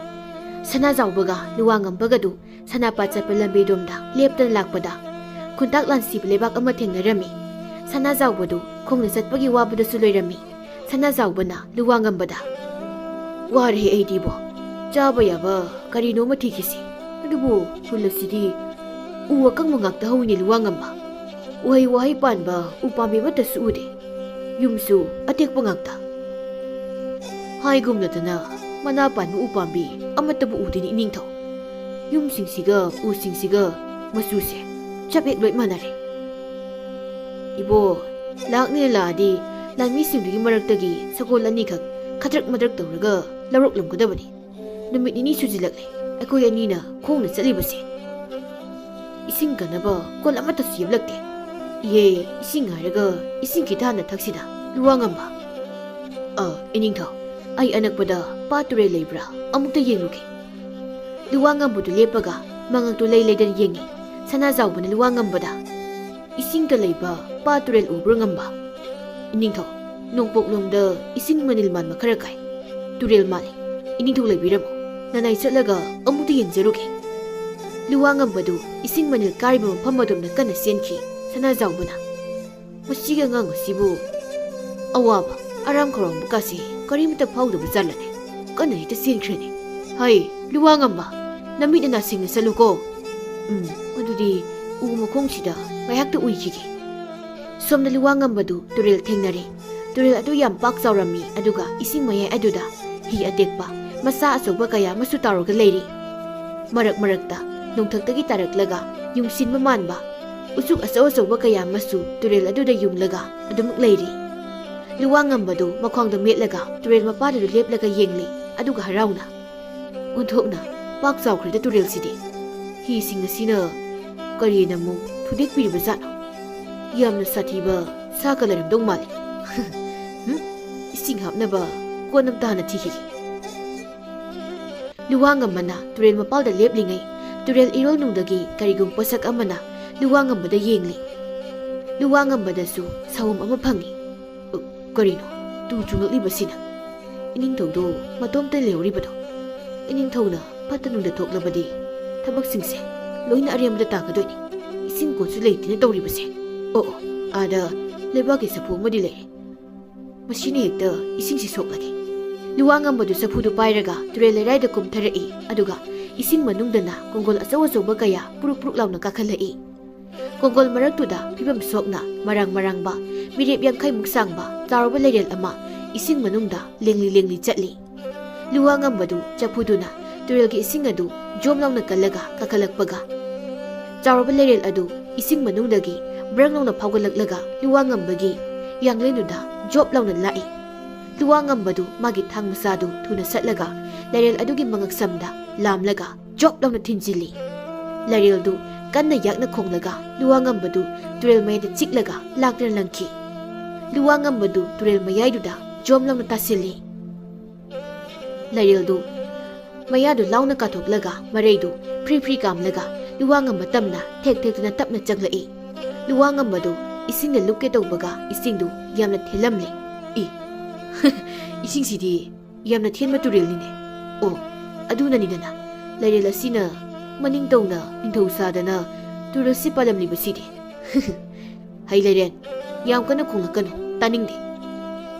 ꯁꯅꯥꯖꯥꯎꯕꯒ ꯂꯨꯋꯥꯡꯉꯝꯕꯒꯗꯨ ꯁꯅꯥꯄꯥꯠ ꯆꯠꯄ ꯂꯝꯕꯤꯗꯣꯝꯗ ꯂꯦꯞꯇꯅ ꯂꯥꯛꯄꯗ, ꯈꯨꯟꯇꯥꯛ ꯂꯥꯟꯁꯤꯕ ꯂꯩꯕꯥꯛ ꯑꯃ ꯊꯦꯡꯅꯔꯝꯃꯤ꯫ ꯁꯅꯥꯖꯥꯎꯕꯗꯨ ꯈꯣꯡꯅ ꯆꯠꯄꯒꯤ ꯋꯥꯕꯗꯁꯨ ꯂꯣꯏꯔꯝꯃꯤ꯫ ꯁꯅꯥꯖꯥꯎꯕꯅ ꯂꯨꯋꯥꯡꯉꯝꯕꯗ, "ꯋꯥꯔꯦ ꯑꯩꯗꯤꯕꯣ, ꯆꯥꯕ ꯌꯥꯕ ꯀꯔꯤꯅꯣ ꯑꯃ ꯊꯤꯈꯤꯁꯤ꯫ ꯑꯗꯨꯕꯨ ꯈꯨꯜ ꯑꯁꯤꯗꯤ ꯎ ꯑꯀꯪꯕ ꯉꯥꯛꯇ ꯍꯧꯏꯅꯦ ꯂꯨꯋꯥꯡꯉꯝꯕ꯫ ꯎꯍꯩ ꯋꯥꯍꯩ ꯄꯥꯟꯕ ꯎ ꯄꯥꯝꯕꯤ ꯑꯃꯠꯇꯁꯨ ꯎꯗꯦ꯫ ꯌꯨꯝꯁꯨ ꯑꯇꯦꯛꯄ ꯉꯥꯛꯇ꯫" ꯍꯥꯏꯒꯨꯝꯅꯗꯅ ꯃꯅꯥ ꯄꯥꯟꯕ ꯎ ꯄꯥꯝꯕꯤ ꯑꯃꯠꯇꯕꯨ ꯎꯗꯦꯅꯦ ꯏꯅꯤꯡꯊꯧ꯫ ꯌꯨꯝꯁꯤꯡꯁꯤꯒ ꯎꯁꯤꯡꯁꯤꯒ ꯃꯆꯨꯁꯦ ꯆꯞ ꯍꯦꯛ ꯂꯣꯏ ꯃꯥꯟꯅꯔꯦ꯫ ꯏꯕꯣ, ꯂꯥꯛꯅꯤꯅ ꯂꯥꯛꯑꯗꯤ ꯂꯥꯟꯃꯤꯁꯤꯡꯗꯨꯒꯤ ꯃꯔꯛꯇꯒꯤ ꯁꯒꯣꯜ ꯑꯅꯤꯈꯛ ꯈꯗ꯭ꯔꯛ ꯃꯗ꯭ꯔꯛ ꯇꯧꯔꯒ ꯂꯧꯔꯛꯂꯝꯒꯗꯕꯅꯤ꯫ ꯅꯨꯃꯤꯠ ꯅꯤꯅꯤ ꯁꯨꯖꯤꯜꯂꯛꯂꯦ ꯑꯩꯈꯣꯏ ꯑꯅꯤꯅ ꯈꯣꯡꯅ ꯆꯠꯂꯤꯕꯁꯦ꯫ ꯏꯁꯤꯡ ꯀꯟꯅꯕ ꯀꯣꯜ ꯑꯃꯠꯇꯁꯨ ꯌꯦꯞꯂꯛꯇꯦ꯫ ꯏꯍꯦ, ꯏꯁꯤꯡ ꯍꯥꯏꯔꯒ ꯏꯁꯤꯡ ꯈꯤꯇ ꯍꯥꯟꯅ ꯊꯛꯁꯤꯗ, ꯂꯨꯋꯥꯡꯉꯝꯕ꯫ ꯑ, ꯏꯅꯤꯡꯊꯧ, ꯑꯩ ꯑꯅꯛꯄꯗ ꯄꯥꯠ ꯇꯨꯔꯦꯜ ꯂꯩꯕ꯭ꯔꯥ? ꯑꯃꯨꯛꯇ ꯌꯦꯡꯂꯨꯒꯦ꯫ ꯂꯨꯋꯥꯡꯉꯝꯕꯗꯨ ꯂꯦꯞꯄꯒ ꯃꯉꯛꯇꯨ ꯂꯩ ꯂꯩꯗꯅ ꯌꯦꯡꯉꯤ꯫ ꯁꯅꯥꯖꯥꯎꯕꯅ ꯂꯨꯋꯥꯡꯉꯝꯕꯗ, "ꯏꯁꯤꯡꯒ ꯂꯩꯕ ꯄꯥꯠ ꯇꯨꯔꯦꯜ ꯎꯕ꯭ꯔꯣ ꯉꯝꯕ?" "ꯏꯅꯤꯡꯊꯧ, ꯅꯣꯡꯄꯣꯛꯂꯣꯝꯗ ꯏꯁꯤꯡ ꯃꯅꯤꯜ ꯃꯥꯟꯕ ꯈꯔ ꯀꯥꯏ꯫ ꯇꯨꯔꯦꯜ ꯃꯥꯜꯂꯤ꯫ ꯏꯅꯤꯡꯊꯧ ꯂꯩꯕꯤꯔꯝꯃꯣ꯫ ꯅꯅꯥꯏ ꯆꯠꯂꯒ ꯑꯃꯨꯛꯇ ꯌꯦꯡꯖꯔꯨꯒꯦ꯫" ꯂꯨꯋꯥꯡꯉꯝꯕꯗꯨ ꯏꯁꯤꯡ ꯃꯅꯤꯜ ꯀꯥꯔꯤꯕ ꯃꯐꯝ ꯑꯗꯣꯝꯗ ꯀꯟꯅ ꯆꯦꯟꯈꯤ꯫ ꯁꯅꯥꯖꯥꯎꯕꯅ, "ꯃꯁꯤꯒꯤ ꯑꯉꯥꯡ ꯑꯁꯤꯕꯨ ꯑꯋꯥꯕ, ꯑꯔꯥꯝ ꯈꯧꯔꯥꯡꯕ ꯀꯥꯁꯦ ꯀꯔꯤꯃꯇ ꯐꯥꯎꯗꯕ ꯖꯥꯠꯂꯅꯦ? ꯀꯟꯅ ꯍꯦꯛꯇ ꯆꯦꯟꯈ꯭ꯔꯦꯅꯦ꯫ ꯍꯩ, ꯂꯨꯋꯥꯡꯉꯝꯕ, ꯅꯃꯤꯠ ꯅꯅꯥ ꯁꯤꯡꯅ ꯆꯠꯂꯨꯀꯣ꯫ ꯎꯝ, ꯑꯗꯨꯗꯤ ꯎ ꯃꯈꯣꯡꯁꯤꯗ ꯉꯥꯏꯍꯥꯛꯇ ꯎꯏꯈꯤꯒꯦ꯫" ꯁꯣꯝꯗ ꯂꯨꯋꯥ ꯉꯝꯕꯗꯨ ꯇꯨꯔꯦꯜ ꯊꯦꯡꯅꯔꯦ꯫ ꯇꯨꯔꯦꯜ ꯑꯗꯨ ꯌꯥꯝ ꯄꯥꯛ ꯆꯥꯎꯔꯝꯃꯤ, ꯑꯗꯨꯒ ꯏꯁꯤꯡ ꯃꯌꯥꯏ ꯑꯗꯨꯗ ꯍꯤ ꯑꯇꯦꯛꯄ ꯃꯆꯥ ꯑꯆꯧꯕ ꯀꯌꯥ ꯑꯃꯁꯨ ꯇꯥꯎꯔꯒ ꯂꯩꯔꯤ꯫ ꯃꯔꯛ ꯃꯔꯛꯇ ꯅꯣꯡꯊꯛꯇꯒꯤ ꯇꯥꯔꯛꯂꯒ ꯌꯨꯡꯁꯤꯟꯕ ꯃꯥꯟꯕ ꯎꯆꯨꯛ ꯑꯆꯧ ꯑꯆꯧꯕ ꯀꯌꯥ ꯑꯃꯁꯨ ꯇꯨꯔꯦꯜ ꯑꯗꯨꯗ ꯌꯨꯡꯂꯒ ꯑꯗꯨꯃꯛ ꯂꯩꯔꯤ꯫ ꯂꯨꯋꯥ ꯉꯝꯕꯗꯨ ꯃꯈ꯭ꯋꯥꯡꯗ ꯃꯦꯠꯂꯒ ꯇꯨꯔꯦꯜ ꯃꯄꯥꯟꯗꯨꯗ ꯂꯦꯞꯂꯒ ꯌꯦꯡꯂꯤ, ꯑꯗꯨꯒ ꯍꯔꯥꯎꯅ, "ꯑꯣꯟꯊꯣꯛꯅ ꯄꯥꯛ ꯆꯥꯎꯈ꯭ꯔꯦꯗ ꯇꯨꯔꯦꯜꯁꯤꯗꯤ꯫ ꯍꯤꯁꯤꯡ ꯑꯁꯤꯅ ꯀꯔꯤꯅ ꯑꯃꯨꯛ ꯊꯨꯗꯦꯛꯄꯤꯔꯤꯕꯖꯥꯠꯅꯣ? ꯌꯥꯝꯅ ꯁꯥꯊꯤꯕ ꯁꯥꯒ ꯂꯩꯔꯝꯗꯧ ꯃꯥꯜꯂꯤ꯫ ꯍꯨꯝ, ꯏꯁꯤꯡ ꯍꯥꯞꯅꯕ ꯀꯣꯟ ꯑꯝꯇ ꯍꯥꯟꯅ ꯊꯤꯈꯤꯒꯦ꯫" ꯂꯨꯋꯥ ꯉꯝꯕꯅ ꯇꯨꯔꯦꯜ ꯃꯄꯥꯜꯗ ꯂꯦꯞꯂꯤꯉꯩ, ꯇꯨꯔꯦꯜ ꯏꯔꯣꯜꯅꯨꯡꯗꯒꯤ ꯀꯔꯤꯒꯨꯝꯕ ꯄꯣꯠꯁꯛ ꯑꯃꯅ ꯂꯨꯋꯥ ꯉꯝꯕꯗ ꯌꯦꯡꯂꯤ꯫ ꯂꯨꯋꯥ ꯉꯝꯕꯗꯁꯨ ꯁꯥꯎꯝ ꯑꯃ ꯐꯪꯏ꯫ "ꯑ, ꯀꯔꯤꯅꯣ ꯇꯨ ꯆꯨꯡꯂꯛꯂꯤꯕꯁꯤꯅ? ꯏꯅꯤꯡꯊꯧꯗꯨ ꯃꯇꯣꯝꯇ ꯂꯩꯍꯧꯔꯤꯕꯗꯣ? ꯏꯅꯤꯡꯊꯧꯅ ꯐꯠꯇ ꯅꯨꯡꯗ ꯊꯣꯛꯂꯕꯗꯤ ꯊꯕꯛꯁꯤꯡꯁꯦ ꯂꯣꯏꯅ ꯑꯔꯦꯝꯕꯗ ꯇꯥꯒꯗꯣꯏꯅꯤ꯫ ꯏꯁꯤꯡ ꯀꯣꯟꯁꯨ ꯂꯩꯇꯦꯅ ꯇꯧꯔꯤꯕꯁꯦ꯫ ꯑꯣ, ꯑꯣ, ꯑꯥꯗ ꯂꯩꯕꯥꯛꯀꯤ ꯆꯐꯨ ꯑꯃꯗꯤ ꯂꯩꯔꯦ꯫ ꯃꯁꯤꯅ ꯍꯦꯛꯇ ꯏꯁꯤꯡꯁꯤ ꯁꯣꯛꯂꯒꯦ꯫" ꯂꯨꯋꯥ ꯉꯝꯕꯗꯨ ꯆꯐꯨꯗꯨ ꯄꯥꯏꯔꯒ ꯇꯨꯔꯦꯜ ꯂꯩꯔꯥꯏꯗ ꯀꯨꯝꯊꯔꯛꯏ, ꯑꯗꯨꯒ ꯏꯁꯤꯡ ꯃꯅꯨꯡꯗꯅ ꯀꯣꯡꯒꯣꯜ ꯑꯆꯧ ꯑꯆꯧꯕ ꯀꯌꯥ ꯄꯨꯔꯨꯞ ꯄꯨꯔꯨꯞ ꯂꯥꯎꯅ ꯀꯥꯈꯠꯂꯛꯏ꯫ ꯀꯣꯡꯒꯣꯜ ꯃꯔꯛꯇꯨꯗ ꯐꯤꯕꯝ ꯁꯣꯛꯅ ꯃꯔꯥꯡ ꯃꯔꯥꯡꯕ ꯃꯤꯔꯦꯞ ꯌꯥꯡꯈꯩꯃꯨꯛ ꯁꯥꯡꯕ ꯆꯥꯎꯔꯕ ꯂꯩꯔꯦꯜ ꯑꯃ ꯏꯁꯤꯡ ꯃꯅꯨꯡꯗ ꯂꯦꯡꯂꯤ ꯂꯦꯡꯂꯤ ꯆꯠꯂꯤ꯫ ꯂꯨꯋꯥ ꯉꯝꯕꯗꯨ ꯆꯐꯨꯗꯨꯅ ꯇꯨꯔꯦꯜꯒꯤ ꯏꯁꯤꯡ ꯑꯗꯨ ꯖꯣꯝ ꯂꯥꯎꯅ ꯀꯜꯂꯒ ꯀꯥꯈꯠꯂꯛꯄꯒ, ꯆꯥꯎꯔꯕ ꯂꯩꯔꯦꯜ ꯑꯗꯨ ꯏꯁꯤꯡ ꯃꯅꯨꯡꯗꯒꯤ ꯕ꯭ꯔꯪ ꯂꯥꯎꯅ ꯐꯥꯎꯒꯠꯂꯛꯂꯒ ꯂꯨꯋꯥ ꯉꯝꯕꯒꯤ ꯌꯥꯡꯂꯦꯟꯗꯨꯗ ꯖꯣꯞ ꯂꯥꯎꯅ ꯂꯥꯛꯏ꯫ ꯂꯨꯋꯥ ꯉꯝꯕꯗꯨ ꯃꯥꯒꯤ ꯊꯥꯡ ꯃꯆꯥꯗꯨ ꯊꯨꯅ ꯁꯠꯂꯒ ꯂꯩꯔꯦꯜ ꯑꯗꯨꯒꯤ ꯃꯉꯛꯁꯝꯗ ꯂꯥꯝꯂꯒ ꯖꯣꯞ ꯂꯥꯎꯅ ꯊꯤꯟꯖꯤꯜꯂꯤ꯫ ꯂꯩꯔꯦꯜꯗꯨ ꯀꯟꯅ ꯌꯥꯛꯅ ꯈꯣꯡꯂꯒ ꯂꯨꯋꯥ ꯉꯝꯕꯗꯨ ꯇꯨꯔꯦꯜ ꯃꯌꯥꯏꯗ ꯆꯤꯛꯂꯒ ꯂꯥꯛꯇꯨꯅ ꯂꯪꯈꯤ꯫ ꯂꯨꯋꯥ ꯉꯝꯕꯗꯨ ꯇꯨꯔꯦꯜ ꯃꯌꯥꯏꯗꯨꯗ ꯖꯣꯝ ꯂꯥꯎꯅ ꯇꯥꯁꯤꯜꯂꯤ꯫ ꯂꯩꯔꯦꯜꯗꯨ ꯃꯌꯥꯗꯨ ꯂꯥꯎꯅ ꯀꯥꯊꯣꯛꯂꯒ ꯃꯔꯩꯗꯨ ꯐ꯭ꯔꯤ ꯐ꯭ꯔꯤ ꯀꯥꯝꯂꯒ ꯂꯨꯋꯥ ꯉꯝꯕ ꯇꯝꯅ ꯊꯦꯛ ꯊꯦꯛꯇꯨꯅ ꯇꯞꯅ ꯆꯪꯂꯛꯏ꯫ ꯂꯨꯋꯥ ꯉꯝꯕꯗꯨ ꯏꯁꯤꯡꯗ ꯂꯨꯞꯀꯦ ꯇꯧꯕꯒ ꯏꯁꯤꯡꯗꯨ ꯌꯥꯝꯅ ꯊꯦꯜꯂꯝꯂꯦ꯫ "ꯏ, ꯏꯁꯤꯡꯁꯤꯗꯤ ꯌꯥꯝꯅ ꯊꯦꯟꯕ ꯇꯨꯔꯦꯜꯅꯤꯅꯦ꯫ ꯑꯣ, ꯑꯗꯨꯅꯅꯤꯗꯅ ꯂꯩꯔꯦꯜ ꯑꯁꯤꯅ ꯃꯅꯤꯡ ꯇꯧꯅ ꯅꯤꯡꯊꯧ ꯁꯥꯗꯅ ꯇꯨꯔꯦꯜꯁꯤ ꯄꯥꯜꯂꯝꯂꯤꯕꯁꯤꯗꯤ꯫" "ꯍꯩ ꯂꯩꯔꯦꯟ, ꯌꯥꯝ ꯀꯟꯅ ꯈꯣꯡꯂꯛꯀꯅꯨ, ꯇꯥꯅꯤꯡꯗꯦ꯫"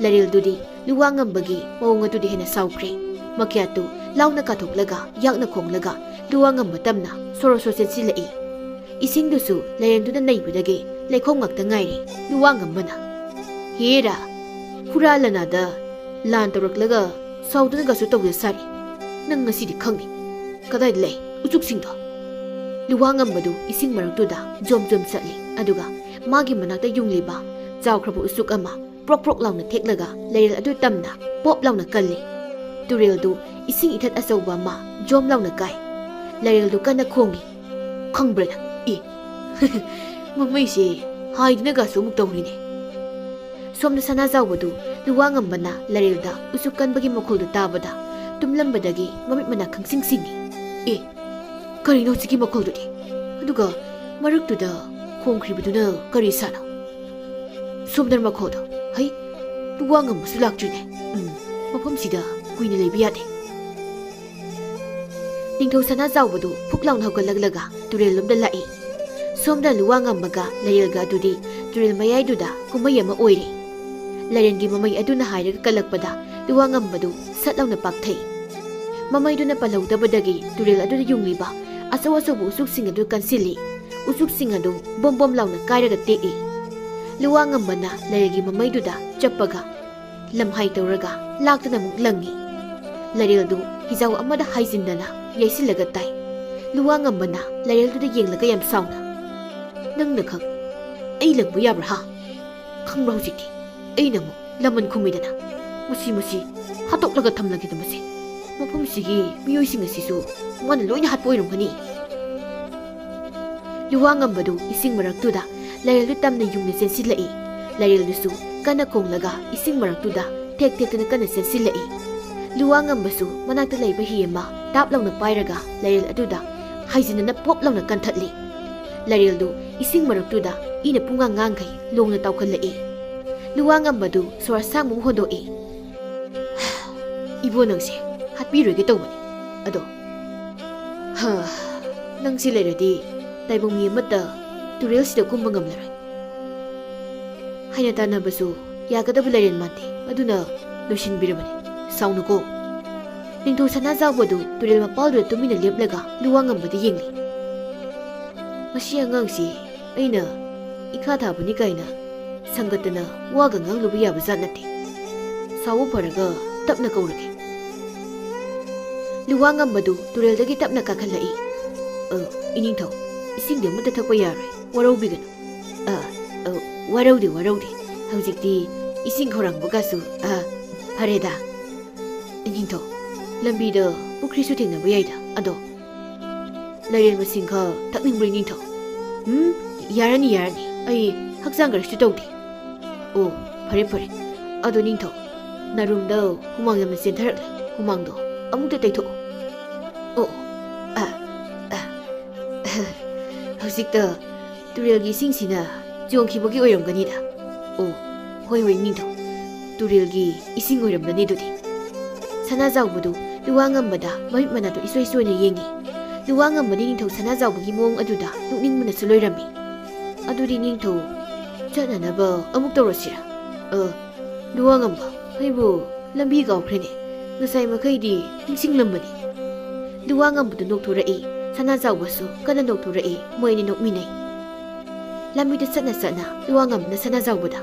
ꯂꯩꯔꯦꯜꯗꯨꯗꯤ ꯂꯨꯋꯥ ꯉꯝꯕꯒꯤ ꯃꯑꯣꯡ ꯑꯗꯨꯗ ꯍꯦꯟꯅ ꯁꯥꯎꯈ꯭ꯔꯦ꯫ ꯃꯈ꯭ꯌꯥꯠꯇꯨ ꯂꯥꯎꯅ ꯀꯥꯊꯣꯛꯂꯒ ꯌꯥꯛꯅ ꯈꯣꯡꯂꯒ ꯂꯨꯋꯥ ꯉꯝꯕ ꯇꯝꯅ ꯁꯣꯔꯣ ꯁꯣ ꯆꯦꯟꯁꯤꯜꯂꯛꯏ꯫ ꯏꯁꯤꯡꯗꯨꯁꯨ ꯂꯥꯏꯔꯦꯜꯗꯨꯅ ꯅꯩꯕꯗꯒꯤ ꯂꯩꯈꯣꯝ ꯉꯥꯛꯇ ꯉꯥꯏꯔꯦ꯫ ꯂꯨꯋꯥꯉꯝꯕꯅ, "ꯍꯦꯔꯥ, ꯍꯨꯔꯥ ꯂꯅꯥꯗ ꯂꯥꯟ ꯇꯧꯔꯛꯂꯒ ꯁꯥꯎꯗꯨꯅꯒꯁꯨ ꯇꯧꯖ ꯁꯥꯔꯤ꯫ ꯅꯪ ꯉꯁꯤꯗꯤ ꯈꯪꯅꯤ꯫ ꯀꯗꯥꯏꯗ ꯂꯩ ꯎꯆꯨꯛꯁꯤꯡꯗꯣ?" ꯂꯨꯋꯥꯉꯝꯕꯗꯨ ꯏꯁꯤꯡ ꯃꯔꯛꯇꯨꯗ ꯖꯣꯝ ꯖꯣꯝ ꯆꯠꯂꯤ, ꯑꯗꯨꯒ ꯃꯥꯒꯤ ꯃꯅꯥꯛꯇ ꯌꯨꯡꯂꯤꯕ ꯆꯥꯎꯈ꯭ꯔꯕ ꯎꯆꯨꯛ ꯑꯃ ꯄ꯭ꯔꯣꯛ ꯄ꯭ꯔꯣꯛ ꯂꯥꯎꯅ ꯊꯦꯛꯂꯒ ꯂꯥꯏꯔꯦꯜ ꯑꯗꯨ ꯇꯝꯅ ꯄꯣꯞ ꯂꯥꯎꯅ ꯀꯜꯂꯤ꯫ ꯇꯨꯔꯦꯜꯗꯨ ꯏꯁꯤꯡ ꯏꯊꯠ ꯑꯆꯧꯕ ꯑꯃ ꯖꯣꯝ ꯂꯥꯎꯅ ꯀꯥꯏ꯫ ꯂꯥꯏꯔꯦꯜꯗꯨ ꯀꯟꯅ ꯈꯣꯡꯏ, "ꯈꯪꯕ꯭ꯔꯥ ꯅꯪ? ꯏ!" ꯃꯃꯩꯁꯦ ꯍꯥꯏꯗꯨꯅꯒꯁꯨ ꯑꯃꯨꯛ ꯇꯧꯔꯤꯅꯦ꯫ ꯁꯣꯝꯗ ꯁꯅꯥꯖꯥꯎꯕꯗꯨ ꯂꯨꯋꯥꯉꯝꯕꯅ ꯂꯥꯏꯔꯦꯜꯗ ꯎꯆꯨꯛ ꯀꯟꯕꯒꯤ ꯃꯈꯣꯜꯗꯨ ꯇꯥꯕꯗ ꯇꯨꯝꯂꯝꯕꯗꯒꯤ ꯃꯃꯤꯠ ꯃꯅꯥ ꯈꯪꯁꯤꯡ ꯁꯤꯡꯏ꯫ "ꯑꯦ, ꯀꯔꯤꯅꯣ ꯍꯧꯖꯤꯛꯀꯤ ꯃꯈꯣꯜꯗꯨꯗꯤ? ꯑꯗꯨꯒ ꯃꯔꯛꯇꯨꯗ ꯈꯣꯡꯈ꯭ꯔꯤꯕꯗꯨꯅ ꯀꯔꯤ ꯁꯥꯅꯣ? ꯁꯣꯝꯗ ꯃꯈꯣꯜꯗꯣ꯫ ꯍꯩ, ꯂꯨꯋꯥꯉꯝꯕꯁꯨ ꯂꯥꯛꯇ꯭ꯔꯤꯅꯦ꯫ ꯎꯝ, ꯃꯐꯝꯁꯤꯗ ꯀꯨꯏꯅ ꯂꯩꯕ ꯌꯥꯗꯦ꯫" ꯅꯤꯡꯊꯧ ꯁꯅꯥꯖꯥꯎꯕꯗꯨ ꯐꯨꯛ ꯂꯥꯎꯅ ꯍꯧꯒꯠꯂꯛꯂꯒ ꯇꯨꯔꯦꯜꯂꯣꯝꯗ ꯂꯥꯛꯏ꯫ ꯁꯣꯝꯗ ꯂꯨꯋꯥꯉꯝꯕꯒ ꯂꯥꯏꯔꯦꯜꯒ ꯑꯗꯨꯗꯤ ꯇꯨꯔꯦꯜ ꯃꯌꯥꯏꯗꯨꯗ ꯀꯨꯝꯍꯩ ꯑꯃ ꯑꯣꯏꯔꯦ꯫ ꯂꯥꯏꯔꯦꯜꯒꯤ ꯃꯃꯩ ꯑꯗꯨꯅ ꯍꯥꯏꯔꯒ ꯀꯜꯂꯛꯄꯗ ꯂꯨꯋꯥꯉꯝꯕꯗꯨ ꯁꯠ ꯂꯥꯎꯅ ꯄꯥꯛꯊꯩ꯫ ꯃꯃꯩꯗꯨꯅ ꯄꯜꯍꯧꯗꯕꯗꯒꯤ ꯇꯨꯔꯦꯜ ꯑꯗꯨꯗ ꯌꯨꯡꯂꯤꯕ ꯑꯆꯧ ꯑꯆꯧꯕ ꯎꯆꯨꯛꯁꯤꯡ ꯑꯗꯨ ꯀꯟꯁꯤꯜꯂꯤ꯫ ꯎꯆꯨꯛꯁꯤꯡ ꯑꯗꯨ ꯕꯣꯝ ꯕꯣꯝ ꯂꯥꯎꯅ ꯀꯥꯏꯔꯒ ꯇꯦꯛꯏ꯫ ꯂꯨꯋꯥꯉꯝꯕꯅ ꯂꯥꯏꯔꯦꯜꯒꯤ ꯃꯃꯩꯗꯨꯗ ꯆꯞꯄꯒ ꯂꯝꯍꯥꯏ ꯇꯧꯔꯒ ꯂꯥꯛꯇꯨꯅ ꯑꯃꯨꯛ ꯂꯪꯉꯤ꯫ ꯂꯥꯏꯔꯦꯜꯗꯨ ꯍꯤꯖꯥꯎ ꯑꯃꯗ ꯍꯥꯏꯖꯤꯟꯗꯅ ꯌꯩꯁꯤꯜꯂꯒ ꯇꯥꯏ꯫ ꯂꯨꯋꯥꯉꯝꯕꯅ ꯂꯥꯏꯔꯦꯜꯗꯨꯗ ꯌꯦꯡꯂꯒ ꯌꯥꯝ ꯁꯥꯎꯅ, "ꯅꯪꯅ ꯈꯛ ꯑꯩ ꯂꯪꯕ ꯌꯥꯕ꯭ꯔꯥ ꯍꯥ? ꯈꯪꯕ꯭ꯔꯥ ꯍꯧꯖꯤꯛꯇꯤ? ꯑꯩꯅ ꯑꯃꯨꯛ ꯂꯃꯟ ꯈꯨꯝꯃꯤꯗꯅ꯫ ꯃꯁꯤ, ꯃꯁꯤ ꯍꯥꯠꯇꯣꯛꯂꯒ ꯊꯝꯂꯒꯦꯗ ꯃꯁꯤ꯫ ꯃꯐꯝꯁꯤꯒꯤ ꯃꯤꯑꯣꯏꯁꯤꯡ ꯑꯁꯤꯁꯨ ꯃꯥꯅ ꯂꯣꯏꯅ ꯍꯥꯠꯄ ꯑꯣꯏꯔꯝꯒꯅꯤ꯫" ꯂꯨꯋꯥꯉꯝꯕꯗꯨ ꯏꯁꯤꯡ ꯃꯔꯛꯇꯨꯗ ꯂꯥꯏꯔꯦꯜꯗꯨ ꯇꯝꯅ ꯌꯨꯡꯅ ꯆꯦꯟꯁꯤꯜꯂꯛꯏ꯫ ꯂꯥꯏꯔꯦꯜꯗꯨꯁꯨ ꯀꯟꯅ ꯈꯣꯡꯂꯒ ꯏꯁꯤꯡ ꯃꯔꯛꯇꯨꯗ ꯊꯦꯛ ꯊꯦꯛꯇꯅ ꯀꯟꯅ ꯆꯦꯟꯁꯤꯜꯂꯛꯏ꯫ ꯂꯨꯋꯥꯉꯝꯕꯁꯨ ꯃꯅꯥꯛꯇ ꯂꯩꯕ ꯍꯤ ꯑꯃ ꯇꯥꯞ ꯂꯥꯎꯅ ꯄꯥꯏꯔꯒ ꯂꯥꯏꯔꯦꯜ ꯑꯗꯨꯗ ꯍꯥꯏꯖꯤꯟꯅꯅ ꯄꯣꯞ ꯂꯥꯎꯅ ꯀꯟꯊꯠꯂꯤ꯫ ꯂꯥꯏꯔꯦꯜꯗꯨ ꯏꯁꯤꯡ ꯃꯔꯛꯇꯨꯗ ꯏꯅ ꯄꯨꯡꯉꯥꯡ ꯉꯥꯡꯈꯩ ꯂꯣꯡꯅ ꯇꯥꯎꯈꯠꯂꯛꯏ꯫ ꯂꯨꯋꯥꯉꯝꯕꯗꯨ ꯁꯣꯔ ꯑꯁꯥꯡꯕ ꯑꯃ ꯍꯣꯟꯗꯣꯛꯏ꯫ "ꯏꯕꯣ, ꯅꯪꯁꯦ ꯍꯥꯠꯄꯤꯔꯣꯏꯒꯦ ꯇꯧꯕꯅꯤ꯫ ꯑꯗꯣ, ꯍ, ꯅꯪꯁꯤ ꯂꯩꯔꯗꯤ ꯇꯥꯏꯕꯪ ꯃꯤ ꯑꯃꯠꯇ ꯇꯨꯔꯦꯜꯁꯤꯗ ꯀꯨꯝꯕ ꯉꯝꯂꯔꯣꯏ꯫ ꯍꯥꯏꯅ ꯇꯥꯟꯅꯕꯁꯨ ꯌꯥꯒꯗꯕ ꯂꯥꯏꯔꯦꯟ ꯃꯥꯟꯗꯦ, ꯑꯗꯨꯅ ꯂꯣꯏꯁꯤꯟꯕꯤꯔꯕꯅꯤ꯫ ꯁꯥꯎꯅꯨꯀꯣ꯫" ꯅꯤꯡꯊꯧ ꯁꯅꯥꯖꯥꯎꯕꯗꯨ ꯇꯨꯔꯦꯜ ꯃꯄꯥꯜꯗꯨꯗ ꯇꯨꯃꯤꯟꯅ ꯂꯦꯞꯂꯒ ꯂꯨꯋꯥꯉꯝꯕꯗ ꯌꯦꯡꯂꯤ꯫ ꯃꯁꯤ ꯑꯉꯥꯡꯁꯤ ꯑꯩꯅ ꯏꯈꯥ ꯊꯥꯕꯅꯤ ꯀꯥꯏꯅ ꯁꯪꯒꯠꯇꯅ ꯋꯥꯒ ꯉꯥꯡꯂꯨꯕ ꯌꯥꯕ ꯖꯥꯠ ꯅꯠꯇꯦ꯫ ꯁꯥꯎꯕ ꯐꯔꯒ ꯇꯞꯅ ꯀꯧꯔꯒꯦ꯫ ꯂꯨꯋꯥ ꯉꯝꯕꯗꯨ ꯇꯨꯔꯦꯜꯗꯒꯤ ꯇꯞꯅ ꯀꯥꯈꯠꯂꯛꯏ꯫ "ꯑ, ꯏꯅꯤꯡꯊꯧ, ꯏꯁꯤꯡꯗꯤ ꯑꯃꯠꯇ ꯊꯛꯄ ꯌꯥꯔꯣꯏ, ꯋꯥꯔꯧꯕꯤꯒꯅꯨ꯫" "ꯑ, ꯑ, ꯋꯥꯔꯧꯗꯦ, ꯋꯥꯔꯧꯗꯦ꯫ ꯍꯧꯖꯤꯛꯇꯤ ꯏꯁꯤꯡ ꯈꯧꯔꯥꯡꯕꯒꯁꯨ, ꯑ, ꯐꯔꯦꯗ꯫ ꯏꯅꯤꯡꯊꯧ, ꯂꯝꯕꯤꯗ ꯄꯨꯈ꯭ꯔꯤꯁꯨ ꯊꯦꯡꯅꯕ ꯌꯥꯏꯗ, ꯑꯗꯣ ꯂꯩꯔꯦꯟ ꯃꯁꯤꯡ ꯈꯔ ꯊꯛꯅꯤꯡꯕ꯭ꯔꯣ, ꯏꯅꯤꯡꯊꯧ?" "ꯎꯝ, ꯌꯥꯔꯅꯤ, ꯌꯥꯔꯅꯤ꯫ ꯑꯩ ꯍꯛꯆꯥꯡ ꯀꯔꯤꯁꯨ ꯇꯧꯗꯦ꯫" "ꯑꯣ, ꯐꯔꯦ, ꯐꯔꯦ꯫ ꯑꯗꯣ ꯅꯤꯡꯊꯧ, ꯅꯔꯨꯝꯗ ꯍꯨꯃꯥꯡ ꯌꯥꯝꯅ ꯆꯦꯟꯊꯔꯛꯂꯦ꯫ ꯍꯨꯃꯥꯡꯗꯣ ꯑꯃꯨꯛꯇ ꯇꯩꯊꯣꯛꯑꯣ꯫" "ꯑꯣ, ꯑ, ꯑ, ꯑ, ꯍꯧꯖꯤꯛꯇ ꯇꯨꯔꯦꯜꯒꯤ ꯏꯁꯤꯡꯁꯤꯅ ꯆꯣꯡꯈꯤꯕꯒꯤ ꯑꯣꯏꯔꯝꯒꯅꯤꯗ꯫" "ꯑꯣ, ꯍꯣꯏ, ꯍꯣꯏ, ꯅꯤꯡꯊꯧ꯫ ꯇꯨꯔꯦꯜꯒꯤ ꯏꯁꯤꯡ ꯑꯣꯏꯔꯝꯒꯅꯤ ꯑꯗꯨꯗꯤ꯫" ꯁꯅꯥꯖꯥꯎꯕꯗꯨ ꯂꯨꯋꯥ ꯉꯝꯕꯗ ꯃꯃꯤꯠ ꯃꯅꯥꯗꯨ ꯏꯁꯣꯏ ꯁꯣꯏꯅ ꯌꯦꯡꯉꯤ꯫ ꯂꯨꯋꯥ ꯉꯝꯕꯗꯤ ꯅꯤꯡꯊꯧ ꯁꯅꯥꯖꯥꯎꯕꯒꯤ ꯃꯑꯣꯡ ꯑꯗꯨꯗ ꯅꯣꯛꯅꯤꯡꯕꯅꯁꯨ ꯂꯣꯏꯔꯝꯃꯤ꯫ "ꯑꯗꯨꯗꯤ ꯅꯤꯡꯊꯧ, ꯆꯠꯅꯅꯕ ꯑꯃꯨꯛ ꯇꯧꯔꯁꯤꯔꯥ?" "ꯑ, ꯂꯨꯋꯥ ꯉꯝꯕ, ꯑꯩꯕꯨ ꯂꯝꯕꯤ ꯀꯥꯎꯈ꯭ꯔꯦꯅꯦ꯫ ꯉꯁꯥꯏ ꯃꯈꯩꯗꯤ ꯅꯤꯡꯁꯤꯡꯂꯝꯕꯅꯤ꯫" ꯂꯨꯋꯥ ꯉꯝꯕꯗꯨ ꯅꯣꯛꯊꯣꯔꯛꯏ꯫ ꯁꯅꯥꯖꯥꯎꯕꯁꯨ ꯀꯟꯅ ꯅꯣꯛꯊꯣꯔꯛꯏ꯫ ꯃꯣꯏ ꯑꯅꯤ ꯅꯣꯛꯃꯤꯟꯅꯩ꯫ ꯂꯝꯕꯤꯗ ꯆꯠꯅ ꯆꯠꯅ ꯂꯨꯋꯥ ꯉꯝꯕꯅ ꯁꯅꯥꯖꯥꯎꯕꯗ,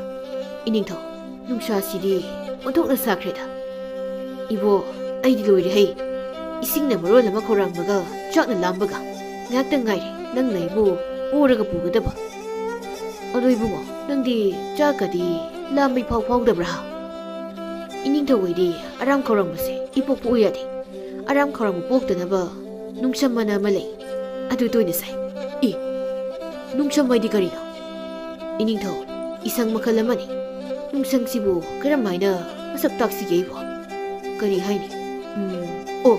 "ꯏꯅꯤꯡꯊꯧ, ꯅꯨꯡꯁꯥꯁꯤꯗꯤ ꯑꯣꯟꯊꯣꯛꯅ ꯁꯥꯈ꯭ꯔꯦꯗ꯫ ꯏꯕꯣ, ꯑꯩꯗꯤ ꯂꯣꯏꯔꯦ ꯍꯩ꯫ ꯏꯁꯤꯡꯅ ꯃꯔꯣꯜ ꯑꯃ ꯈꯧꯔꯥꯡꯕꯒ ꯆꯥꯛꯅ ꯂꯥꯝꯕꯒ꯫ ꯉꯥꯏꯍꯥꯛꯇꯪ ꯉꯥꯏꯔꯦ ꯅꯪꯅ ꯑꯩꯕꯨ ꯄꯣꯔꯒ ꯄꯨꯒꯗꯕ꯫ ꯑꯗꯣ ꯏꯕꯨꯡꯉꯣ, ꯅꯪꯗꯤ ꯆꯥꯛꯀꯗꯤ ꯂꯥꯝꯕ ꯏꯐꯥꯎ ꯐꯥꯎꯗꯕ꯭ꯔꯥ?" "ꯏꯅꯤꯡꯊꯧ, ꯑꯩꯗꯤ ꯑꯔꯥꯝ ꯈꯧꯔꯥꯡꯕꯁꯦ ꯏꯄꯣꯛ ꯄꯣꯛꯎ ꯌꯥꯗꯦ꯫ ꯑꯔꯥꯝ ꯈꯧꯔꯥꯡꯕ ꯄꯣꯛꯇꯅꯕ ꯅꯨꯡꯁꯝ ꯃꯅꯥ ꯑꯃ ꯂꯩ꯫ ꯑꯗꯨ ꯇꯣꯏꯅ ꯆꯥꯏ꯫" "ꯏ, ꯅꯨꯡꯁꯝ ꯍꯥꯏꯗꯤ ꯀꯔꯤꯅꯣ?" "ꯏꯅꯤꯡꯊꯧ, ꯏꯁꯪ ꯃꯈꯜ ꯑꯃꯅꯤ꯫ ꯅꯨꯡꯁꯪꯁꯤꯕꯨ ꯀꯔꯝ ꯍꯥꯏꯅ ꯃꯁꯛ ꯇꯥꯛꯁꯤꯒꯦ ꯑꯩꯕꯣ? ꯀꯔꯤ ꯍꯥꯏꯅꯤ? ꯎꯝ, ꯑꯣ,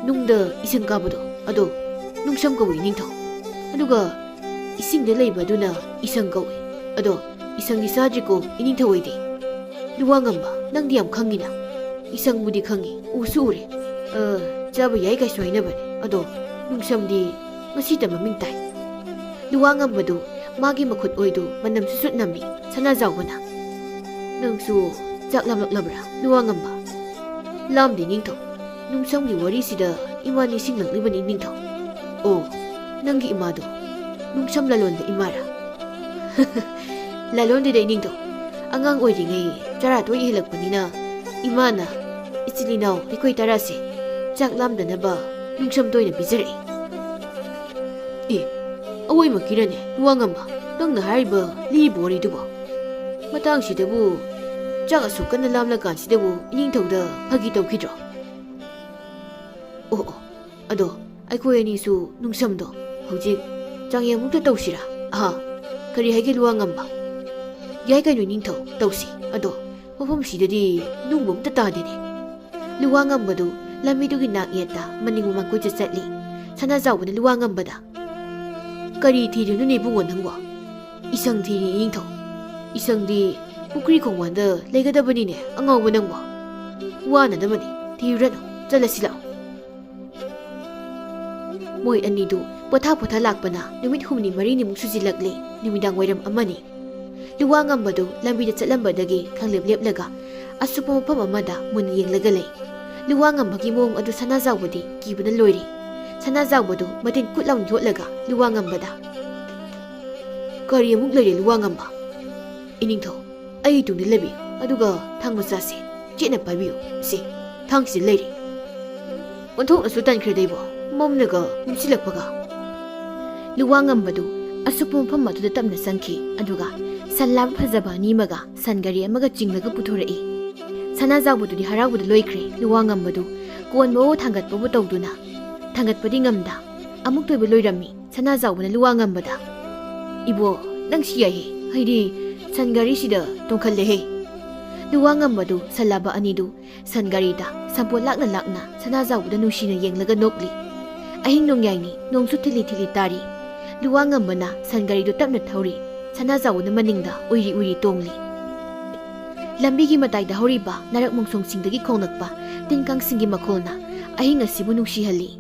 ꯅꯨꯡꯗ ꯏꯁꯪ ꯀꯥꯕꯗꯣ, ꯑꯗꯣ ꯅꯨꯡꯁꯝ ꯀꯧꯏ, ꯏꯅꯤꯡꯊꯧ꯫ ꯑꯗꯨꯒ ꯏꯁꯤꯡꯗ ꯂꯩꯕ ꯑꯗꯨꯅ ꯏꯁꯪ ꯀꯧꯏ꯫ ꯑꯗꯣ ꯏꯁꯪꯗꯤ ꯆꯥꯗ꯭ꯔꯤꯀꯣ, ꯏꯅꯤꯡꯊꯧ ꯑꯩꯗꯤ꯫" "ꯂꯨꯋꯥ ꯉꯝꯕ, ꯅꯪꯗꯤ ꯌꯥꯝ ꯈꯪꯉꯤꯅ꯫" "ꯏꯁꯪꯕꯨꯗꯤ ꯈꯪꯉꯤ, ꯎꯁꯨ ꯎꯔꯦ꯫ ꯑ, ꯆꯥꯕ ꯌꯥꯏ ꯀꯥꯏꯁꯨ ꯍꯥꯏꯅꯕꯅꯦ꯫ ꯑꯗꯣ ꯅꯨꯡꯁꯝꯗꯤ ꯉꯁꯤꯇ ꯃꯃꯤꯡ ꯇꯥꯏ꯫" ꯂꯨꯋꯥ ꯉꯝꯕꯗꯨ ꯃꯥꯒꯤ ꯃꯈꯨꯠ ꯑꯣꯏꯗꯨ ꯃꯅꯝ ꯁꯨꯠ ꯁꯨꯠ ꯅꯝꯃꯤ꯫ ꯁꯅꯥꯖꯥꯎꯕꯅ, "ꯅꯪꯁꯨ ꯆꯥꯛ ꯂꯥꯝꯂꯛꯂꯕ꯭ꯔꯥ, ꯂꯨꯋꯥ ꯉꯝꯕ?" "ꯂꯥꯝꯗꯦ, ꯅꯤꯡꯊꯧ꯫ ꯅꯨꯡꯁꯝꯒꯤ ꯋꯥꯔꯤꯁꯤꯗ ꯏꯃꯥ ꯅꯤꯡꯁꯤꯡꯂꯛꯂꯤꯕꯅꯤ, ꯅꯤꯡꯊꯧ꯫" "ꯑꯣ, ꯅꯪꯒꯤ ꯏꯃꯥꯗꯣ?" ꯅꯨꯡꯁꯝ ꯂꯂꯣꯟꯕ ꯏꯃꯥꯔꯥ? ꯂꯂꯣꯟꯗꯦꯗ ꯏꯅꯤꯡꯊꯧ, ꯑꯉꯥꯡ ꯑꯣꯏꯔꯤꯉꯩ ꯆꯔꯥ ꯇꯣꯏꯅ ꯍꯦꯜꯂꯛꯄꯅꯤꯅ ꯏꯃꯥꯅ ꯏꯆꯤꯜ ꯏꯅꯥꯎ ꯑꯩꯈꯣꯏ ꯇꯔꯥꯁꯦ ꯆꯥꯛ ꯂꯥꯝꯗꯅꯕ ꯅꯨꯡꯁꯝ ꯇꯣꯏꯅ ꯄꯤꯖꯔꯛꯏ꯫ ꯑꯦ, ꯑꯋꯣꯏꯃꯛꯀꯤꯔꯅꯦ ꯂꯨꯋꯥ ꯉꯝꯕ, ꯅꯪꯅ ꯍꯥꯏꯔꯤꯕ ꯂꯤꯔꯤꯕ ꯋꯥꯔꯤꯗꯨꯕꯣ? ꯃꯇꯥꯡꯁꯤꯗꯕꯨ ꯆꯥꯛ ꯑꯁꯨꯛ ꯀꯟꯅ ꯂꯥꯝꯂꯀꯥꯟꯁꯤꯗꯕꯨ ꯏꯅꯤꯡꯊꯧꯗ ꯐꯥꯒꯤ ꯇꯧꯈꯤꯗ꯭ꯔꯣ? ꯑꯣ ꯑꯣ, ꯑꯗꯣ ꯑꯩꯈꯣꯏ ꯑꯅꯤꯁꯨ ꯅꯨꯡꯁꯝꯗꯣ ꯍꯧꯖꯤꯛ ꯆꯥꯡꯌꯦꯡꯃꯨꯛꯇ ꯇꯧꯁꯤꯔꯥ? ꯑꯍꯥ, ꯀꯔꯤ ꯍꯥꯏꯒꯦ ꯂꯨꯋꯥ ꯉꯝꯕ? ꯌꯥꯏ ꯀꯩꯅꯣ ꯏꯅꯤꯡꯊꯧ, ꯇꯧꯁꯤ꯫ ꯑꯗꯣ ꯃꯐꯝꯁꯤꯗꯗꯤ ꯅꯨꯡꯕ ꯑꯝꯇ ꯇꯥꯗꯦꯅꯦ꯫ ꯂꯨꯋꯥ ꯉꯝꯕꯗꯨ ꯂꯝꯕꯤꯗꯨꯒꯤ ꯅꯥꯛ ꯌꯦꯠꯇ ꯃꯅꯤꯡ ꯃꯃꯥꯡ ꯀꯣꯏꯆꯠ ꯆꯠꯂꯤ꯫ ꯁꯅꯥꯖꯥꯎꯕꯅ ꯂꯨꯋꯥ ꯉꯝꯕꯗ, "ꯀꯔꯤ ꯊꯤꯔꯤꯅꯣꯅꯦ ꯏꯕꯨꯡꯉꯣ ꯅꯪꯕꯣ?" "ꯏꯁꯪ ꯊꯤꯔꯤ ꯏꯅꯤꯡꯊꯧ꯫ ꯏꯁꯪꯗꯤ ꯄꯨꯈ꯭ꯔꯤ ꯈꯣꯡꯕꯥꯟꯗ ꯂꯩꯒꯗꯕꯅꯤꯅꯦ ꯑꯉꯥꯎꯕ ꯅꯪꯕꯣ꯫ ꯋꯥꯅꯗꯕꯅꯤ, ꯊꯤꯔꯨꯔꯅꯨ, ꯆꯠꯂꯁꯤ ꯂꯥꯛꯑꯣ꯫" ꯃꯣꯏ ꯑꯅꯤꯗꯨ ꯄꯣꯊꯥ ꯄꯣꯊꯥ ꯂꯥꯛꯄꯅ ꯅꯨꯃꯤꯠ ꯍꯨꯝꯅꯤ ꯃꯔꯤꯅꯤꯃꯨꯛ ꯁꯨꯖꯤꯜꯂꯛꯂꯦ꯫ ꯅꯨꯃꯤꯗꯥꯡ ꯋꯥꯏꯔꯝ ꯑꯃꯅꯤ꯫ ꯂꯨꯋꯥ ꯉꯝꯕꯗꯨ ꯂꯝꯕꯤꯗ ꯆꯠꯂꯝꯕꯗꯒꯤ ꯈꯪꯂꯦꯞ ꯂꯦꯞꯂꯒ ꯑꯁꯨꯞꯄ ꯃꯐꯝ ꯑꯃꯗ ꯃꯨꯟꯅ ꯌꯦꯡꯂꯒ ꯂꯩ꯫ ꯂꯨꯋꯥ ꯉꯝꯕꯒꯤ ꯃꯑꯣꯡ ꯑꯗꯨ ꯁꯅꯥꯖꯥꯎꯕꯗꯤ ꯀꯤꯕꯅ ꯂꯣꯏꯔꯦ꯫ ꯁꯅꯥꯖꯥꯎꯕꯗꯨ ꯃꯇꯤꯟ ꯀꯨꯠ ꯂꯥꯎꯅ ꯌꯣꯠꯂꯒ ꯂꯨꯋꯥ ꯉꯝꯕꯗ, "ꯀꯔꯤ ꯑꯃꯨꯛ ꯂꯩꯔꯦ ꯂꯨꯋꯥ ꯉꯝꯕ?" "ꯏꯅꯤꯡꯊꯧ, ꯑꯩ ꯇꯨꯡꯗ ꯂꯦꯞꯄꯤꯌꯨ, ꯑꯗꯨꯒ ꯊꯥꯡ ꯃꯆꯥꯁꯦ ꯆꯦꯠꯅ ꯄꯥꯏꯕꯤꯌꯨ꯫ ꯁꯤ, ꯊꯥꯡꯁꯤꯗ ꯂꯩꯔꯦ꯫" ꯑꯣꯟꯊꯣꯛꯅꯁꯨ ꯇꯟꯈ꯭ꯔꯦꯗ ꯏꯕꯣ, ꯃꯝꯅꯒ ꯃꯝꯁꯤꯜꯂꯛꯄꯒ꯫ ꯂꯨꯋꯥ ꯉꯝꯕꯗꯨ ꯑꯁꯨꯞꯄ ꯃꯐꯝ ꯑꯗꯨꯗ ꯇꯞꯅ ꯆꯪꯈꯤ, ꯑꯗꯨꯒ ꯁꯟ ꯂꯥꯕ ꯐꯖꯕ ꯑꯅꯤ ꯑꯃꯒ ꯁꯟ ꯒꯥꯔꯤ ꯑꯃꯒ ꯆꯤꯡꯂꯒ ꯄꯨꯊꯣꯔꯛꯏ꯫ ꯁꯅꯥꯖꯥꯎꯕꯗꯨꯗꯤ ꯍꯔꯥꯎꯕꯗ ꯂꯣꯏꯈ꯭ꯔꯦ꯫ ꯂꯨꯋꯥ ꯉꯝꯕꯗꯨ ꯀꯣꯟꯕꯋꯣ ꯊꯥꯡꯒꯠꯄꯕꯨ ꯇꯧꯗꯨꯅ, ꯊꯥꯡꯒꯠꯄꯗꯤ ꯉꯝꯗ, ꯑꯃꯨꯛꯇ ꯑꯣꯏꯕ ꯂꯣꯏꯔꯝꯃꯤ꯫ ꯁꯅꯥꯖꯥꯎꯕꯅ ꯂꯨꯋꯥ ꯉꯝꯕꯗ, "ꯏꯕꯣ, ꯅꯪꯁꯤ ꯌꯥꯏꯍꯦ, ꯑꯩꯗꯤ ꯁꯟ ꯒꯥꯔꯤꯁꯤꯗ ꯇꯣꯡꯈꯠꯂꯦꯍꯦ꯫" ꯂꯨꯋꯥ ꯉꯝꯕꯗꯨ ꯁꯟ ꯂꯥꯕ ꯑꯅꯤꯗꯨ ꯁꯟ ꯒꯥꯔꯤꯗ ꯁꯝꯄꯣꯠ ꯂꯥꯛꯅ ꯂꯥꯛꯅ ꯁꯅꯥꯖꯥꯎꯕꯗ ꯅꯨꯡꯁꯤꯅ ꯌꯦꯡꯂꯒ ꯅꯣꯛꯂꯤ꯫ ꯑꯍꯤꯡ ꯅꯣꯡꯌꯥꯏꯅꯤ, ꯅꯣꯡꯁꯨ ꯊꯤꯂꯤ ꯊꯤꯂꯤ ꯇꯥꯔꯤ꯫ ꯂꯨꯋꯥ ꯉꯝꯕꯅ ꯁꯟ ꯒꯥꯔꯤꯗꯨ ꯇꯞꯅ ꯊꯧꯔꯤ꯫ ꯁꯅꯥꯖꯥꯎꯕꯅ ꯃꯅꯤꯡꯗ ꯎꯏꯔꯤ ꯎꯏꯔꯤ ꯇꯣꯡꯂꯤ꯫ ꯂꯝꯕꯤꯒꯤ ꯃꯇꯥꯏꯗ ꯍꯧꯔꯤꯕ ꯅꯥꯔꯛ ꯃꯣꯡꯁꯣꯡꯁꯤꯡꯗꯒꯤ ꯈꯣꯡꯂꯛꯄ ꯇꯤꯟ ꯀꯥꯡꯁꯤꯡꯒꯤ ꯃꯈꯣꯜꯅ ꯑꯍꯤꯡ ꯑꯁꯤꯕꯨ ꯅꯨꯡꯁꯤꯍꯜꯂꯤ꯫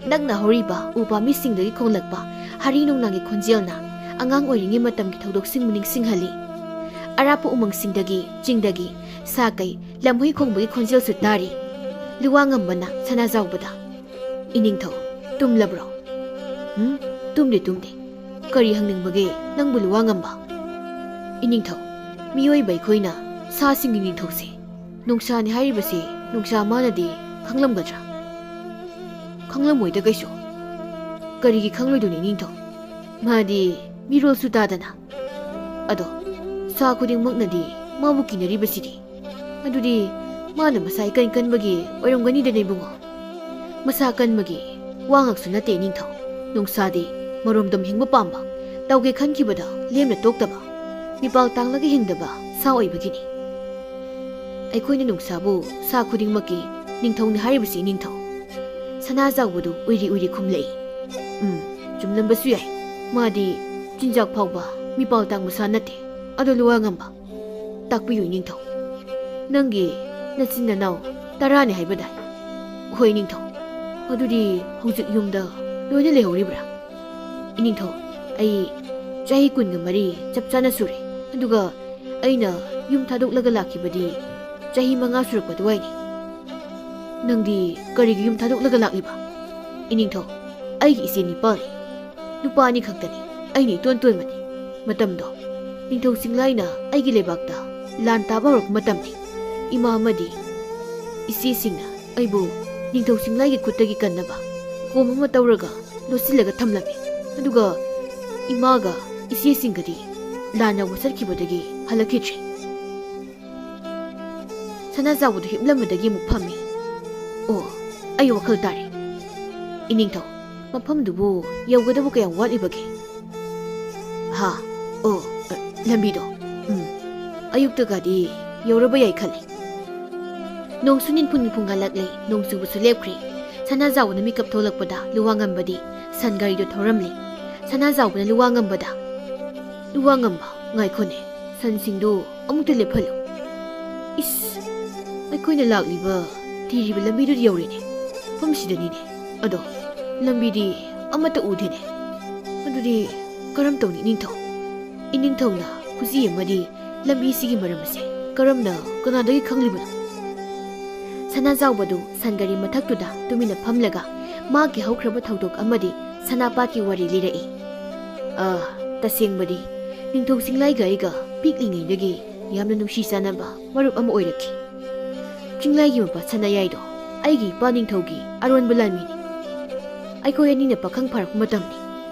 ꯅꯛꯅ ꯍꯧꯔꯤꯕ ꯎ ꯄꯥꯝꯕꯤꯁꯤꯡꯗꯒꯤ ꯈꯣꯡꯂꯛꯄ ꯍꯔꯤ ꯅꯣꯡꯅꯥꯡꯒꯤ ꯈꯣꯟꯖꯦꯜꯅ ꯑꯉꯥꯡ ꯑꯣꯏꯔꯤꯉꯩ ꯃꯇꯝꯒꯤ ꯊꯧꯗꯣꯛꯁꯤꯡꯕꯨ ꯅꯤꯡꯁꯤꯡꯍꯜꯂꯤ꯫ ꯑꯔꯥꯞꯄ ꯎꯃꯪꯁꯤꯡꯗꯒꯤ, ꯆꯤꯡꯗꯒꯤ ꯁꯥ ꯀꯩ, ꯂꯝꯍꯨꯏ ꯈꯣꯡꯕꯒꯤ ꯈꯣꯟꯖꯦꯜꯁꯨ ꯇꯥꯔꯤ꯫ ꯂꯨꯋꯥ ꯉꯝꯕꯅ ꯁꯅꯥꯖꯥꯎꯕꯗ, "ꯏꯅꯤꯡꯊꯧ, ꯇꯨꯝꯂꯕ꯭ꯔꯣ?" "ꯎꯝ?" ꯇꯨꯝꯗꯦ, ꯇꯨꯝꯗꯦ꯫ ꯀꯔꯤ ꯍꯪꯅꯤꯡꯕꯒꯦ ꯅꯪꯕꯨ, ꯂꯨꯋꯥꯉꯝꯕ? ꯏꯅꯤꯡꯊꯧ, ꯃꯤꯑꯣꯏꯕ ꯑꯩꯈꯣꯏꯅ ꯁꯥꯁꯤꯡꯒꯤ ꯅꯤꯡꯊꯧꯁꯦ ꯅꯣꯡꯁꯥꯅꯤ ꯍꯥꯏꯔꯤꯕꯁꯤ ꯅꯣꯡꯁꯥ ꯃꯥꯅꯗꯤ ꯈꯪꯂꯝꯒꯗ꯭ꯔꯥ? ꯈꯪꯂꯝꯃꯣꯏꯗ ꯀꯩꯁꯨ꯫ ꯀꯔꯤꯒꯤ ꯈꯪꯂꯣꯏꯗꯣꯏꯅꯣ ꯏꯅꯤꯡꯊꯧ? ꯃꯥꯗꯤ ꯃꯤꯔꯣꯜꯁꯨ ꯇꯥꯗꯅ꯫ ꯑꯗꯣ ꯁꯥ ꯈꯨꯗꯤꯡꯃꯛꯅꯗꯤ ꯃꯥꯕꯨ ꯀꯤꯅꯔꯤꯕꯁꯤꯗꯤ꯫ ꯑꯗꯨꯗꯤ ꯃꯥꯅ ꯃꯁꯥ ꯏꯀꯟ ꯀꯟꯕꯒꯤ ꯑꯣꯏꯔꯝꯒꯅꯤꯗꯅ, ꯏꯕꯨꯡꯉꯣ꯫ ꯃꯁꯥ ꯀꯟꯕꯒꯤ ꯋꯥ ꯉꯥꯛꯁꯨ ꯅꯠꯇꯦ, ꯏꯅꯤꯡꯊꯧ꯫ ꯅꯣꯡꯁꯥꯗꯤ ꯃꯔꯣꯝꯗꯣꯝ ꯍꯤꯡꯕ ꯄꯥꯝꯕ, ꯇꯧꯒꯦ ꯈꯟꯈꯤꯕꯗ ꯂꯦꯝꯅ ꯇꯣꯛꯇꯕ, ꯃꯤꯄꯥꯜ ꯇꯥꯡꯂꯒ ꯍꯤꯡꯗꯕ ꯁꯥ ꯑꯣꯏꯕꯒꯤꯅꯤ꯫ ꯑꯩꯈꯣꯏꯅ ꯅꯣꯡꯁꯥꯕꯨ ꯁꯥ ꯈꯨꯗꯤꯡꯃꯛꯀꯤ ꯅꯤꯡꯊꯧꯅꯤ ꯍꯥꯏꯔꯤꯕꯁꯤ, ꯏꯅꯤꯡꯊꯧ꯫ ꯁꯅꯥꯖꯥꯎꯕꯗꯨ ꯎꯏꯔꯤ ꯎꯏꯔꯤ ꯈꯨꯝꯂꯛꯏ꯫ ꯎꯝ, ꯆꯨꯝꯂꯝꯕꯁꯨ ꯌꯥꯏ꯫ ꯃꯥꯗꯤ ꯆꯤꯟꯖꯥꯛ ꯐꯥꯎꯕ ꯃꯤꯄꯥꯜ ꯇꯥꯡꯕ ꯁꯥ ꯅꯠꯇꯦ꯫ ꯑꯗꯣ, ꯂꯨꯋꯥꯉꯝꯕ, ꯇꯥꯛꯄꯤꯌꯨ, ꯏꯅꯤꯡꯊꯧ꯫ ꯅꯪꯒꯤ ꯅꯆꯤꯟ ꯅꯅꯥꯎ ꯇꯔꯥꯅꯤ ꯍꯥꯏꯕꯗꯥꯏ? ꯍꯣꯏ, ꯏꯅꯤꯡꯊꯧ꯫ ꯑꯗꯨꯗꯤ ꯍꯧꯖꯤꯛ ꯌꯨꯝꯗ ꯂꯣꯏꯅ ꯂꯩꯍꯧꯔꯤꯕ꯭ꯔꯥ? ꯏꯅꯤꯡꯊꯧ, ꯑꯩ ꯆꯍꯤ ꯀꯨꯟꯒ ꯃꯔꯤ ꯆꯞ ꯆꯥꯅ ꯁꯨꯔꯦ꯫ ꯑꯗꯨꯒ ꯑꯩꯅ ꯌꯨꯝ ꯊꯥꯗꯣꯛꯂꯒ ꯂꯥꯛꯈꯤꯕꯗꯤ ꯆꯍꯤ ꯃꯉꯥ ꯁꯨꯔꯛꯄ ꯑꯗꯨꯋꯥꯏꯅꯤ꯫ ꯅꯪꯗꯤ ꯀꯔꯤꯒꯤ ꯌꯨꯝ ꯊꯥꯗꯣꯛꯂꯒ ꯂꯥꯛꯂꯤꯕ? ꯏꯅꯤꯡꯊꯧ, ꯑꯩꯒꯤ ꯏꯆꯦ ꯅꯤꯄꯥꯜꯅꯤ꯫ ꯅꯨꯄꯥ ꯑꯅꯤ ꯈꯛꯇꯅꯤ꯫ ꯑꯩꯅ ꯏꯇꯣꯟ ꯇꯣꯟꯕꯅꯤ꯫ ꯃꯇꯝꯗꯣ ꯅꯤꯡꯊꯧ ꯁꯤꯡꯂꯥꯏꯅ ꯑꯩꯒꯤ ꯂꯩꯕꯥꯛꯇ ꯂꯥꯟ ꯇꯥꯕ ꯍꯧꯔꯛꯄ ꯃꯇꯝꯅꯤ꯫ ꯏꯃꯥ ꯑꯃꯗꯤ ꯏꯆꯦꯁꯤꯡꯅ ꯑꯩꯕꯨ ꯅꯤꯡꯊꯧ ꯁꯤꯡꯂꯥꯏꯒꯤ ꯈꯨꯠꯇꯒꯤ ꯀꯟꯅꯕ ꯀꯣꯝ ꯑꯃ ꯇꯧꯔꯒ ꯂꯣꯠꯁꯤꯜꯂꯒ ꯊꯝꯂꯝꯃꯤ꯫ ꯑꯗꯨꯒ ꯏꯃꯥꯒ ꯏꯆꯦꯁꯤꯡꯒꯗꯤ ꯂꯥꯟ ꯌꯥꯎꯕ ꯆꯠꯈꯤꯕꯗꯒꯤ ꯍꯜꯂꯛꯈꯤꯗ꯭ꯔꯦ꯫ ꯁꯅꯥꯖꯥꯎꯕꯗꯨ ꯍꯤꯞꯂꯝꯕꯗꯒꯤ ꯑꯃꯨꯛ ꯐꯝꯃꯤ꯫ ꯑꯣ, ꯑꯩ ꯋꯥꯈꯜ ꯇꯥꯔꯦ꯫ ꯏꯅꯤꯡꯊꯧ, ꯃꯐꯝꯗꯨꯕꯨ ꯌꯧꯒꯗꯕ ꯀꯌꯥꯝ ꯋꯥꯠꯂꯤꯕꯒꯦ? ꯍꯥ? ꯑꯣ, ꯑ, ꯂꯝꯕꯤꯗꯣ꯫ ꯎꯝ, ꯑꯌꯨꯛꯇꯒꯗꯤ ꯌꯧꯔꯕ ꯌꯥꯏ ꯈꯜꯂꯤ꯫ ꯅꯣꯡꯁꯨ ꯅꯤꯟꯐꯨ ꯅꯤꯟꯐꯨ ꯉꯥꯜꯂꯛꯂꯦ, ꯅꯣꯡ ꯆꯨꯕꯁꯨ ꯂꯦꯞꯈ꯭ꯔꯦ꯫ ꯁꯅꯥꯖꯥꯎꯕꯅ ꯃꯤꯀꯞ ꯊꯣꯛꯂꯛꯄꯗ ꯂꯨꯋꯥꯉꯝꯕꯗꯤ ꯁꯟ ꯒꯥꯔꯤꯗꯨ ꯊꯧꯔꯝꯂꯦ꯫ ꯁꯅꯥꯖꯥꯎꯕꯅ ꯂꯨꯋꯥꯉꯝꯕꯗ, "ꯂꯨꯋꯥꯉꯝꯕ, ꯉꯥꯏꯈꯣꯅꯦ, ꯁꯟꯁꯤꯡꯗꯨ ꯑꯃꯨꯛꯇ ꯂꯦꯞꯍꯜꯂꯨ꯫ ꯏꯁ, ꯑꯩꯈꯣꯏꯅ ꯂꯥꯛꯂꯤꯕ, ꯊꯤꯔꯤꯕ ꯂꯝꯕꯤꯗꯨꯗ ꯌꯧꯔꯦꯅꯦ꯫ ꯃꯐꯝꯁꯤꯗꯅꯤꯅꯦ꯫ ꯑꯗꯣ ꯂꯝꯕꯤꯗꯤ ꯑꯃꯠꯇ ꯎꯗꯦꯅꯦ꯫ ꯑꯗꯨꯗꯤ ꯀꯔꯝ ꯇꯧꯅꯤ, ꯏꯅꯤꯡꯊꯧ?" ꯏꯅꯤꯡꯊꯧꯅ ꯈꯨꯖꯤ ꯑꯃꯗꯤ ꯂꯝꯕꯤꯁꯤꯒꯤ ꯃꯔꯝ ꯑꯁꯦ ꯀꯔꯝꯅ, ꯀꯅꯥꯗꯒꯤ ꯈꯪꯂꯤꯕꯅꯣ? ꯁꯅꯥꯖꯥꯎꯕꯗꯨ ꯁꯟ ꯒꯥꯔꯤ ꯃꯊꯛꯇꯨꯗ ꯇꯨꯃꯤꯟꯅ ꯐꯝꯂꯒ ꯃꯥꯒꯤ ꯍꯧꯈ꯭ꯔꯕ ꯊꯧꯗꯣꯛ ꯑꯃꯗꯤ ꯁꯅꯥꯄꯥꯠꯀꯤ ꯋꯥꯔꯤ ꯂꯤꯔꯛꯏ꯫ ꯑꯥ, ꯇꯁꯦꯡꯕꯗꯤ ꯅꯤꯡꯊꯧ ꯆꯤꯡꯂꯥꯏꯒ ꯑꯩꯒ ꯄꯤꯛꯂꯤꯉꯩꯗꯒꯤ ꯌꯥꯝꯅ ꯅꯨꯡꯁꯤ ꯆꯥꯟꯅꯕ ꯃꯔꯨꯞ ꯑꯃ ꯑꯣꯏꯔꯛꯈꯤ꯫ ꯆꯤꯡꯂꯥꯏꯒꯤ ꯃꯄꯥ ꯁꯅꯥꯌꯥꯏꯗꯣ ꯑꯩꯒꯤ ꯏꯄꯥ ꯅꯤꯡꯊꯧꯒꯤ ꯑꯔꯣꯟꯕ ꯂꯥꯟꯃꯤꯅꯤ꯫ ꯑꯩꯈꯣꯏ ꯑꯅꯤꯅ ꯄꯥꯈꯪ ꯐꯥꯔꯛꯄ ꯃꯇꯝꯅꯤ꯫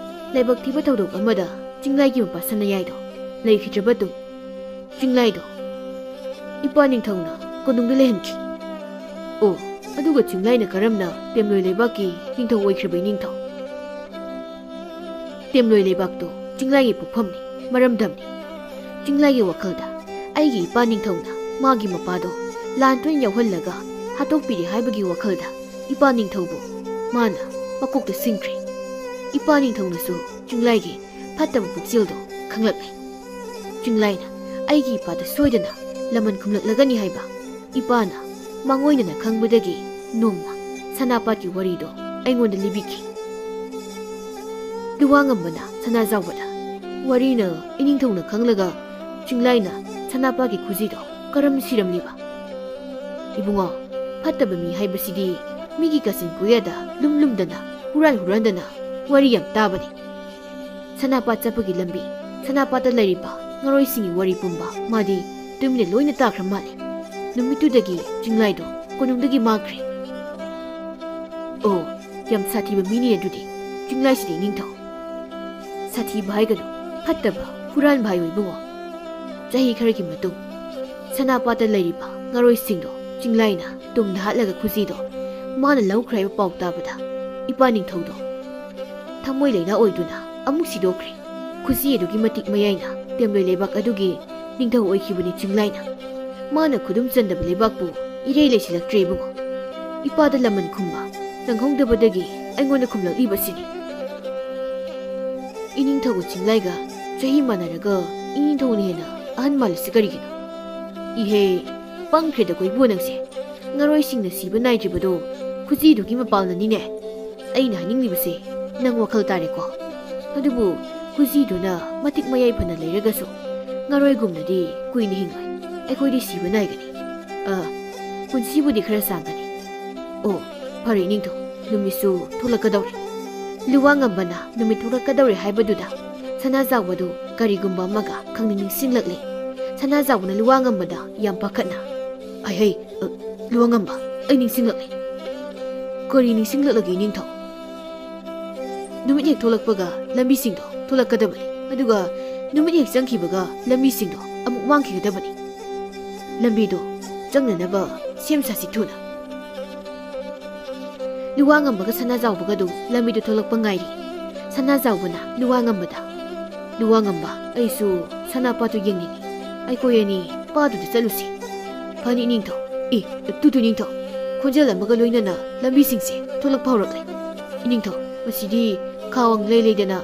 ꯂꯥꯏꯕꯛ ꯊꯤꯕ ꯊꯧꯗꯣꯛ ꯑꯃꯗ ꯆꯤꯡꯂꯥꯏꯒꯤ ꯃꯄꯥ ꯁꯅꯥꯌꯥꯏꯗꯣ ꯂꯩꯈꯤꯗ꯭ꯔꯕ ꯇꯨꯡ, ꯆꯤꯡꯂꯥꯏꯗꯣ ꯏꯄꯥ ꯅꯤꯡꯊꯧꯅ ꯀꯣꯅꯨꯡꯗ ꯂꯩꯍꯟꯈꯤ꯫ ꯑꯣ, ꯑꯗꯨꯒ ꯆꯤꯡꯂꯥꯏꯅ ꯀꯔꯝꯅ ꯇꯦꯝꯂꯣꯏ ꯂꯩꯕꯥꯛꯀꯤ ꯅꯤꯡꯊꯧ ꯑꯣꯏꯈ꯭ꯔꯕ ꯏꯅꯤꯡꯊꯧ? ꯇꯦꯝꯂꯣꯏ ꯂꯩꯕꯥꯛꯇꯣ ꯆꯤꯡꯂꯥꯏꯒꯤ ꯄꯣꯛꯐꯝꯅꯤ, ꯃꯔꯝꯗꯝꯅꯤ꯫ ꯆꯤꯡꯂꯥꯏꯒꯤ ꯋꯥꯈꯜꯗ ꯑꯩꯒꯤ ꯏꯄꯥ ꯅꯤꯡꯊꯧꯅ ꯃꯥꯒꯤ ꯃꯄꯥꯗꯣ ꯂꯥꯟ ꯇꯣꯏꯅ ꯌꯥꯎꯍꯜꯂꯒ ꯍꯥꯠꯇꯣꯛꯄꯤꯔꯦ ꯍꯥꯏꯕꯒꯤ ꯋꯥꯈꯜꯗ ꯏꯄꯥ ꯅꯤꯡꯊꯧꯕꯨ ꯃꯥꯅ ꯃꯀꯣꯛꯇ ꯁꯤꯡꯈ꯭ꯔꯦ꯫ ꯏꯄꯥ ꯅꯤꯡꯊꯧꯅꯁꯨ ꯆꯤꯡꯂꯥꯏꯒꯤ ꯐꯠꯇꯕ ꯄꯨꯛꯆꯦꯜꯗꯣ ꯈꯪꯂꯛꯂꯦ꯫ ꯆꯤꯡꯂꯥꯏꯅ ꯑꯩꯒꯤ ꯏꯄꯥꯗ ꯁꯣꯏꯗꯅ ꯂꯃꯟ ꯈꯨꯝꯂꯛꯂꯒꯅꯤ ꯍꯥꯏꯕ ꯏꯄꯥꯅ ꯃꯥꯡꯑꯣꯏꯅꯅ ꯈꯪꯕꯗꯒꯤ ꯅꯣꯡꯃ ꯁꯅꯥꯄꯥꯠꯀꯤ ꯋꯥꯔꯤꯗꯣ ꯑꯩꯉꯣꯟꯗ ꯂꯤꯕꯤꯈꯤ꯫ ꯂꯨꯋꯥꯉꯝꯕꯅ ꯁꯅꯥꯖꯥꯎꯕꯗ ꯋꯥꯔꯤꯅ ꯏꯅꯤꯡꯊꯧꯅ ꯈꯪꯂꯒ ꯆꯤꯡꯂꯥꯏꯅ ꯁꯅꯥꯄꯥꯠꯀꯤ ꯈꯨꯖꯤꯗꯣ ꯀꯔꯝ ꯁꯤꯔꯝꯂꯤꯕ? ꯏꯕꯨꯡꯉꯣ, ꯐꯠꯇꯕ ꯃꯤ ꯍꯥꯏꯕꯁꯤꯗꯤ ꯃꯤꯒꯤ ꯀꯥꯆꯤꯟ ꯀꯣꯌꯥꯗ ꯂꯨꯝ ꯂꯨꯝꯗꯅ, ꯍꯨꯔꯥꯟ ꯍꯨꯔꯥꯟꯗꯅ ꯋꯥꯔꯤ ꯌꯥꯝ ꯇꯥꯕꯅꯤ꯫ ꯁꯅꯥꯄꯥꯠ ꯆꯠꯄꯒꯤ ꯂꯝꯕꯤ, ꯁꯅꯥꯄꯥꯠꯇ ꯂꯩꯔꯤꯕ ꯉꯥꯔꯣꯏꯁꯤꯡꯒꯤ ꯋꯥꯔꯤ ꯄꯨꯝꯕ ꯃꯥꯗꯤ ꯇꯨꯃꯤꯟꯅ ꯂꯣꯏꯅ ꯇꯥꯈ꯭ꯔ ꯃꯥꯜꯂꯦ꯫ ꯅꯨꯃꯤꯠꯇꯨꯗꯒꯤ ꯆꯤꯡꯂꯥꯏꯗꯣ ꯀꯣꯅꯨꯡꯗꯒꯤ ꯃꯥꯡꯈ꯭ꯔꯦ꯫ ꯑꯣ, ꯌꯥꯝ ꯁꯥꯊꯤꯕ ꯃꯤꯅꯤ ꯑꯗꯨꯗꯤ ꯆꯤꯡꯂꯥꯏꯁꯤꯗꯤ ꯅꯤꯡꯊꯧ꯫ ꯁꯥꯊꯤꯕ ꯍꯥꯏꯒꯅꯨ, ꯐꯠꯇꯕ, ꯍꯨꯔꯥꯟꯕ ꯍꯥꯏꯌꯨ ꯏꯕꯨꯡꯉꯣ꯫ ꯆꯍꯤ ꯈꯔꯒꯤ ꯃꯇꯨꯡ ꯁꯅꯥꯄꯥꯠꯇ ꯂꯩꯔꯤꯕ ꯉꯥꯔꯣꯏꯁꯤꯡꯗꯣ ꯆꯤꯡꯂꯥꯏꯅ ꯇꯨꯝꯅ ꯍꯥꯠꯂꯒ ꯈꯨꯖꯤꯗꯣ ꯃꯥꯅ ꯂꯧꯈ꯭ꯔꯦ ꯍꯥꯏꯕ ꯄꯥꯎ ꯇꯥꯕꯗ ꯏꯄꯥ ꯅꯤꯡꯊꯧꯗꯣ ꯊꯃꯣꯏ ꯂꯩꯅꯥ ꯑꯣꯏꯗꯨꯅ ꯑꯃꯨꯛ ꯁꯤꯗꯣꯛꯈ꯭ꯔꯦ꯫ ꯈꯨꯖꯤ ꯑꯗꯨꯒꯤ ꯃꯇꯤꯛ ꯃꯌꯥꯏꯅ ꯇꯦꯝꯂꯣꯏ ꯂꯩꯕꯥꯛ ꯑꯗꯨꯒꯤ ꯅꯤꯡꯊꯧ ꯑꯣꯏꯈꯤꯕꯅꯤ ꯆꯤꯡꯂꯥꯏꯅ꯫ ꯃꯥꯅ ꯈꯨꯗꯨꯝ ꯆꯟꯗꯕ ꯂꯩꯕꯥꯛꯄꯨ ꯏꯔꯩ ꯂꯩꯁꯤꯜꯂꯛꯇ꯭ꯔꯦ ꯏꯕꯨꯡꯉꯣ꯫ ꯏꯄꯥꯗ ꯂꯃꯟ ꯈꯨꯝꯕ ꯅꯪꯍꯧꯗꯕꯗꯒꯤ ꯑꯩꯉꯣꯟꯗ ꯈꯨꯝꯂꯛꯂꯤꯕꯁꯤꯅꯤ꯫ ꯏꯅꯤꯡꯊꯧꯒ ꯆꯤꯡꯂꯥꯏꯒ ꯆꯍꯤ ꯃꯥꯟꯅꯔꯒ ꯏꯅꯤꯡꯊꯧꯅ ꯍꯦꯟꯅ ꯑꯍꯟ ꯃꯥꯜꯂꯤꯁꯤ ꯀꯔꯤꯒꯤꯅꯣ? ꯏꯍꯦ, ꯄꯪꯈ꯭ꯔꯦꯗꯀꯣ ꯏꯕꯨꯡꯉꯣ ꯅꯪꯁꯦ꯫ ꯉꯥꯔꯣꯏꯁꯤꯡꯅ ꯁꯤꯕ ꯅꯥꯏꯗ꯭ꯔꯤꯕꯗꯣ ꯈꯨꯖꯤꯗꯨꯒꯤ ꯃꯄꯥꯜꯅꯅꯤꯅꯦ꯫ ꯑꯩꯅ ꯍꯥꯏꯅꯤꯡꯂꯤꯕꯁꯦ ꯅꯪ ꯋꯥꯈꯜ ꯇꯥꯔꯦꯀꯣ? ꯑꯗꯨꯕꯨ ꯈꯨꯖꯤꯗꯨꯅ ꯃꯇꯤꯛ ꯃꯌꯥꯏ ꯐꯅ ꯂꯩꯔꯒꯁꯨ ꯉꯥꯔꯣꯏꯒꯨꯝꯅꯗꯤ ꯀꯨꯏꯅ ꯍꯤꯡꯂꯣꯏ꯫ ꯑꯩꯈꯣꯏꯗꯤ ꯁꯤꯕ ꯅꯥꯏꯒꯅꯤ꯫ ꯑ, ꯄꯨꯟꯁꯤꯕꯨꯗꯤ ꯈꯔ ꯁꯥꯡꯒꯅꯤ꯫ ꯑꯣ, ꯐꯔꯦ ꯏꯅꯤꯡꯊꯧ, ꯅꯨꯃꯤꯠꯁꯨ ꯊꯣꯛꯂꯛꯀꯗꯧꯔꯦ꯫ ꯂꯨꯋꯥꯉꯝꯕꯅ ꯅꯨꯃꯤꯠ ꯊꯣꯛꯂꯛꯀꯗꯧꯔꯦ ꯍꯥꯏꯕꯗꯨꯗ ꯁꯅꯥꯖꯥꯎꯕꯗꯨ ꯀꯔꯤꯒꯨꯝꯕ ꯑꯃꯒ ꯈꯪꯅꯤꯡ ꯅꯤꯡꯁꯤꯡꯂꯛꯂꯦ꯫ ꯁꯅꯥꯖꯥꯎꯕꯅ ꯂꯨꯋꯥꯉꯝꯕꯗ ꯌꯥꯝ ꯄꯥꯈꯠꯅ, "ꯍꯩ ꯍꯩ, ꯑ, ꯂꯨꯋꯥꯉꯝꯕ, ꯑꯩ ꯅꯤꯡꯁꯤꯡꯂꯛꯂꯦ꯫" "ꯀꯔꯤ ꯅꯤꯡꯁꯤꯡꯂꯛꯂꯒꯦ, ꯏꯅꯤꯡꯊꯧ?" "ꯅꯨꯃꯤꯠ ꯍꯦꯛ ꯊꯣꯛꯂꯛꯄꯒ ꯂꯝꯕꯤꯁꯤꯡꯗꯣ ꯊꯣꯛꯂꯛꯀꯗꯕꯅꯤ, ꯑꯗꯨꯒ ꯅꯨꯃꯤꯠ ꯍꯦꯛ ꯆꯪꯈꯤꯕꯒ ꯂꯝꯕꯤꯁꯤꯡꯗꯣ ꯑꯃꯨꯛ ꯃꯥꯡꯈꯤꯒꯗꯕꯅꯤ꯫ ꯂꯝꯕꯤꯗꯣ ꯆꯪꯅꯅꯕ ꯁꯦꯝ ꯁꯥꯁꯤ ꯊꯨꯅ꯫" ꯂꯨꯋꯥꯉꯝꯕꯒ ꯁꯅꯥꯖꯥꯎꯕꯒꯗꯨ ꯂꯝꯕꯤꯗꯨ ꯊꯣꯛꯂꯛꯄ ꯉꯥꯏꯔꯤ꯫ ꯁꯅꯥꯖꯥꯎꯕꯅ ꯂꯨꯋꯥꯉꯝꯕꯗ, "ꯂꯨꯋꯥꯉꯝꯕ, ꯑꯩꯁꯨ ꯁꯅꯥꯄꯥꯠꯇꯨ ꯌꯦꯡꯅꯤꯡꯏ꯫ ꯑꯩꯈꯣꯏ ꯑꯅꯤ ꯄꯥꯠꯇꯨꯗ ꯆꯠꯂꯨꯁꯤ꯫" "ꯐꯅꯤ, ꯏꯅꯤꯡꯊꯧ꯫" "ꯑꯦ, ꯇꯨ, ꯇꯨ, ꯏꯅꯤꯡꯊꯧ, ꯈꯣꯟꯖꯦꯜ ꯑꯃꯒ ꯂꯣꯏꯅꯅ ꯂꯝꯕꯤꯁꯤꯡꯁꯦ ꯊꯣꯛꯂꯛꯄ ꯍꯧꯔꯛꯂꯦ꯫ ꯏꯅꯤꯡꯊꯧ, ꯃꯁꯤꯗꯤ ꯈꯥ ꯋꯥꯡ ꯂꯩ ꯂꯩꯗꯅ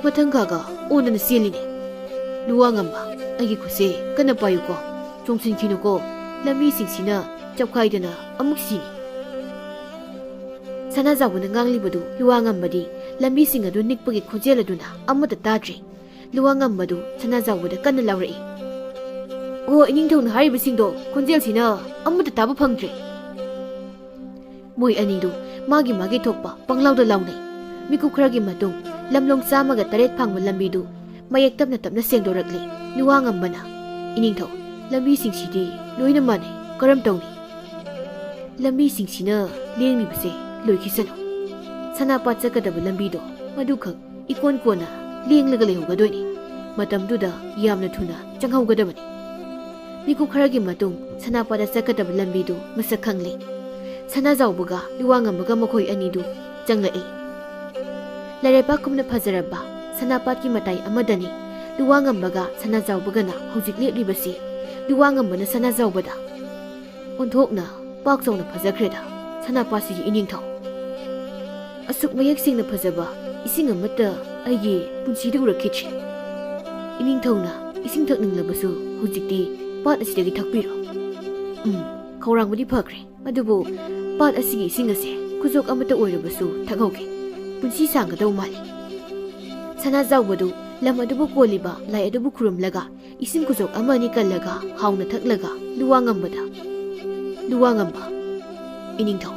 ꯃꯊꯪ ꯈꯥꯒ ꯑꯣꯟꯗꯅ ꯆꯦꯜꯂꯤꯅꯦ꯫ ꯂꯨꯋꯥꯉꯝꯕ, ꯑꯩꯒꯤ ꯈꯨꯠꯁꯦ ꯀꯟꯅ ꯄꯥꯏꯌꯨꯀꯣ꯫ ꯆꯣꯡꯁꯤꯟꯈꯤꯅꯨꯀꯣ꯫ ꯂꯝꯕꯤꯁꯤꯡꯁꯤꯅ ꯆꯞꯈꯥꯏꯗꯅ ꯑꯃꯨꯛ ꯁꯤꯅꯤ꯫" ꯁꯅꯥꯖꯥꯎꯕꯅ ꯉꯥꯡꯂꯤꯕꯗꯨ ꯂꯨꯋꯥꯉꯝꯕꯗꯤ ꯂꯝꯕꯤꯁꯤꯡ ꯑꯗꯨ ꯅꯤꯛꯄꯒꯤ ꯈꯣꯟꯖꯦꯜ ꯑꯗꯨꯅ ꯑꯃꯠꯇ ꯇꯥꯗ꯭ꯔꯦ꯫ ꯂꯨꯋꯥꯉꯝꯕꯗꯨ ꯁꯅꯥꯖꯥꯎꯕꯗ ꯀꯟꯅ ꯂꯥꯎꯔꯛꯏ, "ꯑꯣ, ꯏꯅꯤꯡꯊꯧꯅ ꯍꯥꯏꯔꯤꯕꯁꯤꯡꯗꯣ ꯈꯣꯟꯖꯦꯜꯁꯤꯅ ꯑꯃꯠꯇ ꯇꯥꯕ ꯐꯪꯗ꯭ꯔꯦ꯫" ꯃꯣꯏ ꯑꯅꯤꯗꯨ ꯃꯥꯒꯤ ꯃꯥꯒꯤ ꯊꯣꯛꯄ ꯄꯪꯂꯥꯎꯗ ꯂꯥꯎꯅꯩ꯫ ꯃꯤꯀꯨꯞ ꯈꯔꯒꯤ ꯃꯇꯨꯡ ꯂꯝꯂꯣꯡ ꯆꯥꯝꯃꯒ ꯇꯔꯦꯠ ꯐꯥꯡꯕ ꯂꯝꯕꯤꯗꯨ ꯃꯌꯦꯛ ꯇꯞꯅ ꯇꯞꯅ ꯁꯦꯡꯗꯣꯔꯛꯂꯤ꯫ ꯂꯨꯋꯥꯉꯝꯕꯅ, "ꯏꯅꯤꯡꯊꯧ, ꯂꯝꯕꯤꯁꯤꯡꯁꯤꯗꯤ ꯂꯣꯏꯅ ꯃꯥꯟꯅꯩ, ꯀꯔꯝ ꯇꯧꯅꯤ?" "ꯂꯝꯕꯤꯁꯤꯡꯁꯤꯅ ꯂꯦꯡꯂꯤꯕꯁꯦ ꯂꯣꯏꯈꯤꯁꯅꯨ꯫ ꯁꯅꯥꯄꯥꯠ ꯆꯠꯀꯗꯕ ꯂꯝꯕꯤꯗꯣ ꯃꯗꯨꯈꯛ ꯏꯀꯣꯟ ꯀꯣꯟꯅ ꯂꯦꯡꯂꯒ ꯂꯩꯍꯧꯒꯗꯣꯏꯅꯤ꯫ ꯃꯇꯝꯗꯨꯗ ꯌꯥꯝꯅ ꯊꯨꯅ ꯆꯪꯍꯧꯒꯗꯕꯅꯤ꯫" ꯃꯤꯀꯨꯞ ꯈꯔꯒꯤ ꯃꯇꯨꯡ ꯁꯅꯥꯄꯥꯠꯇ ꯆꯠꯀꯗꯕ ꯂꯝꯕꯤꯗꯨ ꯃꯁꯛ ꯈꯪꯂꯦ꯫ ꯁꯅꯥꯖꯥꯎꯕꯒ ꯂꯨꯋꯥꯉꯝꯕꯒ ꯃꯈꯣꯏ ꯑꯅꯤꯗꯨ ꯆꯪꯂꯛꯏ꯫ ꯂꯥꯏꯔꯩꯄꯥꯛꯀꯨꯝꯅ ꯐꯖꯔꯕ ꯁꯅꯥꯄꯥꯠꯀꯤ ꯃꯇꯥꯏ ꯑꯃꯗꯅꯤ ꯂꯨꯋꯥꯉꯝꯕꯒ ꯁꯅꯥꯖꯥꯎꯕꯒꯅ ꯍꯧꯖꯤꯛ ꯂꯦꯞꯂꯤꯕꯁꯤ꯫ ꯂꯨꯋꯥꯉꯝꯕꯅ ꯁꯅꯥꯖꯥꯎꯕꯗ, "ꯑꯣꯟꯊꯣꯛꯅ ꯄꯥꯛ ꯆꯥꯎꯅ ꯐꯖꯈ꯭ꯔꯦꯗ ꯁꯅꯥꯄꯥꯠꯁꯤꯒꯤ ꯏꯅꯤꯡꯊꯧ꯫ ꯑꯁꯨꯛ ꯃꯌꯦꯛ ꯁꯦꯡꯅ ꯐꯖꯕ ꯏꯁꯤꯡ ꯑꯃꯠꯇ ꯑꯩꯒꯤ ꯄꯨꯟꯁꯤꯗ ꯎꯔꯛꯈꯤꯗ꯭ꯔꯤ꯫ ꯏꯅꯤꯡꯊꯧꯅ ꯏꯁꯤꯡ ꯊꯛꯅꯤꯡꯂꯕꯁꯨ ꯍꯧꯖꯤꯛꯇꯤ ꯄꯥꯠ ꯑꯁꯤꯗꯒꯤ ꯊꯛꯄꯤꯔꯣ꯫ ꯎꯝ, ꯈꯧꯔꯥꯡꯕꯗꯤ ꯐꯈ꯭ꯔꯦ, ꯑꯗꯨꯕꯨ ꯄꯥꯠ ꯑꯁꯤꯒꯤ ꯏꯁꯤꯡ ꯑꯁꯦ ꯈꯨꯖꯣꯛ ꯑꯃꯠꯇ ꯑꯣꯏꯔꯕꯁꯨ ꯊꯛꯍꯧꯒꯦ꯫ ꯄꯨꯟꯁꯤ ꯁꯥꯡꯒꯗꯧ ꯃꯥꯜꯂꯤ꯫" ꯁꯅꯥꯖꯥꯎꯕꯗꯨ ꯂꯝ ꯑꯗꯨꯕꯨ ꯀꯣꯜꯂꯤꯕ ꯂꯥꯏ ꯑꯗꯨꯕꯨ ꯈꯨꯔꯨꯝꯂꯒ ꯏꯁꯤꯡ ꯈꯨꯖꯣꯛ ꯑꯃ ꯑꯅꯤ ꯀꯜꯂꯒ ꯍꯥꯎꯅ ꯊꯛꯂꯒ ꯂꯨꯋꯥꯉꯝꯕꯗ, "ꯂꯨꯋꯥꯉꯝꯕ, ꯏꯅꯤꯡꯊꯧ,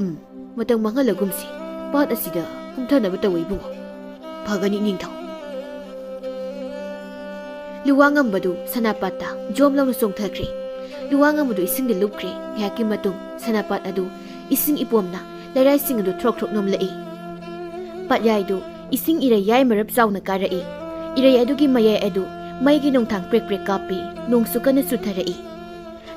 ꯎꯝ, ꯃꯇꯝ ꯃꯥꯡꯍꯜꯂꯒꯨꯝꯁꯤ꯫ ꯄꯥꯠ ꯑꯁꯤꯗ ꯀꯨꯝꯊꯅꯕ ꯇꯧ ꯏꯕꯨꯡꯉꯣ꯫ ꯐꯒꯅꯤ ꯏꯅꯤꯡꯊꯧ꯫ ꯂꯨꯋꯥ ꯉꯝꯕꯗꯨ ꯁꯅꯥꯄꯥꯠꯇ ꯖꯣꯝ ꯂꯥꯎꯅ ꯆꯣꯡꯊꯈ꯭ꯔꯦ꯫ ꯂꯨꯋꯥ ꯉꯝꯕꯗꯨ ꯏꯁꯤꯡꯗ ꯂꯨꯞꯈ꯭ꯔꯦ꯫ ꯉꯥꯏꯍꯥꯛꯀꯤ ꯃꯇꯨꯡ ꯁꯅꯥꯄꯥꯠ ꯑꯗꯨ ꯏꯁꯤꯡ ꯏꯄꯣꯝꯅ ꯂꯩꯔꯥꯏꯁꯤꯡ ꯑꯗꯨ ꯊ꯭ꯔꯣꯛ ꯊ꯭ꯔꯣꯛ ꯅꯣꯝꯂꯛꯏ꯫ ꯄꯥꯠꯌꯥꯏꯗꯨ ꯏꯁꯤꯡ ꯏꯔꯩ ꯌꯥꯏ ꯃꯔꯞ ꯆꯥꯎꯅ ꯀꯥꯔꯛꯏ꯫ ꯏꯔꯩ ꯑꯗꯨꯒꯤ ꯃꯌꯥꯏ ꯑꯗꯨ ꯃꯩꯒꯤ ꯅꯣꯡꯊꯥꯡ ꯄ꯭ꯔꯦꯛ ꯄ꯭ꯔꯦꯛ ꯀꯥꯞꯄꯤ꯫ ꯅꯣꯡꯁꯨ ꯀꯟꯅ ꯆꯨꯊꯔꯛꯏ꯫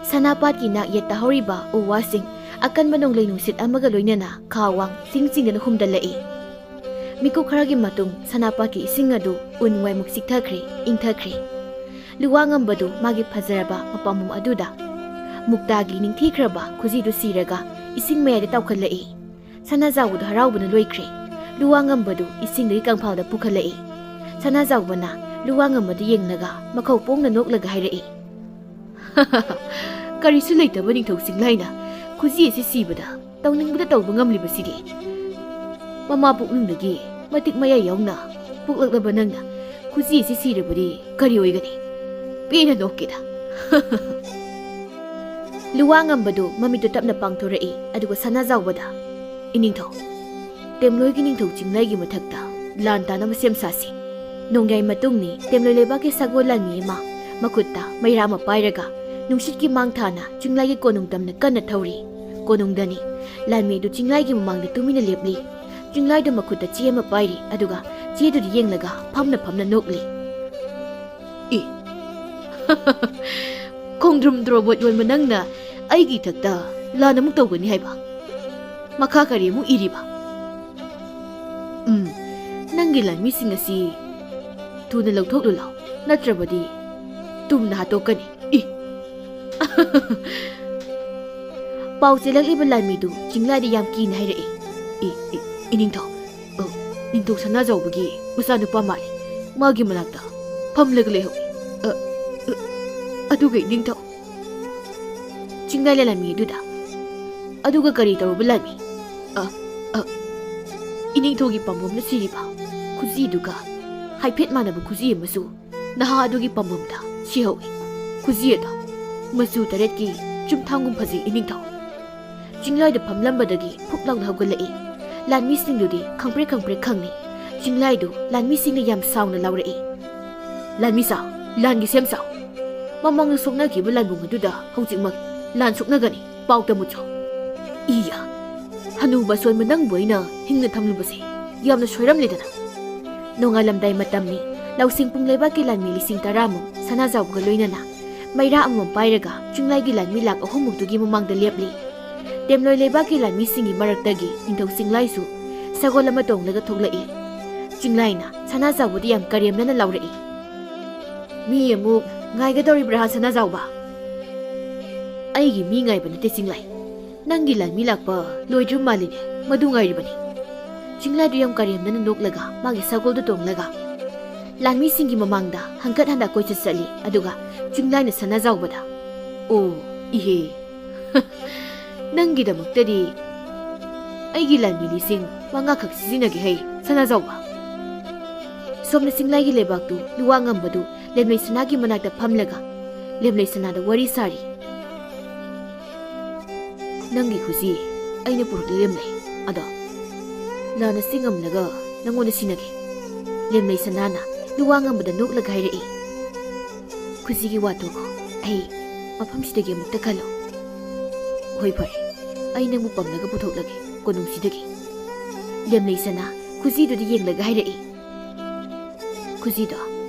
ꯁꯅꯥꯄꯥꯠꯀꯤ ꯅꯥꯛ ꯌꯦꯠꯇ ꯍꯧꯔꯤꯕ ꯎ ꯋꯥꯁꯤꯡ ꯑꯀꯟꯕ ꯅꯣꯡꯂꯩ ꯅꯨꯡꯁꯤꯠ ꯑꯃꯒ ꯂꯣꯏꯅꯅ ꯈꯥ ꯋꯥꯡ ꯆꯤꯡ ꯆꯤꯡꯗꯅ ꯍꯨꯝꯗꯠꯂꯛꯏ꯫ ꯃꯤꯀꯨꯞ ꯈꯔꯒꯤ ꯃꯇꯨꯡ ꯁꯅꯥꯄꯥꯠꯀꯤ ꯏꯁꯤꯡ ꯑꯗꯨ ꯎꯟ ꯋꯥꯏꯃꯨꯛ ꯆꯤꯛꯊꯈ꯭ꯔꯦ, ꯏꯪꯊꯈ꯭ꯔꯦ꯫ ꯂꯨꯋꯥ ꯉꯝꯕꯗꯨ ꯃꯥꯒꯤ ꯐꯖꯔꯕ ꯃꯄꯥꯝꯕꯣꯝ ꯑꯗꯨꯗ ꯃꯨꯛꯇꯥꯒꯤ ꯅꯤꯡꯊꯤꯈ꯭ꯔꯕ ꯈꯨꯖꯤꯗꯨ ꯁꯤꯔꯒ ꯏꯁꯤꯡ ꯃꯌꯥꯏꯗ ꯇꯥꯎꯈꯠꯂꯛꯏ꯫ ꯁꯅꯥꯖꯥꯎꯕꯗꯨ ꯍꯔꯥꯎꯕꯅ ꯂꯣꯏꯈ꯭ꯔꯦ꯫ ꯂꯨꯋꯥ ꯉꯝꯕꯗꯨ ꯏꯁꯤꯡꯗꯒꯤ ꯀꯪꯐꯥꯜꯗ ꯄꯨꯈꯠꯂꯛꯏ꯫ ꯁꯅꯥꯖꯥꯎꯕꯅ ꯂꯨꯋꯥ ꯉꯝꯕꯗꯨ ꯌꯦꯡꯂꯒ ꯃꯈꯧ ꯄꯣꯡꯅ ꯅꯣꯛꯂꯒ ꯍꯥꯏꯔꯛꯏ, "ꯀꯔꯤꯁꯨ ꯂꯩꯇꯕ ꯅꯤꯡꯊꯧ ꯆꯤꯡꯂꯥꯏꯅ ꯈꯨꯖꯤ ꯑꯁꯤ ꯁꯤꯕꯗ ꯇꯧꯅꯤꯡꯕꯗ ꯇꯧꯕ ꯉꯝꯂꯤꯕꯁꯤꯗꯤ꯫ ꯃꯃꯥ ꯄꯨꯛꯅꯨꯡꯗꯒꯤ ꯃꯇꯤꯛ ꯃꯌꯥꯏ ꯌꯥꯎꯅ ꯄꯣꯛꯂꯛꯂꯕ ꯅꯪꯅ ꯈꯨꯖꯤ ꯑꯁꯤ ꯁꯤꯔꯕꯗꯤ ꯀꯔꯤ ꯑꯣꯏꯒꯅꯤ? ꯄꯦꯟꯅ ꯅꯣꯛꯀꯦꯗ꯫" ꯂꯨꯋꯥ ꯉꯝꯕꯗꯨ ꯃꯃꯤꯠꯇꯨ ꯇꯞꯅ ꯄꯥꯡꯊꯣꯔꯛꯏ, ꯑꯗꯨꯒ ꯁꯅꯥꯖꯥꯎꯕꯗ, "ꯏꯅꯤꯡꯊꯧ, ꯇꯦꯝꯂꯣꯏꯒꯤ ꯅꯤꯡꯊꯧ ꯆꯤꯡꯂꯩꯒꯤ ꯃꯊꯛꯇ ꯂꯥꯟ ꯇꯥꯅꯕ ꯁꯦꯝ ꯁꯥꯁꯤ꯫ ꯅꯣꯡꯌꯥꯏ ꯃꯇꯨꯡꯅꯤ, ꯇꯦꯝꯂꯣꯏ ꯂꯩꯕꯥꯛꯀꯤ ꯁꯒꯣꯜ ꯂꯥꯟꯃꯤ ꯑꯃ ꯃꯈꯨꯠꯇ ꯃꯩꯔꯥ ꯑꯃ ꯄꯥꯏꯔꯒ ꯅꯨꯡꯁꯤꯠꯀꯤ ꯃꯥꯡ ꯊꯥꯅ ꯆꯤꯡꯂꯩꯒꯤ ꯀꯣꯅꯨꯡ ꯇꯝꯅ ꯀꯟꯅ ꯊꯧꯔꯤ꯫ ꯀꯣꯅꯨꯡꯗꯅꯤ, ꯂꯥꯟꯃꯤ ꯑꯗꯨ ꯆꯤꯡꯂꯩꯒꯤ ꯃꯃꯥꯡꯗ ꯇꯨꯃꯤꯟꯅ ꯂꯦꯞꯂꯤ꯫ ꯆꯤꯡꯂꯩꯗꯨ ꯃꯈꯨꯠꯇ ꯆꯦ ꯑꯃ ꯄꯥꯏꯔꯤ, ꯑꯗꯨꯒ ꯆꯦꯗꯨꯗ ꯌꯦꯡꯂꯒ ꯐꯝꯅ ꯐꯝꯅ ꯅꯣꯛꯂꯤ꯫" "ꯏ, ꯈꯣꯡꯗ꯭ꯔꯨꯝ ꯇꯣꯔꯣꯕꯣꯠ ꯌꯣꯟꯕ ꯅꯪꯅ ꯑꯩꯒꯤ ꯏꯊꯛꯇ ꯂꯥꯟ ꯑꯃꯨꯛ ꯇꯧꯒꯅꯤ ꯍꯥꯏꯕ? ꯃꯈꯥ ꯀꯔꯤ ꯑꯃꯨꯛ ꯏꯔꯤꯕ? ꯎꯝ, ꯅꯪꯒꯤ ꯂꯥꯟꯃꯤꯁꯤꯡ ꯑꯁꯤ ꯊꯨꯅ ꯂꯧꯊꯣꯛꯂꯨ ꯂꯥꯎ, ꯅꯠꯇ꯭ꯔꯕꯗꯤ ꯇꯨꯝꯅ ꯍꯥꯠꯇꯣꯛꯀꯅꯤ꯫" ꯏ! ꯄꯥꯎ ꯆꯦꯜꯂꯛꯂꯤꯕ ꯂꯥꯟꯃꯤꯗꯨ ꯆꯤꯡꯂꯥꯏꯗ ꯌꯥꯝ ꯀꯤꯅ ꯍꯥꯏꯔꯛꯏ, "ꯏ, ꯏ, ꯏꯅꯤꯡꯊꯧ, ꯑ, ꯅꯤꯡꯊꯧ ꯁꯅꯥꯖꯥꯎꯕꯒꯤ ꯃꯆꯥꯅꯨꯄꯥ ꯃꯥꯜꯂꯤ꯫ ꯃꯥꯒꯤ ꯃꯅꯥꯛꯇ ꯐꯝꯂꯒ ꯂꯩꯍꯧꯏ꯫ ꯑ, ꯑ, ꯑꯗꯨꯒ ꯏꯅꯤꯡꯊꯧ꯫" ꯆꯤꯡꯂꯥꯏ ꯂꯥꯟꯃꯤ ꯑꯗꯨꯗ, "ꯑꯗꯨꯒ ꯀꯔꯤ ꯇꯧꯔꯕ ꯂꯥꯟꯃꯤ?" "ꯑ, ꯑ, ꯏꯅꯤꯡꯊꯧꯒꯤ ꯄꯥꯝꯕꯣꯝꯅ ꯁꯤꯔꯤꯕ ꯈꯨꯖꯤꯗꯨꯒ ꯍꯥꯏꯐꯦꯠ ꯃꯥꯟꯅꯕ ꯈꯨꯖꯤ ꯑꯃꯁꯨ ꯅꯍꯥ ꯑꯗꯨꯒꯤ ꯄꯥꯝꯕꯣꯝꯗ ꯁꯤꯍꯧꯏ꯫ ꯈꯨꯖꯤ ꯑꯗꯣ ꯃꯆꯨ ꯇꯔꯦꯠꯀꯤ ꯆꯨꯝꯊꯥꯡꯒꯨꯝ ꯐꯖꯩ ꯏꯅꯤꯡꯊꯧ꯫" ꯆꯤꯡꯂꯥꯏꯗ ꯐꯝꯂꯝꯕꯗꯒꯤ ꯐꯨꯛ ꯂꯥꯎꯅ ꯍꯧꯒꯠꯂꯛꯏ꯫ ꯂꯥꯟꯃꯤꯁꯤꯡꯗꯨꯗꯤ ꯈꯪꯄ꯭ꯔꯦꯛ ꯈꯪꯄ꯭ꯔꯦꯛ ꯈꯪꯂꯤ꯫ ꯆꯤꯡꯂꯥꯏꯗꯨ ꯂꯥꯟꯃꯤꯁꯤꯡꯅ ꯌꯥꯝ ꯁꯥꯎꯅ ꯂꯥꯎꯔꯛꯏ, "ꯂꯥꯟꯃꯤ ꯁꯥꯎ, ꯂꯥꯟꯒꯤ ꯁꯦꯝ ꯁꯥꯎ꯫ ꯃꯃꯥꯡꯗ ꯁꯣꯛꯅꯈꯤꯕ ꯂꯥꯟꯕꯨꯡ ꯑꯗꯨꯗ ꯍꯧꯖꯤꯛꯃꯛ ꯂꯥꯟ ꯁꯣꯛꯅꯒꯅꯤ, ꯄꯥꯎ ꯇꯝꯃꯨꯆꯣ꯫" ꯏꯌꯥ, ꯍꯅꯨꯕ ꯑꯁꯣꯟꯕ ꯅꯪꯕꯨ ꯑꯩꯅ ꯍꯤꯡꯅ ꯊꯝꯂꯨꯕꯁꯦ ꯌꯥꯝꯅ ꯁꯣꯏꯔꯝꯂꯦꯗꯅ꯫ ꯅꯣꯡꯉꯥꯜꯂꯝꯗꯥꯏ ꯃꯇꯝꯅꯤ꯫ ꯂꯧꯁꯤꯡ ꯄꯨꯡ ꯂꯩꯕꯥꯛꯀꯤ ꯂꯥꯟꯃꯤ ꯂꯤꯁꯤꯡ ꯇꯔꯥꯃꯨꯛ ꯁꯅꯥꯖꯥꯎꯕꯒ ꯂꯣꯏꯅꯅ ꯃꯩꯔꯥ ꯑꯃꯃꯝ ꯄꯥꯏꯔꯒ ꯆꯤꯡꯂꯥꯏꯒꯤ ꯂꯥꯟꯃꯤ ꯂꯥꯛ ꯑꯍꯨꯝꯃꯨꯛꯇꯨꯒꯤ ꯃꯃꯥꯡꯗ ꯂꯦꯞꯂꯤ꯫ ꯇꯦꯝꯂꯣꯏ ꯂꯩꯕꯥꯛꯀꯤ ꯂꯥꯟꯃꯤꯁꯤꯡꯒꯤ ꯃꯔꯛꯇꯒꯤ ꯅꯤꯡꯊꯧ ꯆꯤꯡꯂꯥꯏꯁꯨ ꯁꯒꯣꯜ ꯑꯃ ꯇꯣꯡꯂꯒ ꯊꯣꯛꯂꯛꯏ꯫ ꯆꯤꯡꯂꯥꯏꯅ ꯁꯅꯥꯖꯥꯎꯕꯗ ꯌꯥꯝ ꯀꯔꯦꯝꯅꯅ ꯂꯥꯎꯔꯛꯏ, "ꯃꯤ ꯑꯃꯨꯛ ꯉꯥꯏꯒꯗꯧꯔꯤꯕ꯭ꯔꯥ, ꯁꯅꯥꯖꯥꯎꯕ?" "ꯑꯩꯒꯤ ꯃꯤ ꯉꯥꯏꯕ ꯅꯠꯇꯦ, ꯆꯤꯡꯂꯥꯏ꯫ ꯅꯪꯒꯤ ꯂꯥꯟꯃꯤ ꯂꯥꯛꯄ ꯂꯣꯏꯗ꯭ꯔꯤꯕ ꯃꯥꯜꯂꯤꯅꯦ, ꯃꯗꯨ ꯉꯥꯏꯔꯤꯕꯅꯤ꯫" ꯆꯤꯡꯂꯥꯏꯗꯨ ꯌꯥꯝ ꯀꯔꯦꯝꯅꯅ ꯅꯣꯛꯂꯒ ꯃꯥꯒꯤ ꯁꯒꯣꯜꯗꯨ ꯇꯣꯡꯂꯒ ꯂꯥꯟꯃꯤꯁꯤꯡꯒꯤ ꯃꯃꯥꯡꯗ ꯍꯪꯀꯠ ꯍꯟꯗ ꯀꯣꯏꯆꯠ ꯆꯠꯂꯤ꯫ ꯑꯗꯨꯒ ꯆꯤꯡꯂꯥꯏꯅ ꯁꯅꯥꯖꯥꯎꯕꯗ, "ꯑꯣ, ꯏꯍꯦ, ꯅꯪꯒꯤꯗꯃꯛꯇꯗꯤ ꯑꯩꯒꯤ ꯂꯥꯟꯃꯤ ꯂꯤꯁꯤꯡ ꯃꯉꯥꯈꯛ ꯁꯤꯖꯤꯟꯅꯒꯦ ꯍꯩ, ꯁꯅꯥꯖꯥꯎꯕ꯫" ꯁꯣꯝꯅ ꯆꯤꯡꯂꯥꯏꯒꯤ ꯂꯩꯕꯥꯛꯇꯨ ꯂꯨꯋꯥ ꯉꯝꯕꯗꯨ ꯂꯦꯝꯂꯩ ꯁꯅꯥꯒꯤ ꯃꯅꯥꯛꯇ ꯐꯝꯂꯒ ꯂꯦꯝꯂꯩ ꯁꯅꯥꯗ ꯋꯥꯔꯤ ꯁꯥꯔꯤ꯫ "ꯅꯪꯒꯤ ꯈꯨꯖꯤ ꯑꯩꯅ ꯄꯨꯔꯛꯂꯤ, ꯂꯦꯝꯂꯩ꯫ ꯑꯗꯣ ꯂꯥꯟ ꯑꯁꯤ ꯉꯝꯂꯒ ꯅꯪꯉꯣꯟꯗ ꯁꯤꯟꯅꯒꯦ꯫" ꯂꯦꯝꯂꯩ ꯁꯅꯥꯅ ꯂꯨꯋꯥ ꯉꯝꯕꯗ ꯅꯣꯛꯂꯒ ꯍꯥꯏꯔꯛꯏ, "ꯈꯨꯖꯤꯒꯤ ꯋꯥ ꯇꯣꯛꯈꯣ꯫ ꯑꯩ ꯃꯐꯝꯁꯤꯗꯒꯤ ꯑꯃꯨꯛꯇ ꯈꯜꯂꯣ꯫" "ꯍꯣꯏ, ꯐꯔꯦ꯫ ꯑꯩ ꯅꯪꯕꯨ ꯄꯝꯂꯒ ꯄꯨꯊꯣꯛꯂꯒꯦ ꯀꯣꯅꯨꯡꯁꯤꯗꯒꯤ꯫" ꯂꯦꯝꯂꯩ ꯁꯅꯥ ꯈꯨꯖꯤꯗꯨꯗ ꯌꯦꯡꯂꯒ ꯍꯥꯏꯔꯛꯏ, "ꯈꯨꯖꯤꯗꯣ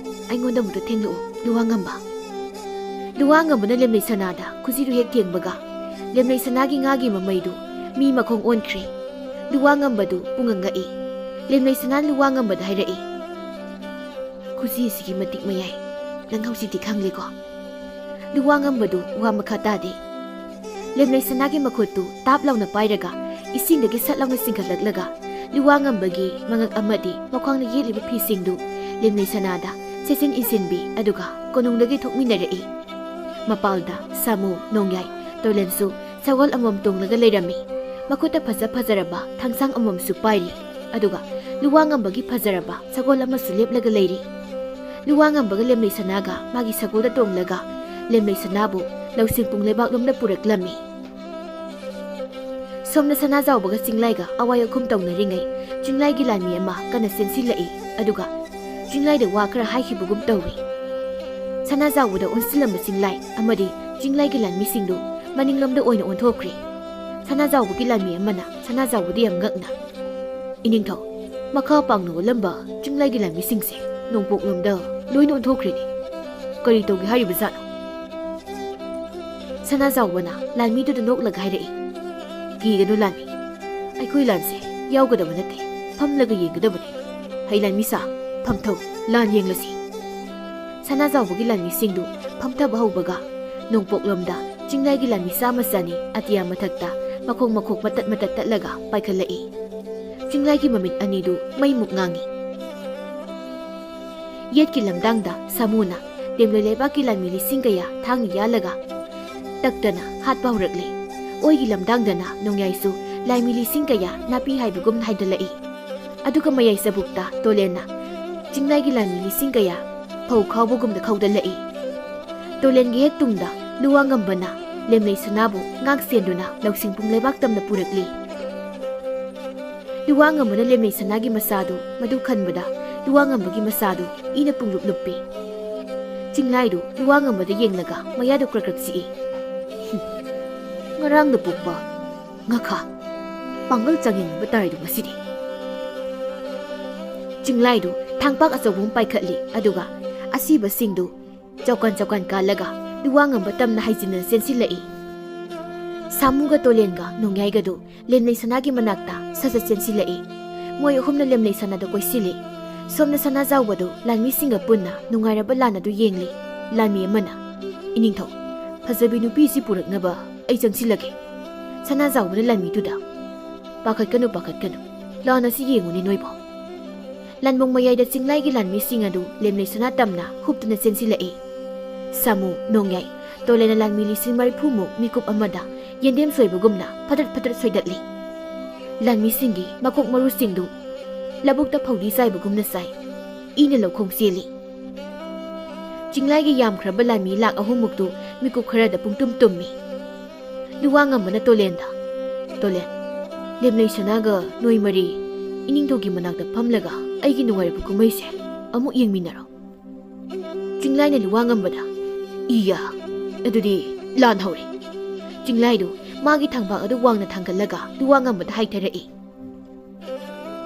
ꯑꯩꯉꯣꯟꯗ ꯑꯃꯨꯛꯇ ꯊꯦꯡꯂꯛꯎ, ꯂꯨꯋꯥ ꯉꯝꯕ꯫" ꯂꯨꯋꯥ ꯉꯝꯕꯅ ꯂꯦꯝꯂꯩ ꯁꯅꯥꯗ ꯈꯨꯖꯤꯗꯨ ꯍꯦꯛ ꯊꯦꯡꯕꯒ ꯂꯦꯝꯂꯩ ꯁꯅꯥꯒꯤ ꯉꯥꯒꯤ ꯃꯃꯩꯗꯨ ꯃꯤ ꯃꯈꯣꯡ ꯑꯣꯟꯈ꯭ꯔꯦ꯫ ꯂꯨꯋꯥ ꯉꯝꯕꯗꯨ ꯄꯨꯡꯉꯛ ꯉꯛꯏ꯫ ꯂꯦꯝꯂꯩ ꯁꯅꯥꯅ ꯂꯨꯋꯥ ꯉꯝꯕꯗ ꯍꯥꯏꯔꯛꯏ, "ꯈꯨꯖꯤ ꯑꯁꯤꯒꯤ ꯃꯇꯤꯛ ꯃꯌꯥꯏ ꯅꯪ ꯍꯧꯖꯤꯛꯇꯤ ꯈꯪꯂꯦꯀꯣ?" ꯂꯨꯋꯥ ꯉꯝꯕꯗꯨ ꯋꯥ ꯃꯈꯥ ꯇꯥꯗꯦ꯫ ꯂꯦꯝꯂꯩ ꯁꯅꯥꯒꯤ ꯃꯈꯨꯠꯇꯨ ꯇꯥꯞ ꯂꯥꯎꯅ ꯄꯥꯏꯔꯒ ꯏꯁꯤꯡꯗꯒꯤ ꯁꯠ ꯂꯥꯎꯅ ꯆꯤꯡꯈꯠꯂꯛꯂꯒ ꯂꯨꯋꯥ ꯉꯝꯕꯒꯤ ꯃꯉꯛ ꯑꯃꯗꯤ ꯃꯈ꯭ꯋꯥꯡꯅ ꯌꯦꯠꯂꯤꯕ ꯐꯤꯁꯤꯡꯗꯨ ꯂꯦꯝꯂꯩ ꯁꯅꯥꯗ ꯁꯦꯠꯆꯤꯟ ꯏꯟꯁꯤꯟꯕꯤ, ꯑꯗꯨꯒ ꯀꯣꯅꯨꯡꯗꯒꯤ ꯊꯣꯛꯃꯤꯟꯅꯔꯛꯏ꯫ ꯃꯄꯥꯜꯗ ꯁꯥꯃꯨ, ꯅꯣꯡꯌꯥꯏ, ꯇꯣꯏꯂꯦꯟꯁꯨ ꯁꯒꯣꯜ ꯑꯃꯃꯝ ꯇꯣꯡꯂꯒ ꯂꯩꯔꯝꯃꯤ꯫ ꯃꯈꯨꯠꯇ ꯐꯖ ꯐꯖꯔꯕ ꯊꯥꯡꯁꯥꯡ ꯑꯃꯃꯝꯁꯨ ꯄꯥꯏꯔꯤ꯫ ꯑꯗꯨꯒ ꯂꯨꯋꯥ ꯉꯝꯕꯒꯤ ꯐꯖꯔꯕ ꯁꯒꯣꯜ ꯑꯃꯁꯨ ꯂꯦꯞꯂꯒ ꯂꯩꯔꯤ꯫ ꯂꯨꯋꯥ ꯉꯝꯕꯒ ꯂꯦꯝꯂꯩ ꯁꯅꯥꯒ ꯃꯥꯒꯤ ꯁꯒꯣꯜꯗ ꯇꯣꯡꯂꯒ ꯂꯦꯝꯂꯩ ꯁꯅꯥꯕꯨ ꯂꯧꯁꯤꯡ ꯄꯨꯡ ꯂꯩꯕꯥꯛꯂꯣꯝꯗ ꯄꯨꯔꯛꯂꯝꯃꯤ꯫ ꯁꯣꯝꯗ ꯁꯅꯥꯖꯥꯎꯕꯒ ꯆꯤꯡꯂꯥꯏꯒ ꯑꯋꯥꯏ ꯑꯈꯨꯝ ꯇꯧꯅꯔꯤꯉꯩ, ꯆꯤꯡꯂꯥꯏꯒꯤ ꯂꯥꯟꯃꯤ ꯑꯃ ꯀꯟꯅ ꯆꯦꯟꯁꯤꯜꯂꯛꯏ꯫ ꯑꯗꯨꯒ ꯆꯤꯡꯂꯥꯏꯗ ꯋꯥ ꯈꯔ ꯍꯥꯏꯈꯤꯕꯒꯨꯝ ꯇꯧꯏ꯫ ꯁꯅꯥꯖꯥꯎꯕꯗ ꯑꯣꯟꯁꯤꯜꯂꯝꯕ ꯆꯤꯡꯂꯥꯏ ꯑꯃꯗꯤ ꯆꯤꯡꯂꯥꯏꯒꯤ ꯂꯥꯟꯃꯤꯁꯤꯡꯗꯨ ꯃꯅꯤꯡꯂꯣꯝꯗ ꯑꯣꯏꯅ ꯑꯣꯟꯊꯣꯛꯈ꯭ꯔꯦ꯫ ꯁꯅꯥꯖꯥꯎꯕꯒꯤ ꯂꯥꯟꯃꯤ ꯑꯃꯅ ꯁꯅꯥꯖꯥꯎꯕꯗ ꯌꯥꯝ ꯉꯛꯅ, "ꯏꯅꯤꯡꯊꯧ, ꯃꯈꯥ ꯄꯥꯡꯅ ꯑꯣꯜꯂꯝꯕ ꯆꯤꯡꯂꯥꯏꯒꯤ ꯂꯥꯟꯃꯤꯁꯤꯡꯁꯦ ꯅꯣꯡꯄꯣꯛꯂꯣꯝꯗ ꯂꯣꯏꯅ ꯑꯣꯟꯊꯣꯛꯈ꯭ꯔꯦꯅꯦ꯫ ꯀꯔꯤ ꯇꯧꯒꯦ ꯍꯥꯏꯔꯤꯕꯖꯥꯠꯅꯣ?" ꯁꯅꯥꯖꯥꯎꯕꯅ ꯂꯥꯟꯃꯤꯗꯨꯗ ꯅꯣꯛꯂꯒ ꯍꯥꯏꯔꯛꯏ, "ꯀꯤꯒꯅꯨ ꯂꯥꯟꯃꯤ, ꯑꯩꯈꯣꯏ ꯂꯥꯟꯁꯦ ꯌꯥꯎꯒꯗꯕ ꯅꯠꯇꯦ, ꯐꯝꯂꯒ ꯌꯦꯡꯒꯗꯕꯅꯤ꯫ ꯍꯩ ꯂꯥꯟꯃꯤ ꯁꯥ, ꯐꯝꯊꯧ, ꯂꯥꯟ ꯌꯦꯡꯂꯁꯤ꯫" ꯁꯅꯥꯖꯥꯎꯕꯒꯤ ꯂꯥꯟꯃꯤꯁꯤꯡꯗꯨ ꯐꯝꯊꯕ ꯍꯧꯕꯒ, ꯅꯣꯡꯄꯣꯛꯂꯣꯝꯗ ꯆꯤꯡꯂꯥꯏꯒꯤ ꯂꯥꯟꯃꯤ ꯆꯥꯝꯃ ꯆꯅꯤ ꯑꯇꯤꯌꯥ ꯃꯊꯛꯇ ꯃꯈꯣꯡ ꯃꯈꯣꯛ ꯃꯇꯠ ꯃꯇꯠ ꯇꯠꯂꯒ ꯄꯥꯏꯈꯠꯂꯛꯏ꯫ ꯆꯤꯡꯂꯥꯏꯒꯤ ꯃꯃꯤꯠ ꯑꯅꯤꯗꯨ ꯃꯩꯃꯨꯛ ꯉꯥꯡꯉꯤ꯫ ꯌꯦꯠꯀꯤ ꯂꯝꯗꯥꯡꯗ ꯁꯥꯃꯨꯅ ꯇꯦꯝꯂꯣꯏ ꯂꯩꯕꯥꯛꯀꯤ ꯂꯥꯟꯃꯤ ꯂꯤꯁꯤꯡ ꯀꯌꯥ ꯊꯥꯡꯅ ꯌꯥꯜꯂꯒ ꯇꯛꯇꯅ ꯍꯥꯠꯄ ꯍꯧꯔꯛꯂꯦ꯫ ꯑꯣꯏꯒꯤ ꯂꯝꯗꯥꯡꯗꯅ ꯅꯣꯡꯌꯥꯏꯁꯨ ꯂꯥꯟꯃꯤ ꯂꯤꯁꯤꯡ ꯀꯌꯥ ꯅꯥꯄꯤ ꯍꯥꯏꯕꯒꯨꯝ ꯍꯥꯏꯗꯠꯂꯛꯏ꯫ ꯑꯗꯨꯒ ꯃꯌꯥꯏ ꯆꯕꯨꯛꯇ ꯇꯣꯂꯦꯟꯅ ꯆꯤꯡꯂꯥꯏꯒꯤ ꯂꯥꯟꯃꯤ ꯂꯤꯁꯤꯡ ꯀꯌꯥ ꯐꯧ ꯈꯥꯎꯕꯒꯨꯝꯅ ꯈꯥꯎꯗꯠꯂꯛꯏ꯫ ꯇꯣꯂꯦꯟꯒꯤ ꯍꯦꯛ ꯇꯨꯡꯗ ꯂꯨꯋꯥꯉꯝꯕꯅ ꯂꯦꯝꯂꯩ ꯁꯅꯥꯕꯨ ꯉꯥꯛ ꯁꯦꯟꯗꯨꯅ ꯂꯧꯁꯤꯡ ꯄꯨꯡ ꯂꯩꯕꯥꯛ ꯇꯝꯅ ꯄꯨꯔꯛꯂꯤ꯫ ꯂꯨꯋꯥꯉꯝꯕꯅ ꯂꯦꯝꯂꯩ ꯁꯅꯥꯒꯤ ꯃꯆꯥꯗꯨ ꯃꯗꯨ ꯈꯟꯕꯗ ꯂꯨꯋꯥꯉꯝꯕꯒꯤ ꯃꯆꯥꯗꯨ ꯏꯅ ꯄꯨꯡꯂꯨꯞ ꯂꯨꯞꯄꯤ꯫ ꯆꯤꯡꯂꯥꯏꯗꯨ ꯂꯨꯋꯥꯉꯝꯕꯗ ꯌꯦꯡꯂꯒ ꯃꯌꯥꯗꯨ ꯀ꯭ꯔꯛ ꯀ꯭ꯔꯛ ꯆꯤꯛꯏ꯫ "ꯍꯨꯝ, ꯉꯔꯥꯡꯗ ꯄꯣꯛꯄ ꯉꯥꯈꯥ, ꯄꯥꯡꯒꯜ ꯆꯥꯡꯌꯦꯡꯅꯕ ꯇꯥꯔꯦꯗꯣ ꯉꯁꯤꯗꯤ꯫" ꯆꯤꯡꯂꯥꯏꯗꯨ ꯊꯥꯡꯄꯥꯛ ꯑꯆꯧꯕ ꯑꯃ ꯄꯥꯏꯈꯠꯂꯤ, ꯑꯗꯨꯒ ꯑꯁꯤꯕꯁꯤꯡꯗꯨ ꯆꯥꯎꯀꯥꯟ ꯆꯥꯎꯀꯥꯟ ꯀꯥꯜꯂꯒ ꯂꯨꯋꯥꯉꯝꯕ ꯇꯝꯅ ꯍꯥꯏꯖꯤꯟꯅ ꯆꯦꯟꯁꯤꯜꯂꯛꯏ꯫ ꯁꯥꯃꯨꯒ ꯇꯣꯂꯦꯟꯒ ꯅꯣꯡꯌꯥꯏꯒꯗꯨ ꯂꯦꯝꯂꯩ ꯁꯅꯥꯒꯤ ꯃꯅꯥꯛꯇ ꯁꯠ ꯁꯠ ꯆꯦꯟꯁꯤꯜꯂꯛꯏ꯫ ꯃꯣꯏ ꯑꯍꯨꯝꯅ ꯂꯦꯝꯂꯩ ꯁꯅꯥꯗ ꯀꯣꯏꯁꯤꯜꯂꯤ꯫ ꯁꯣꯝꯗ ꯁꯅꯥꯖꯥꯎꯕꯗꯨ ꯂꯥꯟꯃꯤꯁꯤꯡꯒ ꯄꯨꯟꯅ ꯅꯨꯡꯉꯥꯏꯔꯕ ꯂꯥꯟ ꯑꯗꯨ ꯌꯦꯡꯂꯤ꯫ ꯂꯥꯟꯃꯤ ꯑꯃꯅ, "ꯏꯅꯤꯡꯊꯧ, ꯐꯖꯕꯤ ꯅꯨꯄꯤꯁꯤ ꯄꯨꯔꯛꯅꯕ ꯑꯩ ꯆꯪꯁꯤꯜꯂꯒꯦ꯫" ꯁꯅꯥꯖꯥꯎꯕꯅ ꯂꯥꯟꯃꯤꯗꯨꯗ, "ꯄꯥꯈꯠꯀꯅꯨ, ꯄꯥꯈꯠꯀꯅꯨ꯫ ꯂꯥꯟ ꯑꯁꯤ ꯌꯦꯡꯉꯨꯅꯦ ꯅꯣꯏꯕꯣ꯫" ꯂꯥꯟꯕꯨꯡ ꯃꯌꯥꯏꯗ ꯆꯤꯡꯂꯥꯏꯒꯤ ꯂꯥꯟꯃꯤꯁꯤꯡ ꯑꯗꯨ ꯂꯦꯝꯂꯩ ꯁꯅꯥ ꯇꯝꯅ ꯍꯨꯞꯇꯨꯅ ꯆꯦꯟꯁꯤꯜꯂꯛꯏ꯫ ꯁꯥꯃꯨ, ꯅꯣꯡꯌꯥꯏ, ꯇꯣꯂꯦꯟꯅ ꯂꯥꯟꯃꯤ ꯂꯤꯁꯤꯡ ꯃꯔꯤꯐꯨꯃꯨꯛ ꯃꯤꯀꯨꯞ ꯑꯃꯗ ꯌꯦꯟꯗꯦꯝ ꯁꯣꯏꯕꯒꯨꯝꯅ ꯐꯗꯠ ꯐꯗꯠ ꯁꯣꯏꯗꯠꯂꯤ꯫ ꯂꯥꯟꯃꯤꯁꯤꯡꯒꯤ ꯃꯀꯣꯛ ꯃꯔꯨꯁꯤꯡꯗꯨ ꯂꯧꯕꯨꯛꯇ ꯐꯧꯗꯤ ꯆꯥꯏꯕꯒꯨꯝꯅ ꯆꯥꯏ꯫ ꯏꯅ ꯂꯧꯈꯣꯡ ꯆꯦꯜꯂꯤ꯫ ꯆꯤꯡꯂꯥꯏꯒꯤ ꯌꯥꯝꯈ꯭ꯔꯕ ꯂꯥꯟꯃꯤ ꯂꯥꯛ ꯑꯍꯨꯝꯃꯨꯛꯇꯨ ꯃꯤꯀꯨꯞ ꯈꯔꯗ ꯄꯨꯡꯇꯨꯝ ꯇꯨꯝꯃꯤ꯫ ꯂꯨꯋꯥꯉꯝꯕꯅ ꯇꯣꯂꯦꯟꯗ, ꯇꯣꯂꯦꯟ, ꯂꯦꯝꯂꯩ ꯁꯅꯥꯒ ꯅꯣꯏ ꯃꯔꯤ ꯏꯅꯤꯡꯊꯧꯒꯤ ꯃꯅꯥꯛꯇ ꯐꯝꯂꯒ ꯑꯩꯒꯤ ꯅꯨꯡꯉꯥꯏꯔꯕ ꯀꯨꯝꯍꯩꯁꯦ ꯑꯃꯨꯛ ꯌꯦꯡꯃꯤꯟꯅꯔꯣ꯫ ꯆꯤꯡꯂꯥꯏꯅ ꯂꯨꯋꯥ ꯉꯝꯕꯗ, "ꯏꯌꯥ, ꯑꯗꯨꯗꯤ ꯂꯥꯟ ꯍꯧꯔꯦ!" ꯆꯤꯡꯂꯥꯏꯗꯨ ꯃꯥꯒꯤ ꯊꯥꯡꯄꯥꯛ ꯑꯗꯨ ꯋꯥꯡꯅ ꯊꯥꯡꯒꯠꯂꯒ ꯂꯨꯋꯥ ꯉꯝꯕꯗ ꯍꯥꯏꯊꯔꯛꯏ꯫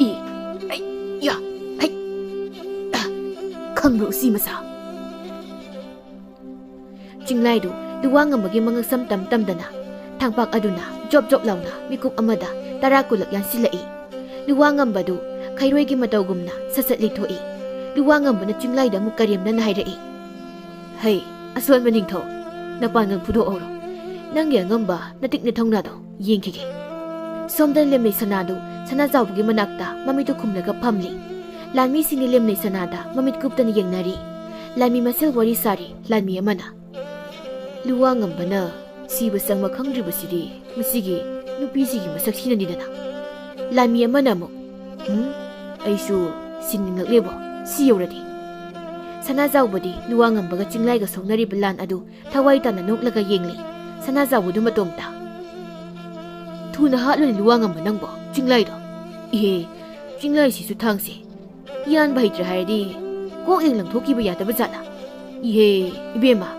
"ꯏ, ꯑꯩ, ꯌꯥ, ꯑꯩ, ꯑ, ꯈꯪꯕ꯭ꯔꯣ ꯎꯆꯤ ꯃꯆꯥ?" ꯆꯤꯡꯂꯥꯏꯗꯨ ꯂꯨꯋꯥ ꯉꯝꯕꯒꯤ ꯃꯉꯛꯁꯝ ꯇꯝ ꯇꯝꯗꯅ ꯊꯥꯡꯄꯥꯛ ꯑꯗꯨꯅ ꯖꯣꯞ ꯖꯣꯞ ꯂꯥꯎꯅ ꯃꯤꯀꯨꯞ ꯑꯃꯗ ꯇꯔꯥ ꯀꯨꯟꯂꯛ ꯌꯥꯟꯁꯤꯜꯂꯛꯏ꯫ ꯂꯨꯋꯥ ꯉꯝꯕꯗꯨ ꯈꯩꯔꯣꯏꯒꯤ ꯃꯇꯧꯒꯨꯝꯅ ꯁꯠ ꯁꯠ ꯂꯤꯊꯣꯛꯏ꯫ ꯂꯨꯋꯥ ꯉꯝꯕꯅ ꯆꯤꯡꯂꯥꯏꯗ ꯑꯃꯨꯛ ꯀꯔꯦꯝꯅꯅ ꯍꯥꯏꯔꯛꯏ, "ꯍꯩ, ꯑꯁꯣꯟꯕ ꯅꯤꯡꯊꯧ, ꯅꯄꯥꯡꯒꯜ ꯐꯨꯗꯣꯛꯍꯧꯔꯣ꯫ ꯅꯪꯒꯤ ꯑꯉꯝꯕ ꯅꯇꯤꯛ ꯅꯊꯧꯅꯥꯗꯣ ꯌꯦꯡꯈꯤꯒꯦ꯫" ꯁꯣꯝꯗ ꯂꯦꯝꯂꯩ ꯁꯅꯥꯗꯨ ꯁꯅꯥꯖꯥꯎꯕꯒꯤ ꯃꯅꯥꯛꯇ ꯃꯃꯤꯠꯇꯨ ꯈꯨꯝꯂꯒ ꯐꯝꯂꯤ꯫ ꯂꯥꯟꯃꯤꯁꯤꯡꯅ ꯂꯦꯝꯂꯩ ꯁꯅꯥꯗ ꯃꯃꯤꯠ ꯀꯨꯞꯇꯅ ꯌꯦꯡꯅꯔꯤ꯫ ꯂꯥꯟꯃꯤ ꯃꯁꯦꯜ ꯋꯥꯔꯤ ꯁꯥꯔꯤ꯫ ꯂꯥꯟꯃꯤ ꯑꯃꯅ, "ꯂꯨꯋꯥ ꯉꯝꯕꯅ ꯁꯤꯕ ꯆꯪꯕ ꯈꯪꯗ꯭ꯔꯤꯕꯁꯤꯗꯤ ꯃꯁꯤꯒꯤ ꯅꯨꯄꯤꯁꯤꯒꯤ ꯃꯁꯛꯁꯤꯅꯅꯤꯗꯅ꯫" ꯂꯥꯟꯃꯤ ꯑꯃꯅ ꯑꯃꯨꯛ, "ꯎꯝ, ꯑꯩꯁꯨ ꯁꯤꯅꯤꯡꯂꯛꯂꯦꯕꯣ, ꯁꯤ ꯌꯧꯔꯗꯤ꯫" ꯁꯅꯥꯖꯥꯎꯕꯗꯤ ꯂꯨꯋꯥ ꯉꯝꯕꯒ ꯆꯤꯡꯂꯥꯏꯒ ꯁꯣꯛꯅꯔꯤꯕ ꯂꯥꯟ ꯑꯗꯨ ꯊꯋꯥꯏ ꯇꯥꯅ ꯅꯣꯛꯂꯒ ꯌꯦꯡꯂꯤ꯫ ꯁꯅꯥꯖꯥꯎꯕꯗꯨ ꯃꯇꯣꯝꯇ, "ꯊꯨꯅ ꯍꯥꯠꯂꯨꯅꯦ ꯂꯨꯋꯥ ꯉꯝꯕ ꯅꯪꯕꯣ, ꯆꯤꯡꯂꯥꯏꯗꯣ꯫ ꯏꯍꯦ, ꯆꯤꯡꯂꯥꯏꯁꯤꯁꯨ ꯊꯥꯡꯁꯦ ꯌꯥꯟꯕ ꯍꯩꯇ꯭ꯔꯦ ꯍꯥꯏꯔꯗꯤ ꯀꯣꯛ ꯍꯦꯛ ꯂꯪꯊꯣꯛꯈꯤꯕ ꯌꯥꯗꯕ ꯖꯥꯠꯂꯥ? ꯏꯍꯦ, ꯏꯕꯦꯝꯃ,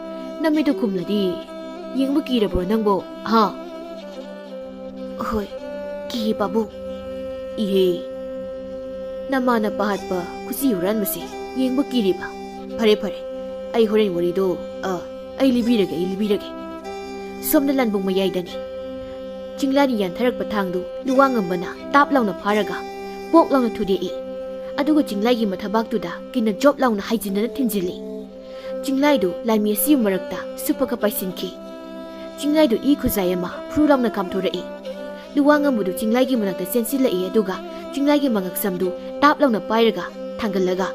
ꯅꯃꯤꯠꯇꯨ ꯈꯨꯝꯂꯗꯤ ꯌꯦꯡꯕ ꯀꯤꯔꯕ꯭ꯔꯣ ꯅꯪꯕꯣ, ꯍꯥ?" "ꯍꯣꯏ, ꯀꯤ ꯄꯥꯕꯨꯡ꯫" "ꯏꯍꯦ, ꯅꯃꯥꯅ ꯄꯥꯍꯠꯄ ꯈꯨꯠꯁꯤ ꯍꯨꯔꯥꯟꯕꯁꯦ ꯌꯦꯡꯕ ꯀꯤꯔꯤꯕ? ꯐꯔꯦ, ꯐꯔꯦ, ꯑꯩ ꯍꯣꯔꯦꯟ ꯋꯥꯔꯤꯗꯣ, ꯑ, ꯑꯩ ꯂꯤꯕꯤꯔꯒꯦ, ꯑꯩ ꯂꯤꯕꯤꯔꯒꯦ꯫" ꯁꯣꯝꯗ ꯂꯥꯟꯕꯨꯡ ꯃꯌꯥꯏꯗꯅꯤ꯫ ꯆꯤꯡꯂꯥꯏꯅ ꯌꯥꯟꯊꯔꯛꯄ ꯊꯥꯡꯗꯨ ꯂꯨꯋꯥ ꯉꯝꯕꯅ ꯇꯥꯞ ꯂꯥꯎꯅ ꯐꯥꯔꯒ ꯄꯣꯛ ꯂꯥꯎꯅ ꯊꯨꯗꯦꯛꯏ꯫ ꯑꯗꯨꯒ ꯆꯤꯡꯂꯥꯏꯒꯤ ꯃꯊꯕꯥꯛꯇꯨꯗ ꯀꯤꯟꯅ ꯖꯣꯞ ꯂꯥꯎꯅ ꯍꯥꯏꯖꯤꯟꯗꯅ ꯊꯤꯟꯖꯤꯜꯂꯤ꯫ ꯆꯤꯡꯂꯥꯏꯗꯨ ꯂꯥꯟꯃꯤ ꯑꯁꯤꯕꯨ ꯃꯔꯛꯇ ꯁꯨꯞꯄꯒ ꯄꯥꯏꯁꯤꯟꯈꯤ꯫ ꯆꯤꯡꯂꯥꯏꯗꯨ ꯏ ꯈꯨꯖꯥꯏ ꯑꯃ ꯐꯨꯔꯨ ꯂꯥꯎꯅ ꯀꯥꯝꯊꯣꯔꯛꯏ꯫ ꯂꯨꯋꯥ ꯉꯝꯕꯗꯨ ꯆꯤꯡꯂꯥꯏꯒꯤ ꯃꯅꯥꯛꯇ ꯆꯦꯟꯁꯤꯜꯂꯛꯏ, ꯑꯗꯨꯒ ꯆꯤꯡꯂꯥꯏꯒꯤ ꯃꯉꯛꯁꯝꯗꯨ ꯇꯥꯞ ꯂꯥꯎꯅ ꯄꯥꯏꯔꯒ ꯊꯥꯡꯒꯠꯂꯒ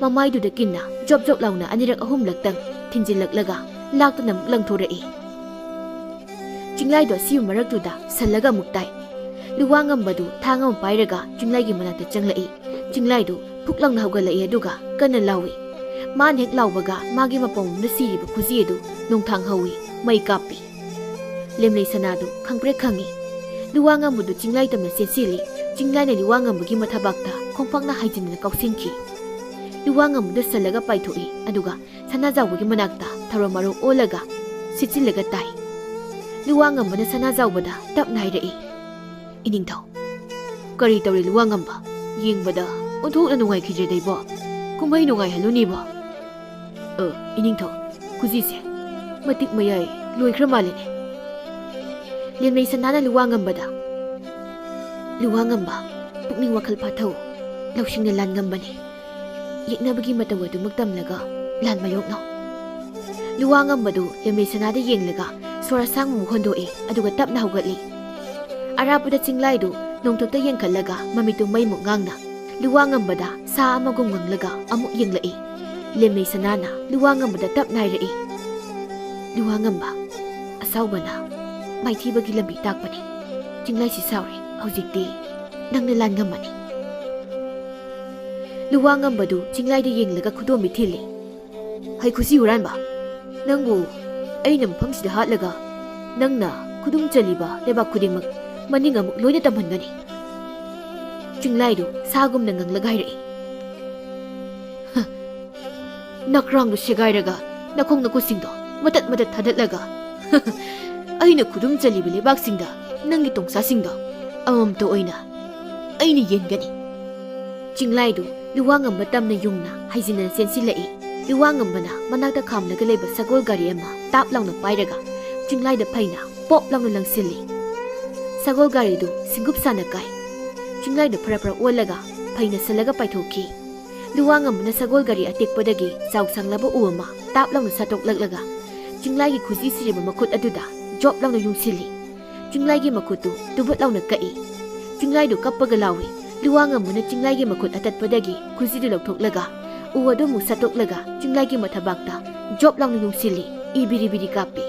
ꯃꯃꯥꯏꯗꯨꯗ ꯀꯤꯟꯅ ꯖꯣꯞ ꯖꯣꯞ ꯂꯥꯎꯅ ꯑꯅꯤꯔꯛ ꯑꯍꯨꯝꯂꯛꯇꯪ ꯊꯤꯟꯖꯤꯜꯂꯛꯂꯒ ꯂꯥꯛꯇꯅ ꯑꯃꯨꯛ ꯂꯪꯊꯣꯔꯛꯏ꯫ ꯆꯤꯡꯂꯥꯏꯗꯨ ꯑꯁꯤꯕ ꯃꯔꯛꯇꯨꯗ ꯁꯜꯂꯒ ꯑꯃꯨꯛ ꯇꯥꯏ꯫ ꯂꯨꯋꯥ ꯉꯝꯕꯗꯨ ꯊꯥꯡ ꯑꯃ ꯄꯥꯏꯔꯒ ꯆꯤꯡꯂꯥꯏꯒꯤ ꯃꯅꯥꯛꯇ ꯆꯪꯂꯛꯏ꯫ ꯆꯤꯡꯂꯥꯏꯗꯨ ꯐꯨꯛ ꯂꯥꯎꯅ ꯍꯧꯒꯠꯂꯛꯏ, ꯑꯗꯨꯒ ꯀꯟꯅ ꯂꯥꯎꯏ꯫ ꯃꯥꯅ ꯍꯦꯛ ꯂꯥꯎꯕꯒ ꯃꯥꯒꯤ ꯃꯄꯥꯎꯅ ꯁꯤꯔꯤꯕ ꯈꯨꯖꯤ ꯑꯗꯨ ꯅꯣꯡꯊꯥꯡ ꯍꯧꯏ, ꯃꯩ ꯀꯥꯞꯄꯤ꯫ ꯂꯦꯝꯂꯩ ꯁꯅꯥꯗꯨ ꯈꯪꯄ꯭ꯔꯦꯛ ꯈꯪꯏ꯫ ꯂꯨꯋꯥ ꯉꯝꯕꯗꯨ ꯆꯤꯡꯂꯥꯏ ꯇꯝꯅ ꯆꯦꯟꯁꯤꯜꯂꯤ꯫ ꯆꯤꯡꯂꯥꯏꯅ ꯂꯨꯋꯥ ꯉꯝꯕꯒꯤ ꯃꯊꯕꯥꯛꯇ ꯈꯣꯡꯄꯥꯛꯅ ꯍꯥꯏꯖꯤꯟꯗꯨꯅ ꯀꯥꯎꯁꯤꯟꯈꯤ꯫ ꯂꯨꯋꯥ ꯉꯝꯕꯗꯨ ꯁꯜꯂꯒ ꯄꯥꯏꯊꯣꯛꯏ, ꯑꯗꯨꯒ ꯁꯅꯥꯖꯥꯎꯕꯒꯤ ꯃꯅꯥꯛꯇ ꯊꯔꯣ ꯃꯔꯣ ꯑꯣꯜꯂꯒ ꯁꯤꯠꯆꯤꯜꯂꯒ ꯇꯥꯏ꯫ ꯂꯨꯋꯥ ꯉꯝꯕꯅ ꯁꯅꯥꯖꯥꯎꯕꯗ ꯇꯞꯅ ꯍꯥꯏꯔꯛꯏ, "ꯏꯅꯤꯡꯊꯧ, ꯀꯔꯤ ꯇꯧꯔꯦ ꯂꯨꯋꯥ ꯉꯝꯕ? ꯌꯦꯡꯕꯗ ꯑꯣꯟꯊꯣꯛꯅ ꯅꯨꯡꯉꯥꯏꯈꯤꯗ꯭ꯔꯦꯗ ꯏꯕꯣ꯫ ꯀꯨꯝꯍꯩ ꯅꯨꯡꯉꯥꯏꯍꯜꯂꯨꯅꯦ ꯏꯕꯣ꯫" "ꯑ, ꯏꯅꯤꯡꯊꯧ, ꯈꯨꯖꯤꯁꯦ ꯃꯇꯤꯛ ꯃꯌꯥꯏ ꯂꯣꯏꯈ꯭ꯔ ꯃꯥꯜꯂꯦꯅꯦ꯫" ꯂꯦꯝꯂꯩ ꯁꯅꯥꯅ ꯂꯨꯋꯥ ꯉꯝꯕꯗ, "ꯂꯨꯋꯥ ꯉꯝꯕ, ꯄꯨꯛꯅꯤꯡ ꯋꯥꯈꯜ ꯐꯥꯊꯧ꯫ ꯂꯧꯁꯤꯡꯅ ꯂꯥꯟ ꯉꯝꯕꯅꯤ꯫ ꯌꯦꯛꯅꯕꯒꯤ ꯃꯇꯧ ꯑꯗꯨꯃꯛ ꯇꯝꯂꯒ ꯂꯥꯟ ꯃꯥꯌꯣꯛꯅꯧ꯫" ꯂꯨꯋꯥ ꯉꯝꯕꯗꯨ ꯂꯦꯝꯂꯩ ꯁꯅꯥꯗ ꯌꯦꯡꯂꯒ ꯁꯣꯔ ꯑꯁꯥꯡꯕ ꯑꯃꯨꯛ ꯍꯣꯟꯗꯣꯛꯏ, ꯑꯗꯨꯒ ꯇꯞꯅ ꯍꯧꯒꯠꯂꯤ꯫ ꯑꯔꯥꯞꯄꯗ ꯆꯤꯡꯂꯥꯏꯗꯨ ꯅꯣꯡꯊꯛꯇ ꯌꯦꯡꯈꯠꯂꯒ ꯃꯃꯤꯠꯇꯨ ꯃꯩꯃꯨꯛ ꯉꯥꯡꯅ ꯂꯨꯋꯥ ꯉꯝꯕꯗ ꯁꯥ ꯑꯃꯒꯨꯝ ꯉꯪꯂꯒ ꯑꯃꯨꯛ ꯌꯦꯡꯂꯛꯏ꯫ ꯂꯦꯝꯂꯩ ꯁꯅꯥꯅ ꯂꯨꯋꯥ ꯉꯝꯕꯗ ꯇꯞꯅ ꯍꯥꯏꯔꯛꯏ, "ꯂꯨꯋꯥ ꯉꯝꯕ, ꯑꯁꯥꯎꯕꯅ ꯃꯥꯏꯊꯤꯕꯒꯤ ꯂꯝꯕꯤ ꯇꯥꯛꯄꯅꯤ꯫ ꯆꯤꯡꯂꯥꯏꯁꯤ ꯁꯥꯎꯔꯦ, ꯍꯧꯖꯤꯛꯇꯤ ꯅꯪꯅ ꯂꯥꯟ ꯉꯝꯃꯅꯤ꯫" ꯂꯨꯋꯥ ꯉꯝꯕꯗꯨ ꯆꯤꯡꯂꯥꯏꯗ ꯌꯦꯡꯂꯒ ꯈꯨꯗꯣꯝꯕꯤ ꯊꯤꯜꯂꯤ꯫ "ꯍꯩ ꯈꯨꯁꯤ ꯍꯨꯔꯥꯟꯕ, ꯅꯪꯕꯨ ꯑꯩꯅ ꯃꯐꯝꯁꯤꯗ ꯍꯥꯠꯂꯒ ꯅꯪꯅ ꯈꯨꯗꯨꯝ ꯆꯜꯂꯤꯕ ꯂꯩꯕꯥꯛ ꯈꯨꯗꯤꯡꯃꯛ ꯃꯅꯤꯡ ꯑꯃꯨꯛ ꯂꯣꯏꯅ ꯇꯝꯍꯟꯒꯅꯤ꯫" ꯆꯤꯡꯂꯥꯏꯗꯨ ꯁꯥꯒꯨꯝꯅ ꯉꯪꯂꯒ ꯍꯥꯏꯔꯛꯏ, "ꯍ, ꯅꯈ꯭ꯔꯥꯡꯗꯨ ꯁꯦꯒꯥꯏꯔꯒ ꯅꯈꯣꯡ ꯅꯈꯨꯠꯁꯤꯡꯗꯣ ꯃꯇꯠ ꯃꯇꯠ ꯊꯥꯗꯠꯂꯒ ꯑꯩꯅ ꯈꯨꯗꯨꯝ ꯆꯜꯂꯤꯕ ꯂꯩꯕꯥꯛꯁꯤꯡꯗ ꯅꯪꯒꯤ ꯇꯣꯡꯁꯥꯁꯤꯡꯗꯣ ꯑꯃꯃꯝꯇ ꯑꯣꯏꯅ ꯑꯩꯅ ꯌꯦꯟꯒꯅꯤ꯫" ꯆꯤꯡꯂꯥꯏꯗꯨ ꯂꯨꯋꯥ ꯉꯝꯕ ꯇꯝꯅ ꯌꯨꯡꯅ ꯍꯥꯏꯖꯤꯟꯅ ꯆꯦꯟꯁꯤꯜꯂꯛꯏ꯫ ꯂꯨꯋꯥ ꯉꯝꯕꯅ ꯃꯅꯥꯛꯇ ꯈꯥꯝꯂꯒ ꯂꯩꯕ ꯁꯒꯣꯜ ꯒꯥꯔꯤ ꯑꯃ ꯇꯥꯞ ꯂꯥꯎꯅ ꯄꯥꯏꯔꯒ ꯆꯤꯡꯂꯥꯏꯗ ꯐꯩꯅ ꯄꯣꯞ ꯂꯥꯎꯅ ꯂꯪꯁꯤꯜꯂꯤ꯫ ꯁꯒꯣꯜ ꯒꯥꯔꯤꯗꯨ ꯁꯤꯡꯒꯨꯞ ꯁꯥꯅ ꯀꯥꯏ꯫ ꯆꯤꯡꯂꯥꯏꯗꯨ ꯐꯔ ꯐꯔ ꯑꯣꯜꯂꯒ ꯐꯩꯅ ꯁꯜꯂꯒ ꯄꯥꯏꯊꯣꯛꯈꯤ꯫ ꯂꯨꯋꯥ ꯉꯝꯕꯅ ꯁꯒꯣꯜ ꯒꯥꯔꯤ ꯑꯇꯦꯛꯄꯗꯒꯤ ꯆꯥꯎ ꯁꯥꯡꯂꯕ ꯎ ꯑꯃ ꯇꯥꯞ ꯂꯥꯎꯅ ꯁꯠꯇꯣꯛꯂꯛꯂꯒ ꯆꯤꯡꯂꯥꯏꯒꯤ ꯈꯨꯖꯤ ꯁꯤꯔꯤꯕ ꯃꯈꯨꯠ ꯑꯗꯨꯗ ꯖꯣꯞ ꯂꯥꯎꯅ ꯌꯨꯡꯁꯤꯜꯂꯤ꯫ ꯆꯤꯡꯂꯥꯏꯒꯤ ꯃꯈꯨꯠꯇꯨ ꯇꯨꯕꯠ ꯂꯥꯎꯅ ꯀꯛꯏ꯫ ꯆꯤꯡꯂꯥꯏꯗꯨ ꯀꯞꯄꯒ ꯂꯥꯎꯏ꯫ ꯂꯨꯋꯥ ꯉꯝꯕꯅ ꯆꯤꯡꯂꯥꯏꯒꯤ ꯃꯈꯨꯠ ꯑꯇꯠꯄꯗꯒꯤ ꯈꯨꯖꯤꯗꯨ ꯂꯧꯊꯣꯛꯂꯒ ꯎ ꯑꯗꯨ ꯑꯃꯨꯛ ꯁꯠꯇꯣꯛꯂꯒ ꯆꯤꯡꯂꯥꯏꯒꯤ ꯃꯊꯕꯥꯛꯇ ꯖꯣꯞ ꯂꯥꯎꯅ ꯌꯨꯡꯁꯤꯜꯂꯤ꯫ ꯏ ꯕꯤꯔꯤ ꯕꯤꯔꯤ ꯀꯥꯞꯄꯤ꯫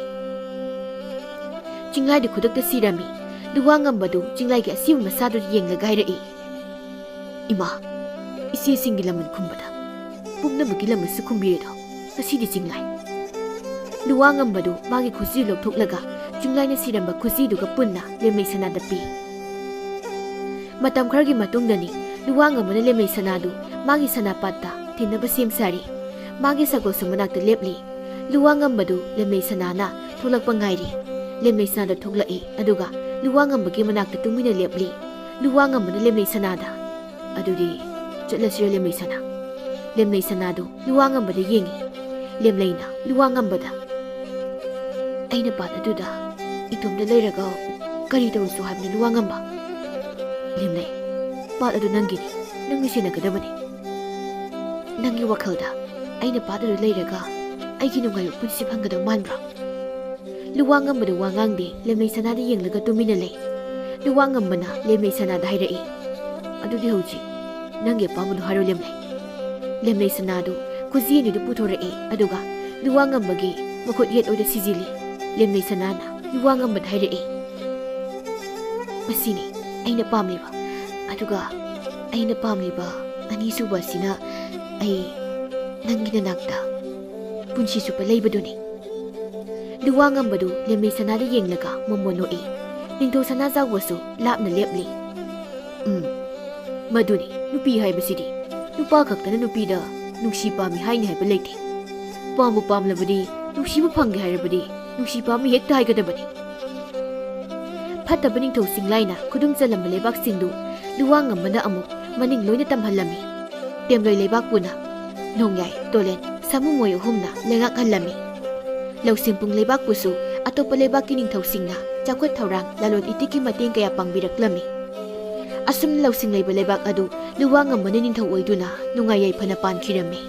ꯆꯤꯡꯂꯥꯏꯗꯨ ꯈꯨꯗꯛꯇ ꯁꯤꯔꯝꯃꯤ꯫ ꯂꯨꯋꯥ ꯉꯝꯕꯗꯨ ꯆꯤꯡꯂꯥꯏꯒꯤ ꯑꯁꯤꯕ ꯃꯁꯥꯗꯨ ꯌꯦꯡꯂꯒ ꯍꯥꯏꯔꯛꯏ, "ꯏꯃꯥ, ꯏꯆꯦꯁꯤꯡꯒꯤ ꯂꯃꯟ ꯈꯨꯝꯕꯗ ꯄꯨꯝꯅꯃꯛꯀꯤ ꯂꯃꯟꯁꯨ ꯈꯨꯝꯕꯤꯔꯦꯗꯣ ꯉꯁꯤꯗꯤ ꯆꯤꯡꯂꯥꯏ꯫" ꯂꯨꯋꯥ ꯉꯝꯕꯗꯨ ꯃꯥꯒꯤ ꯈꯨꯖꯤ ꯂꯧꯊꯣꯛꯂꯒ ꯆꯤꯡꯂꯥꯏꯅ ꯁꯤꯔꯝꯕ ꯈꯨꯖꯤꯗꯨꯒ ꯄꯨꯟꯅ ꯂꯦꯝꯂꯩ ꯁꯅꯥꯗ ꯄꯤ꯫ ꯃꯇꯝ ꯈꯔꯒꯤ ꯃꯇꯨꯡꯗꯅꯤ, ꯂꯨꯋꯥꯡꯉꯝꯕꯅ ꯂꯦꯝꯂꯩ ꯁꯅꯥꯗꯨ ꯃꯥꯒꯤ ꯁꯅꯥꯄꯥꯠꯇ ꯊꯤꯟꯅꯕ ꯁꯦꯝ ꯁꯥꯔꯤ꯫ ꯃꯥꯒꯤ ꯁꯒꯣꯜꯁꯨ ꯃꯅꯥꯛꯇ ꯂꯦꯞꯂꯤ꯫ ꯂꯨꯋꯥꯡꯉꯝꯕꯗꯨ ꯂꯦꯝꯂꯩ ꯁꯅꯥꯅ ꯊꯣꯛꯂꯛꯄ ꯉꯥꯏꯔꯤ꯫ ꯂꯦꯝꯂꯩ ꯁꯅꯥꯗ ꯊꯣꯛꯂꯛꯏ, ꯑꯗꯨꯒ ꯂꯨꯋꯥꯡꯉꯝꯕꯒꯤ ꯃꯅꯥꯛꯇ ꯇꯨꯃꯤꯟꯅ ꯂꯦꯞꯂꯤ꯫ ꯂꯨꯋꯥꯡꯉꯝꯕꯅ ꯂꯦꯝꯂꯩ ꯁꯅꯥꯗ, "ꯑꯗꯨꯗꯤ ꯆꯠꯂꯁꯤꯔ ꯂꯦꯝꯂꯩ ꯁꯅꯥ?" ꯂꯦꯝꯂꯩ ꯁꯅꯥꯗꯨ ꯂꯨꯋꯥꯡꯉꯝꯕꯗ ꯌꯦꯡꯉꯤ꯫ ꯂꯦꯝꯂꯩꯅ ꯂꯨꯋꯥꯡꯉꯝꯕꯗ, "ꯑꯩꯅ ꯄꯥꯠ ꯑꯗꯨꯗ ꯏꯇꯣꯝꯇ ꯂꯩꯔꯒ ꯀꯔꯤ ꯇꯧꯔꯨꯁꯨ ꯍꯥꯏꯕꯅꯣ ꯂꯨꯋꯥꯡꯉꯝꯕ?" ꯂꯦꯝꯂꯩ, "ꯄꯥꯠ ꯑꯗꯨ ꯅꯪꯒꯤꯅꯤ, ꯅꯪꯅ ꯁꯦꯟꯅꯒꯗꯕꯅꯤ꯫ ꯅꯪꯒꯤ ꯋꯥꯈꯜꯗ ꯑꯩꯅ ꯄꯥꯠ ꯑꯗꯨ ꯂꯩꯔꯒ ꯑꯩꯒꯤ ꯅꯨꯡꯉꯥꯏꯕ ꯄꯨꯟꯁꯤ ꯐꯪꯒꯗꯕ ꯃꯥꯟꯕ꯭ꯔꯣ?" ꯂꯨꯋꯥꯡꯉꯝꯕꯗ ꯋꯥ ꯉꯥꯡꯗꯦ, ꯂꯦꯝꯂꯩ ꯁꯅꯥꯗ ꯌꯦꯡꯂꯒ ꯇꯨꯃꯤꯟꯅ ꯂꯩ꯫ ꯂꯨꯋꯥꯡꯉꯝꯕꯅ ꯂꯦꯝꯂꯩ ꯁꯅꯥꯗ ꯍꯥꯏꯔꯛꯏ, "ꯑꯗꯨꯗꯤ ꯍꯧꯖꯤꯛ ꯅꯪꯒꯤ ꯑꯄꯥꯝꯕꯗꯨ ꯍꯥꯏꯔꯣ ꯂꯦꯝꯂꯩ꯫" ꯂꯦꯝꯂꯩ ꯁꯅꯥꯗꯨ ꯈꯨꯖꯤ ꯑꯅꯤꯗꯨ ꯄꯨꯊꯣꯔꯛꯏ, ꯑꯗꯨꯒ ꯂꯨꯋꯥꯡꯉꯝꯕꯒꯤ ꯃꯈꯨꯠ ꯌꯦꯠ ꯑꯣꯏꯗ ꯁꯤꯖꯤꯜꯂꯤ꯫ ꯂꯦꯝꯂꯩ ꯁꯅꯥꯅ ꯂꯨꯋꯥꯡꯉꯝꯕꯗ ꯍꯥꯏꯔꯛꯏ, "ꯃꯁꯤꯅꯤ ꯑꯩꯅ ꯄꯥꯝꯂꯤꯕ, ꯑꯗꯨꯒ ꯑꯩꯅ ꯄꯥꯝꯂꯤꯕ ꯑꯅꯤꯁꯨꯕ ꯑꯁꯤꯅ ꯑꯩ ꯅꯪꯒꯤ ꯅꯅꯥꯛꯇ ꯄꯨꯟꯁꯤ ꯆꯨꯞꯄ ꯂꯩꯕꯗꯨꯅꯤ꯫" ꯂꯨꯋꯥꯡꯉꯝꯕꯗꯨ ꯂꯦꯝꯂꯩ ꯁꯅꯥꯗ ꯌꯦꯡꯂꯒ ꯃꯣꯃꯣꯟ ꯅꯣꯛꯏ꯫ ꯅꯤꯡꯊꯧ ꯁꯅꯥꯖꯥꯎꯕꯁꯨ ꯂꯥꯞꯅ ꯂꯦꯞꯂꯤ꯫ "ꯎꯝ, ꯃꯗꯨꯅꯤ ꯅꯨꯄꯤ ꯍꯥꯏꯕꯁꯤꯗꯤ꯫ ꯅꯨꯄꯥ ꯈꯛꯇꯅ ꯅꯨꯄꯤꯗ ꯅꯨꯡꯁꯤ ꯄꯥꯝꯃꯤ ꯍꯥꯏꯅꯤ ꯍꯥꯏꯕ ꯂꯩꯇꯦ꯫ ꯄꯥꯝꯕꯨ ꯄꯥꯝꯂꯕꯗꯤ, ꯅꯨꯡꯁꯤꯕ ꯐꯪꯒꯦ ꯍꯥꯏꯔꯕꯗꯤ ꯅꯨꯡꯁꯤ ꯄꯥꯝꯃꯤ ꯍꯦꯛꯇ ꯍꯥꯏꯒꯗꯕꯅꯤ꯫" ꯐꯠꯇꯕ ꯅꯤꯡꯊꯧ ꯆꯤꯡꯂꯥꯏꯅ ꯈꯨꯗꯨꯝ ꯆꯜꯂꯝꯕ ꯂꯩꯕꯥꯛꯁꯤꯡꯗꯨ ꯂꯨꯋꯥꯡꯉꯝꯕꯅ ꯑꯃꯨꯛ ꯃꯅꯤꯡ ꯂꯣꯏꯅ ꯇꯝꯍꯜꯂꯝꯃꯤ꯫ ꯇꯦꯝꯂꯣꯏ ꯂꯩꯕꯥꯛꯄꯨꯅ ꯅꯣꯡꯌꯥꯏ, ꯇꯣꯂꯦꯟ, ꯁꯥꯃꯨ ꯃꯣꯏ ꯑꯍꯨꯝꯅ ꯂꯩꯉꯥꯛꯍꯜꯂꯝꯃꯤ꯫ ꯂꯧꯁꯤꯡꯄꯨꯡ ꯂꯩꯕꯥꯛꯄꯨꯁꯨ ꯑꯇꯣꯞꯄ ꯂꯩꯕꯥꯛꯀꯤ ꯅꯤꯡꯊꯧꯁꯤꯡꯅ ꯆꯥꯎꯈꯠ ꯊꯧꯔꯥꯡ, ꯂꯂꯣꯟ ꯏꯇꯤꯛꯀꯤ ꯃꯇꯦꯡ ꯀꯌꯥ ꯄꯥꯡꯕꯤꯔꯛꯂꯝꯃꯤ꯫ ꯑꯁꯨꯝꯅ ꯂꯧꯁꯤꯡ ꯂꯩꯕ ꯂꯩꯕꯥꯛ ꯑꯗꯨ ꯂꯨꯋꯥꯡꯉꯝꯕꯅ ꯅꯤꯡꯊꯧ ꯑꯣꯏꯗꯨꯅ ꯅꯨꯡꯉꯥꯏ ꯌꯥꯏꯐꯅ ꯄꯥꯟꯈꯤꯔꯝꯃꯤ꯫